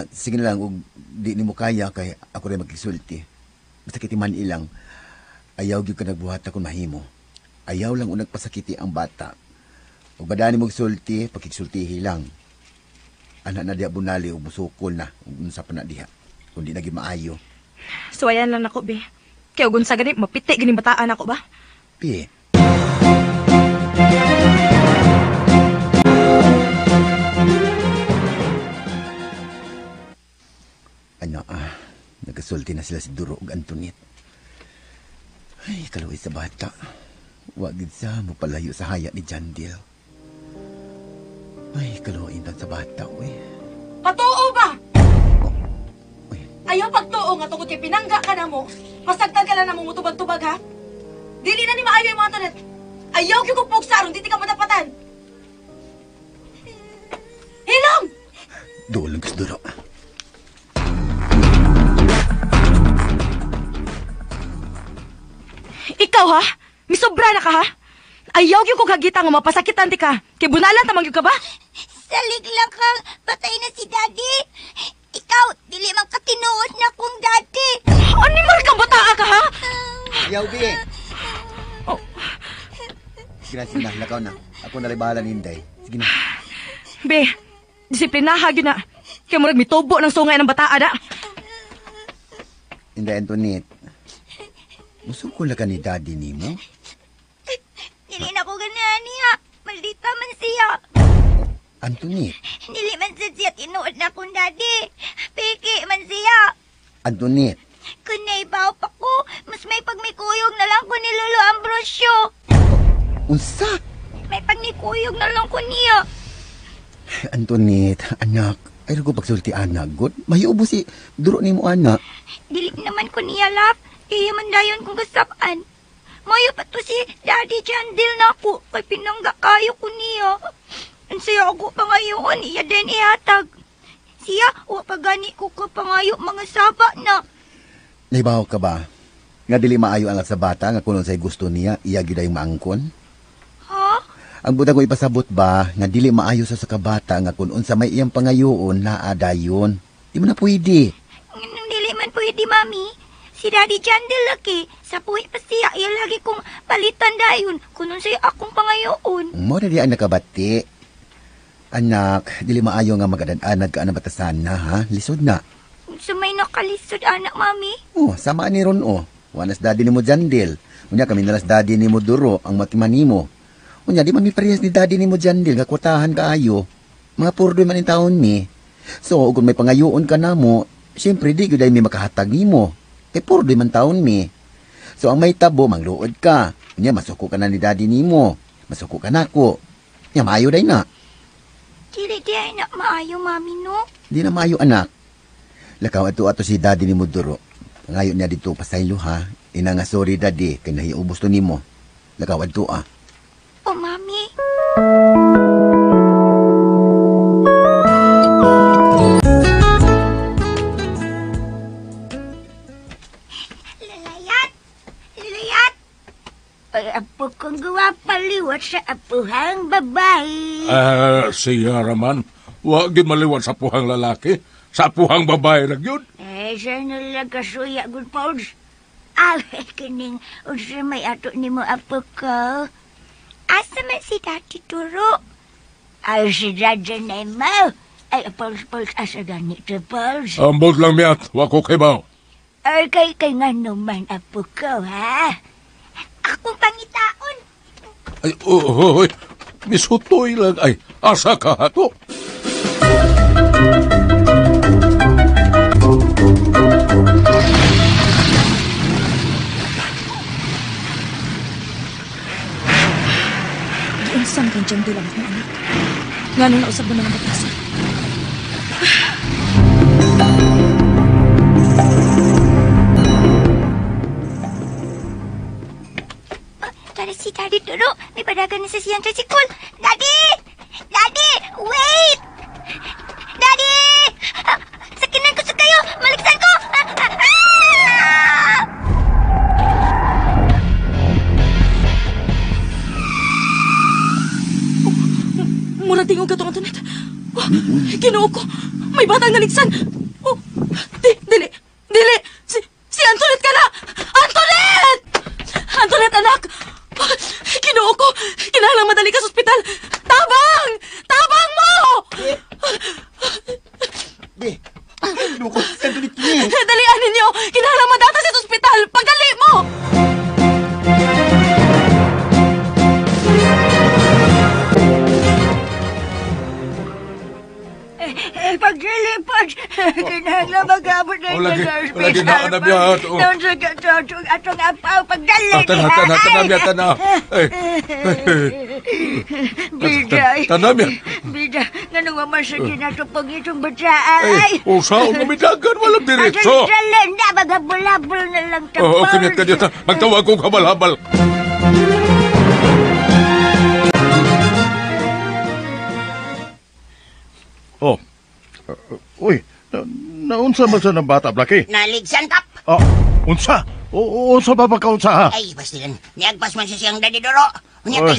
G: Sige na lang ug di nimo kaya kay ako rin magkisulti. Basta kiti man ilang, ayaw gyud ka nagbuhat akong mahimo. Ayaw lang unag pasakiti ang bata. Ug badani mo sulti, pakigsultihi lang. Anak na diha bunali ug musukol na ug unsa pa na diha. Kundi na gyud maayo.
H: So ayan lang nako be. Kay ug unsa gani mapiti gani bataan ako ba?
G: Bi. Ano nagasulti na sila si Duro ug Antoinette. Ay, kaluoy sa bata. Wa gid sa mo palayo sa haya ni Jandil. Ay, kaluoy intan sa bata, uy.
H: Patuo ba? Ayaw pagtuo nga tungod kay pinangga ka na mo. Masagtan ka lang na mo mutubag-tubag, ha? Dili na ni maayo yung mga Antoinette. Ayaw gyud kong pugsa aron di ka madapatan. Hilom!
G: Duol lang kas Duro.
H: Ikaw ha? Misobra na ka ha? Ayaw gyud kog hagita nga mapasakitan ti ka. Kay bunalan ta man gyud ka ba?
K: Salig lang kang patay na si Daddy. Ikaw, dili man ka tinuod na kong daddy.
H: Ani man ka bataa ka ha?
G: Ayaw bi. Oh. Sige na, sige na, lakaw na. Ako na rin bahala ni Inday. Sige na.
H: Be, disiplinaha gyud na. Kay murag mitubo ng sungay ng bataa da.
G: Inday Antoinette. Musukol na ka ni Daddy nimo?
K: Dili na ko ganahan niya. Maldita man siya.
G: Antoinette.
K: Dili man sad siya tinuod na kong daddy. Piki man siya.
G: Antoinette.
K: Kung naibaw pa ko, mas may pagmikuyog na lang ko ni Lolo Ambrosio.
G: Unsa?
K: May pagnikuyog na lang ko niya.
G: Antoinette, anak. Ay, ko pagsulti, anak. God, mayubo si duro nimo, anak.
K: Dili naman ko niya, love. Iya man dayon kong kasapan. Mayo pa to si Daddy Jandil na ako. Kay pinangga kayo ko niya. Ang saya ako pangayoon, iya din ihatag. Siya, wa pa gani ko ka pangayo mga saba na.
G: Naibaw ka ba? Nga dili maayo ang sa bata, nga kunon sa'y gusto niya, iya gyud ay maangkon?
K: Ha?
G: Ang buta ko ipasabot ba, nga dili maayo sa kabata, nga kun unsa may iyang pangayoon, naa dayon. Di mo na pwede.
K: Nganong dili man pwede, Mami. Si Daddy Jandil laki, sa puwi pa siya, iya lagi kong palitan dayon, kunon sa'yo akong pangayoon.
G: Mo na di ang nakabati. Anak, dili maayo nga magadan-anad ka ang batasan na, ha? Lisod na.
K: Sa may nakalisod, anak, Mami.
G: Oh, sama ni ron, oh. Wanas daddy ni mo Jandil. Unya kami nalas daddy ni mo Duro, ang matiman nimo. Unya, di man mi parehas ni daddy ni mo Jandil, nga kwartahan kaayo. Mga purdoy man in taon mi. So, kung may pangayoon ka na mo, siyempre di gyud ay may makahatag nimo. Kay purdoy man taon mi. So, ang may tabo, mangluod ka. Unya, masuko ka na ni daddy nimo. Masuko ka nako. Unya, maayo day na.
K: Dili di ay na maayo, Mami, no?
G: Di na maayo, anak. Lakaw ato si daddy ni mo Duro. Ngayon niya dito pasaylo, ha? Ina nga sorry, daddy, kay nahiubos to nimo. Lakaw ato, ah.
K: Oh, Mami. Lalayat! Lalayat! Ay, apo kong guwapa liwat sa apuhang babae.
M: Siya raman. Wa gyud maliwat sa apuhang lalaki. Sa apuhang babae ra gyud.
J: Eh, sa nalang kasuya, good Pauls. Ay, kining, unsa may ato nimo apo ko.
K: Asa man si Daddy Duro?
J: Ay, si Daddy na mo. Ay, Pauls, Pauls, asa ganito, Pauls?
M: Ambot lang miyat, wa ko kay-baw.
J: Ay, kay nga naman apo ko, ha?
K: Akong pangitaon.
M: Ay, oh, oh, misutoy lang. Ay, asa ka ato?
H: Giunsang kang Jandil ang akong anak. Nga nung nausap na mga batasan.
K: Daddy Duro, may padagan na sa siyang tricycle. Daddy! Daddy! Wait! Daddy! Sakinan ko sa kayo! Maliksan ko! Ah!
H: Mura tingog ka itong Antoinette. Oh, Ginoo ko! May batang naligsan! Oh, dili! Dili! Si Antoinette ka na! Antoinette! Antoinette, anak! Oh, Ginoo ko! Kinahanglan madali ka sa ospital! Tabang! Tabang mo!
G: Di! Ginoo ko! Si Antoinette kini!
H: Dalian ninyo! Kinahanglan madata siya sa ospital! Pagdali mo!
J: Paglilipad, kinahanglan mag-abot na
M: Wala
J: sa
M: lagi na anabya, ato.
J: Noon sa atong atong apaw, pagdali
M: Tana, tana, tanamya, tana. Ay,
J: Bida.
M: Tanamya.
J: Bida, nga man sa dinatupag itong bataan.
M: Ay, usaon nga midagan, walang diretso.
J: Dali na, maghabol-habol na lang tapos.
M: Oo, kanyat, kanyat. Magtawag kong habal-habal.
I: Oh. Uy, naunsa man sa ng bata, Blackie?
N: Naligsan, Kap.
I: Oh, unsa? Unsa ba pagkaunsa, ha?
N: Ay, pastilan. Niagpas man siya siyang Daddy Duro. Unya kay,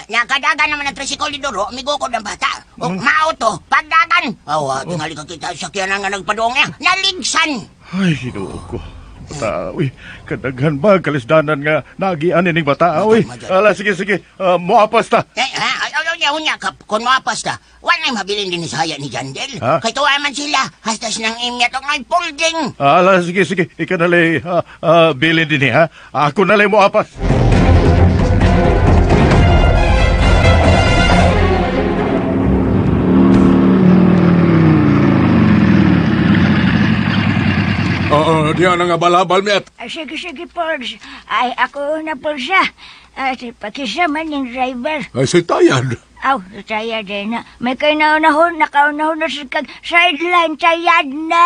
N: nakadagan naman ang tricycle ni Duro, migukod ang bata. O mauto, pagdagan. Awa, tingali ka kita sa sakyanan nga nagpaduong niya. Naligsan.
I: Ay, Ginoo ko. Bata, uy, kadaghan ba kalisdanan nga nagian ining bata, uy. Ala, sige, sige, moapas ta.
N: Eh, ha? Ay, ay, unya, Kap. Kung moapas ta, wala mabilin din sa haya ni Jandel.
I: Ha?
N: Kay tuwa man sila, hastas ng imya tong ay folding.
I: Ala, sige, sige, ikaw nalay bilin din ha? Ako nalay moapas.
M: Oo, diyan ang abalabal, miat.
J: Sige, sige, Pols. Ay, ako na, Pols, ha. Pakisa man yung driver.
M: Ay, si Tayad.
J: Aw, Tayad eh na. May kayo naunahon, nakaunahon na sa kag sideline, Tayad na.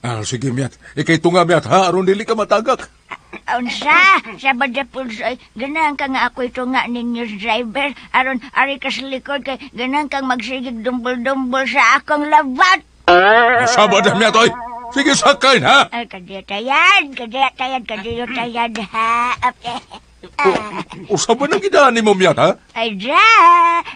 M: Ah, sige, miat. Ikay tunga, miat, ha? Aron dili ka matagak.
J: Unsa, sabad na, Pols, ay, ganahan ka nga ako ito nga ninyo, driver. Aron, ari ka sa likod, kay ganahan kang magsigig dumbol-dumbol sa akong labat.
M: Sabad na, miat, oy. Sige, sakay, ha?
J: Ay, kadiyo tayad, kadiyo tayad, kadiyo tayad, ha?
M: Usa ba nang gidani mo, miat, ha?
J: Ay, dra!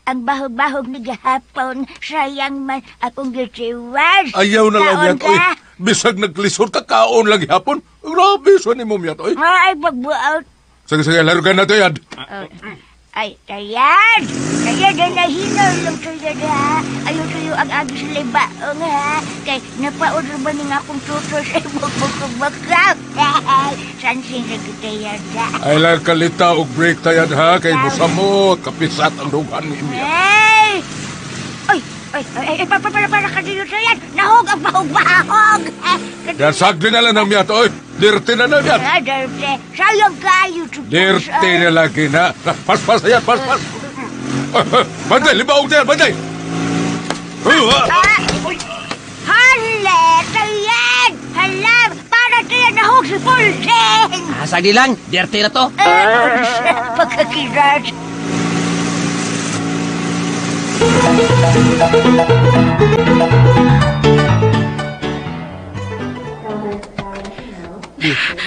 J: Ang bahog-bahog ni gahapon, sayang man akong gitiwas.
M: Ayaw na lang, miat, oy. Bisag naglisod ka, kaon lang gihapon. Grabe, sa ni mo, miat, oy.
J: Ay, pagbuot.
M: Sige, sige, laro ka na, tayad.
J: Ay, tayad! Tayad, ay nahinaw lang tayad, ha? Ayaw tayo ang agis libaong, ha? Kay napaudro ba ning akong tutos ay magbukabakap? Sansing sa tayad, ha?
M: Ay lang kalita og break, tayad, ha? Kay musamot, kapisat ang dugan ni miat.
J: Ay! Ay, ay, ay, ay, para ka dito, tayad! Nahog ang bahog-bahog!
M: Yan, sagli na lang ng miat, oy! Dirty na na, miat!
J: Ah, dirty. Sayang kayo,
M: Dirty na lagi na. Paspas, ayan, paspas. Bantay, libaong tayo, bantay!
J: Hala, tayad! Hala, para tayo nahog si Pulsing!
F: Sagli lang, dirty na to.
J: Pagkakirat.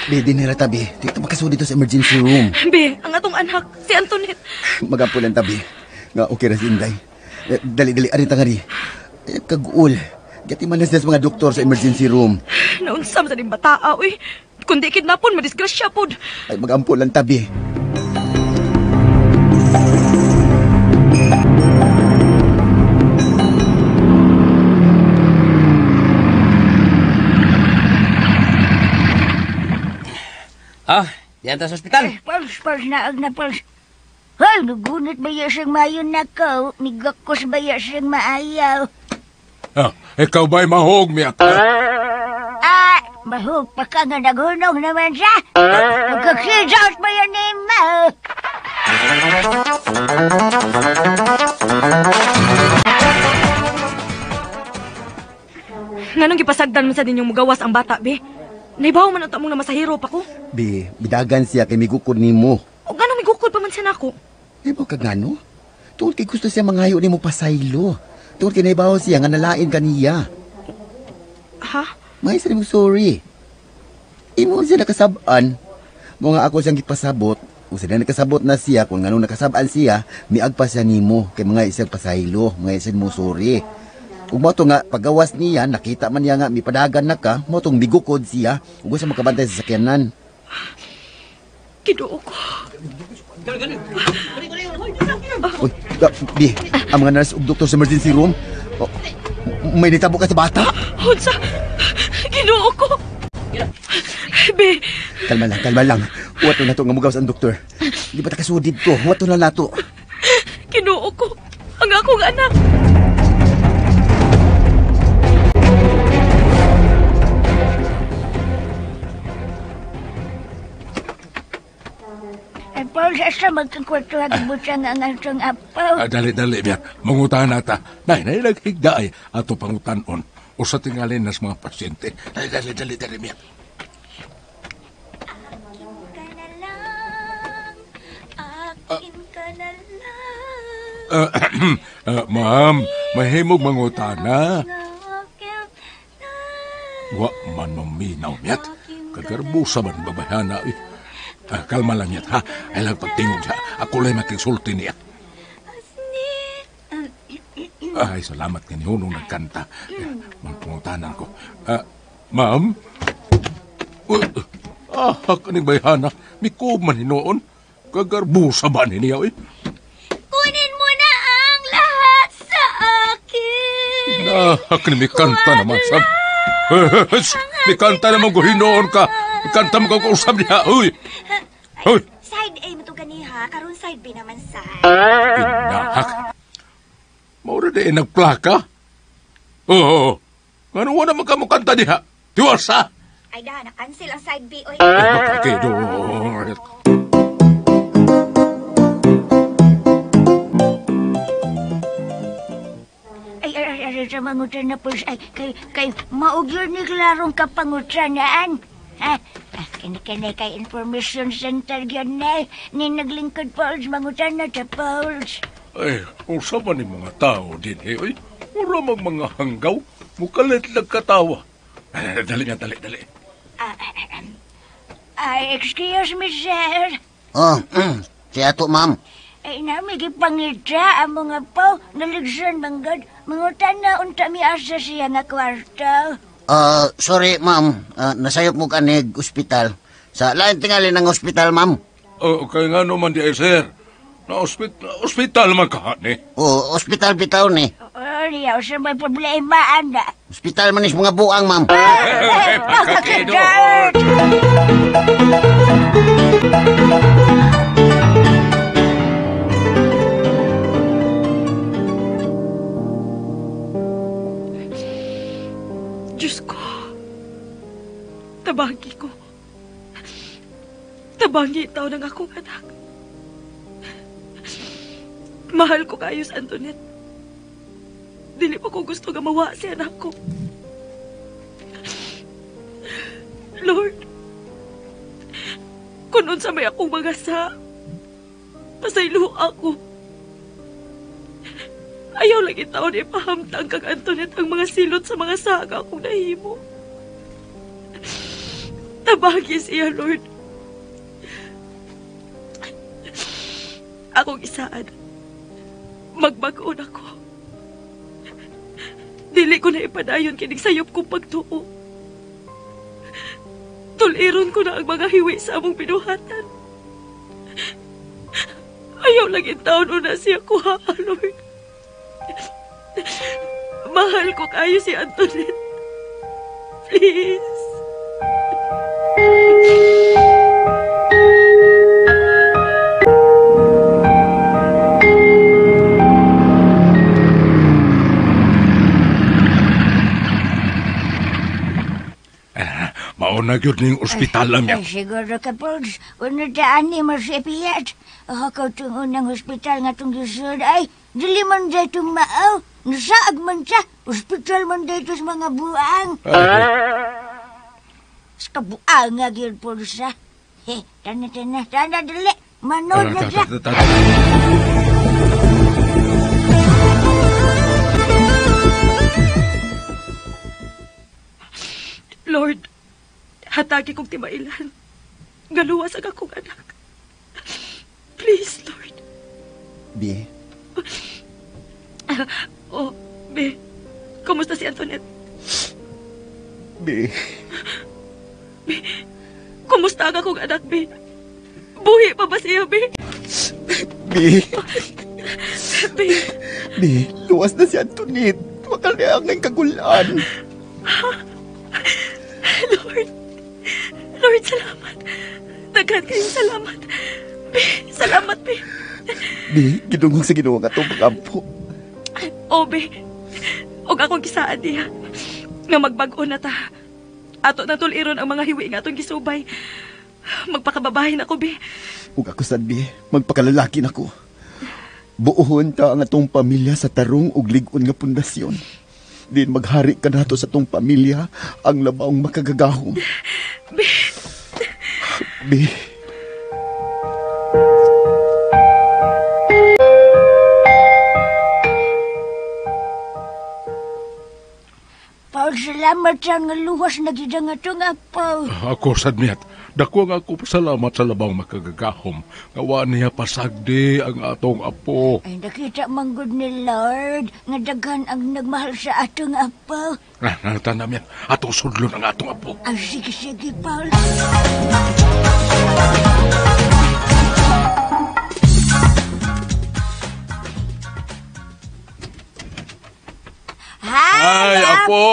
G: Be, dinira tabi. Dito makasuod dito sa emergency room.
H: Be, ang atong anak, si Antoinette.
G: Magampo lang tabi. Nga, okay ra si Inday. Dali, dali, ari tangari. Kaguol. Gati man na sila sa mga doktor sa emergency room.
H: Naunsam sa din bataa, uy. Kundi kidnapon, madisgrasya pod.
G: Ay, magampo lang tabi.
F: Ah, diyan ta sa ospital.
J: Pals, pals na, ag na, pals. Hoy, nagunit ba siyang mayo na ko? Nigakos ba siyang maayaw?
M: Ah, ikaw ba'y mahog, miat?
J: Ah, mahog pa ka nga naghunong naman siya. Magkakidot ba yan ni mo?
H: Nganong gipasagdan man sa ninyong mugawas ang bata, be? Naibaw man ang tamong na masahiro pa ko.
G: Be, bidagan siya kay migukod nimo.
H: O ganong migukod pa man man siya nako?
G: Ibaw ka gano? Tungod kay gusto siya mangayo nimo pasaylo. Tungod kay naibaw siya nga nalain kaniya.
H: Ha?
G: May sa nimo sorry. Imo siya nakasab-an. Mo nga ako siyang gipasabot. Kung sila nakasabot na siya, kung nganong nakasab-an siya, miagpa siya nimo kay mga isang pasaylo, mga isang mo sorry. Ug mo to nga pagawas niya, nakita man niya nga mipadagan na ka, mo tong migukod siya, ug gusto makabantay sa sakyanan.
H: Kinuo ko.
G: Uy, bi, ang mga nurse ug doktor sa emergency room. Oh, may nitabo ka sa bata.
H: Unsa? Ginoo ko. Be,
G: Kalma lang, kalma lang. Wato na to nga mugawas ang doktor. Di ba ta kasudid to? Wato na nato.
H: Ginoo ko. Ang akong anak.
J: Ay, Paul, asa magkakwarto hagbutan ang atong apaw.
M: Dali, dali, biya. Mangutahan nata. Nay, nay, naghigda ay ato pangutanon. O sa tingalin nas mga pasyente. Dali, dali, dali, dali, biya.
K: Akin ka na lang.
M: Ma'am, mahimog mangutana. Wa man maminaw miyat. Kagarbusa man babayana. Kalma lang yat, ha? Ay lang pagtingog siya. Ako lang makigsulti niya. Ay, salamat nga ni Hunong nagkanta. Magpangutanan ko. Ma'am? Kaning bayhana. Mikob man hinoon. Kagarbusa ba ni niya, eh?
K: Kunin mo na ang lahat sa akin.
M: Kaning mikanta naman, sab. Mikanta naman ko hinoon ka. Mikanta mo ka usab niya, uy. Uy.
K: Side A mo to ganiha, karon side B naman sa.
M: Inahak. Maura di nagplaka. Oo. Ngano wala man ka mukanta diha? Tiwasa.
K: Ay da, na-cancel ang side B, oy.
M: Ay, do.
J: Ay, ay, ay, sa mangutan na po, ay, kay, maugyo ni klarong kapangutanaan. Ha? Kini-kini kay information center yun na. Ni naglingkod Pauls, mangutan na sa Pauls.
M: Ay, usa man ni mga tao din, eh. Ay, wala mang mga hanggaw. Mukalit lang katawa. Dali nga, dali, dali.
J: Ay, excuse me, sir.
N: Oh, siya to, ma'am.
J: Ay, namigipangita ang mga po. Naligsan, manggad. Mangutan na unta mi asa siya nga kwarto.
N: Sorry, ma'am. Nasayop mo kanig ospital. Sa lain tingali ng ospital, ma'am.
M: Oh, kaya nga naman di ay, sir. Na ospital man ka, ni.
N: Oo, ospital bitaw ni.
J: Oo, niya, sa may problema, ana.
N: Ospital man is mga buang, ma'am.
J: Pagkakidot!
H: Diyos ko. Tabangi ko. Tabangi itaw ng akong anak. Mahal ko kayo sa Antoinette. Dili pa ko gusto nga mawa si anak ko. Lord, kung unsa may akong mga sa, pasaylo ako. Ayaw lang itaon ipahamtang kang Antoinette ang mga silot sa mga saga akong nahimo. Tabagi siya, Lord. Akong isaan. Magbagoon ako. Dili ko na ipadayon kining sayop kong pagtuo. Tuliron ko na ang mga hiwi sa among binuhatan. Ayaw lang intaon una siya kuha, Lord. Mahal ko kayo si Antoinette. Please.
M: Mauna gyud ning ospital lang niya.
J: Ay, siguro ka, Pauls. Una daan ni Masipiyat. Ako itong unang ospital nga itong gisod. Ay, dili man dahil itong maaw. Nasaag man siya. Ospital man dahil sa mga buang. Sa kabuang nga gyud, Pauls, ha. He, tana, tana, tana, dili. Manood na siya.
H: Lord, hatagi kong timailan. Galuwas ang akong anak. Please, Lord.
G: Bi?
H: Oh, Bi. Kumusta si Antoinette?
G: Bi.
H: Bi, kumusta ang akong anak, Bi? Buhi pa ba siya, Bi?
G: Bi.
H: Bi.
G: Bi, luwas na si Antoinette. Wakal niya ang kagulaan.
H: Lord. Lord, salamat. Daghan kayong salamat. Bi, salamat, Bi.
G: Bi, gidungog sa Ginoo nga itong pag-ampo.
H: O, Bi. Og akong gisaad niya. Nga magbag-o na ta. Ato na tuliron ang mga hiwi nga atong gisubay. Magpakababahin ako, Bi.
G: Ug ako sad, Bi. Magpakalalaki na ko. Buohon ta ang atong pamilya sa tarong ug lig-on nga pundasyon. Din maghari ka nato sa atong pamilya ang labaong makagagahom.
H: Bi.
G: Bi.
J: Paul, salamat sa nga luwas na gid nga itong apo.
M: Ako sad miyat. Dako nga ako pasalamat sa labang makagagahom. Nga wa niya pasagdi ang atong apo.
J: Ay, nakita manggod ni Lord nga daghan ang nagmahal sa atong apo.
M: Natan namin, atong sudlon ang atong apo.
J: Ay, sige, sige, Paul.
M: Ay, apo!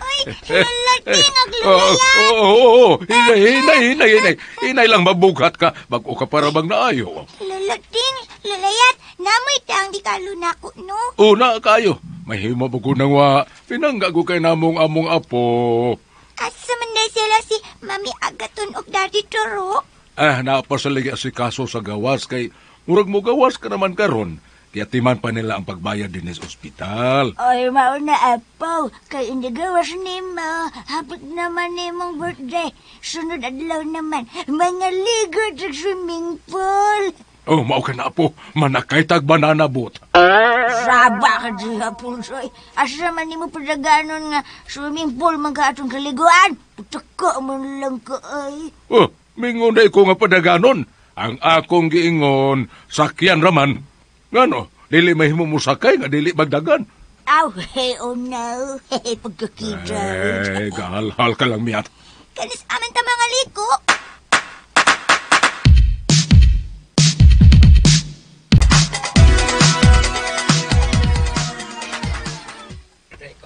K: Ay, lalating ang lulayan!
M: Oo, hinay, hinay, hinay. Hinay lang mabugat ka. Bago ka para bang naayo.
K: Lalating, lulayat, namoy tang di ka lunako, no?
M: Una kayo. Mahimo ba ko nang wa. Pinangga ko kay namong among apo.
K: Asa man na sila si Mami Agaton og Daddy Toro?
M: Ah, napasaligi si kaso sa gawas kay murag mo gawas ka naman karon. Kaya timan pa nila ang pagbayad din sa ospital.
J: Oy, mauna, apo. Kay hindi gawas nimo. Hapit naman nimong birthday. Sunod adlaw naman. Mga ligo sa swimming pool.
M: Oh, mao ka na, apo. Manakay tag banana boat.
J: Saba ka diha, Pulsoy. Asa man nimo padaganon nga swimming pool man ka atong kaliguan. Putaka man lang ka, ay.
M: Oh, mingon na ko nga padaganon. Ang akong giingon, sakyan raman. Ngano, dili mahimo mo sakay nga dili magdagan.
J: Aw, hey, oh no. Hey, pagkakita.
M: Eh, gahalhal ka lang miyat.
K: Kanis aman ta mga liko.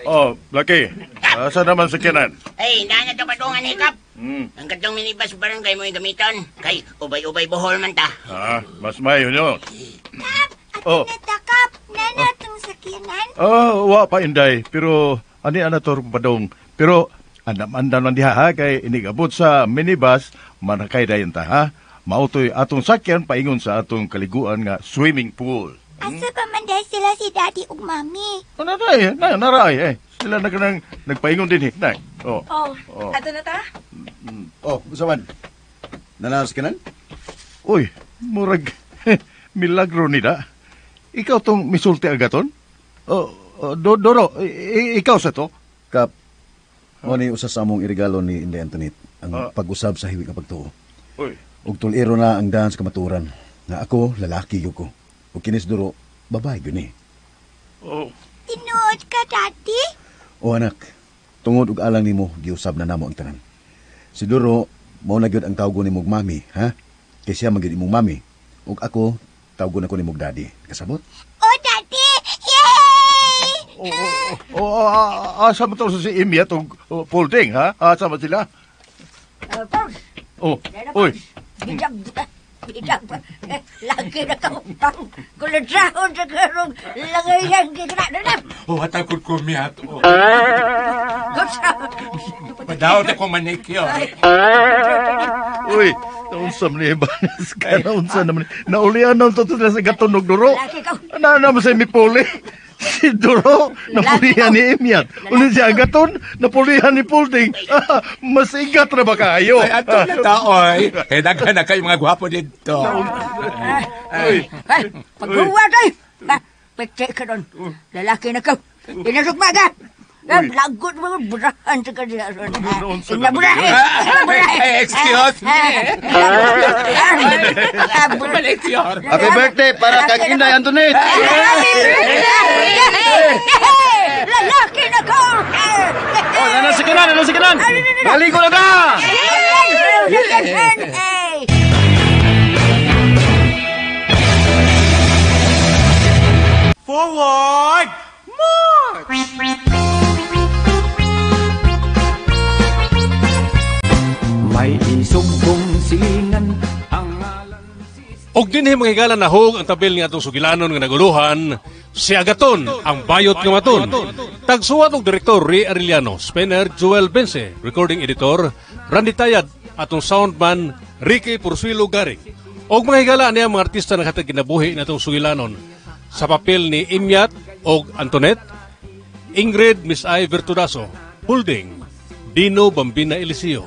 I: Oh, Lucky. Asa naman sa kinan?
N: Ay, nana to padungan hikap. Ang katong minibus barangay mo yung gamiton. Kay, ubay-ubay bohol man ta.
I: Ah, mas mayo nyo.
K: Kap,
I: oh.
K: Natakap, nana tong sakyanan.
I: Oh, wa pa inday. Pero, ani ana to padong. Pero, andam-andam lang diha ha, kay inigabot sa minibus, manakay dayon ta ha. Mautoy atong sakyan paingon sa atong kaliguan nga swimming pool.
K: Asa pa man dahil sila si Daddy ug Mami?
I: Oh, naray, naray, eh. Sila na kanang nagpaingon din eh. Nay. Oh.
H: Oh, ato na ta?
P: Oh, usawan. Nanaos ka nan?
I: Uy, murag milagro nila. Ikaw tong misulti agaton? Oh, Doro, ikaw sa to?
P: Kap, mo ni usa sa among irigalo ni Inday Antoinette ang pag-usab sa hiwi nga pagtuo.
I: Uy.
P: Ug tuliro na ang daan sa kamaturan. Nga ako, lalaki gyud ko. Ug kinis Doro, babae gyud ni.
I: Oh.
K: Tinuod ka, Daddy?
P: O anak, tungod og alang nimo giusab na namo ang tanan. Si Doro, mao na gyud ang tawgon nimog mami, ha? Kay siya man gyud imong mami. Ug ako, tawgon ako nimog daddy. Kasabot?
K: Oh, Daddy! Yay!
I: Oh, asa man to si Imya tong Polding, ha? Asa man sila?
J: Pons.
I: Oh, uy.
J: Bidag. Bidag. Lagi na kaupang. Kuladrahon sa karong langayan kikra na.
M: Oh, atakot ko miyat. Oh. Padaot ako manikyo.
I: Uy, naunsa man ni Ibanez ka, naunsa naman. Naulian na ito sa gatunog duro.
J: Laki ka.
I: Ano naman sa mipuli? Si Duro, napulihan ni Imyat. Unya si Agaton, napulihan ni Pulding. Mas igat ra ba kayo?
Q: Ay, ato na ta, oy. Kaya daghan na kayo mga gwapo dito.
J: Ay, paghuwat ay! Pete ka doon. Lalaki na ka. Inasugma ka. Lagot mo, burahan sa kanila. Inaburahe!
Q: Ay, excuse me.
G: Happy birthday para kay Inday Antoinette.
J: Lalaki na ko!
G: Oh, nana si kanan, nana si kanan. Maligo na ka.
Q: Forward! March!
B: May isugpong silingan ang
C: Og dinhi mga higala nahog ang tabil nga atong sugilanon nga naguluhan, si Agaton, ang bayot nga maton. Tagsuwat og direktor Ray Arellano, spinner Joel Bence, recording editor Randy Tayad, atong soundman Ricky Porsuelo Garing. Og mga higala niya mga artista naghatag kinabuhi natong sugilanon. Sa papel ni Imyat og Antoinette, Ingrid Miss I Virtudaso, Holding, Dino Bambina Eliseo,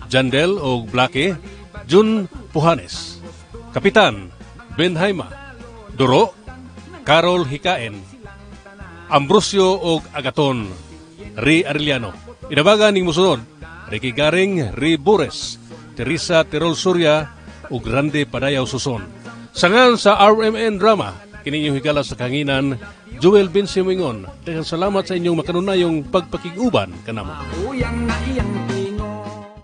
C: Jandel og Blackie, Jun Puhanes, Kapitan Ben Haima, Duro, Carol Hikaen, Ambrosio og Agaton, Ri Arellano. Inabaga ning musunod, Ricky Garing, Ri Bores, Teresa Terol Surya ug Grande Padayaw Suson. Sangan sa RMN Drama, kini inyong higala sa kanginan, Joel Bensimingon. Daghang salamat sa inyong makanunayong pagpakig-uban kanamo.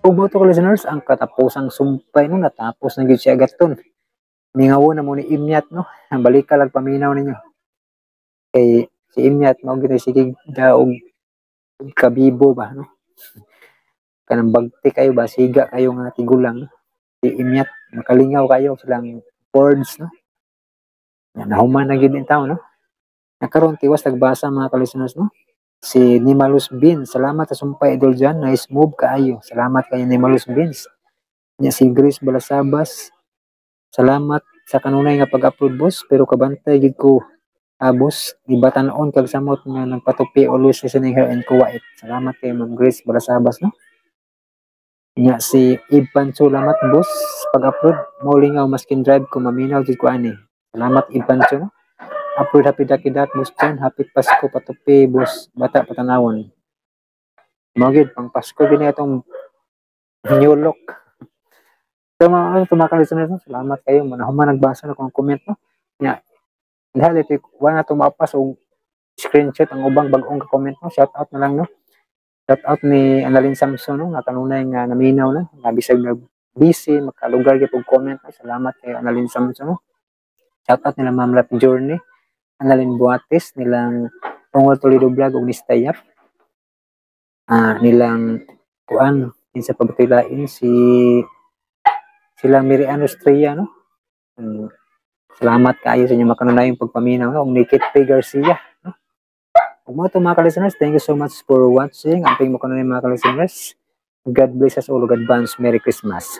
A: Ug mo to listeners, ang katapusang sumpay no, natapos na gyud si Agaton. Mingawo na mo ni Imyat no, balika lang paminaw ninyo. Kay si Imyat mao gyud sige daog kabibo ba no. Kanang bagti kayo ba, siga kayo nga tigulang no? Si Imyat makalingaw kayo silang words no. Yan, nahuman na gyud tawo no. Nakaron tiwas nagbasa mga ka-listeners no. Si Nimalus Beans, salamat sa sumpay idol dyan. Nice move kaayo. Salamat kayo Nimalus Beans. Nya si Grace Balasabas, salamat sa kanunay nga pag-upload boss, pero kabantay gid ko boss, ibatan-on kag samot nga nagpatupi always listening here in Kuwait. Salamat kay Ma'am Grace Balasabas no. Nya si Ib Pancho, salamat boss pag-upload. Molingaw maskin drive ko maminaw gid ko ani. Salamat Ib Pancho no. Upload happy dakidak boss dyan. Happy Pasko patupi boss, bata patanawon. Mao gid pang Pasko gini atong new look. So mga listeners, no? Salamat kayo manahuman nagbasa na kung comment no. Nya dahil ito wala na tumapas og screenshot ang ubang bag-ong ka-comment no. Shout out na lang no. Shout out ni Annalyn Samson no, nga kanunay nga naminaw no, nga bisag na busy makalugar gyud og comment no. Salamat kay Annalyn Samson no. Shout out nila Ma'am Lat Journey, Annalyn Buates, nilang Tungol Toledo Vlog ug Nistayap. Nilang kuan kinsa pa batilain si silang Miriam Estrella no. Salamat kaayo sa inyong makanunayong pagpaminaw no, ug ni Kit P. Garcia no. Ug mo to mga ka-listeners, thank you so much for watching. Amping makanunay mga ka-listeners. God bless us all. God advance Merry Christmas.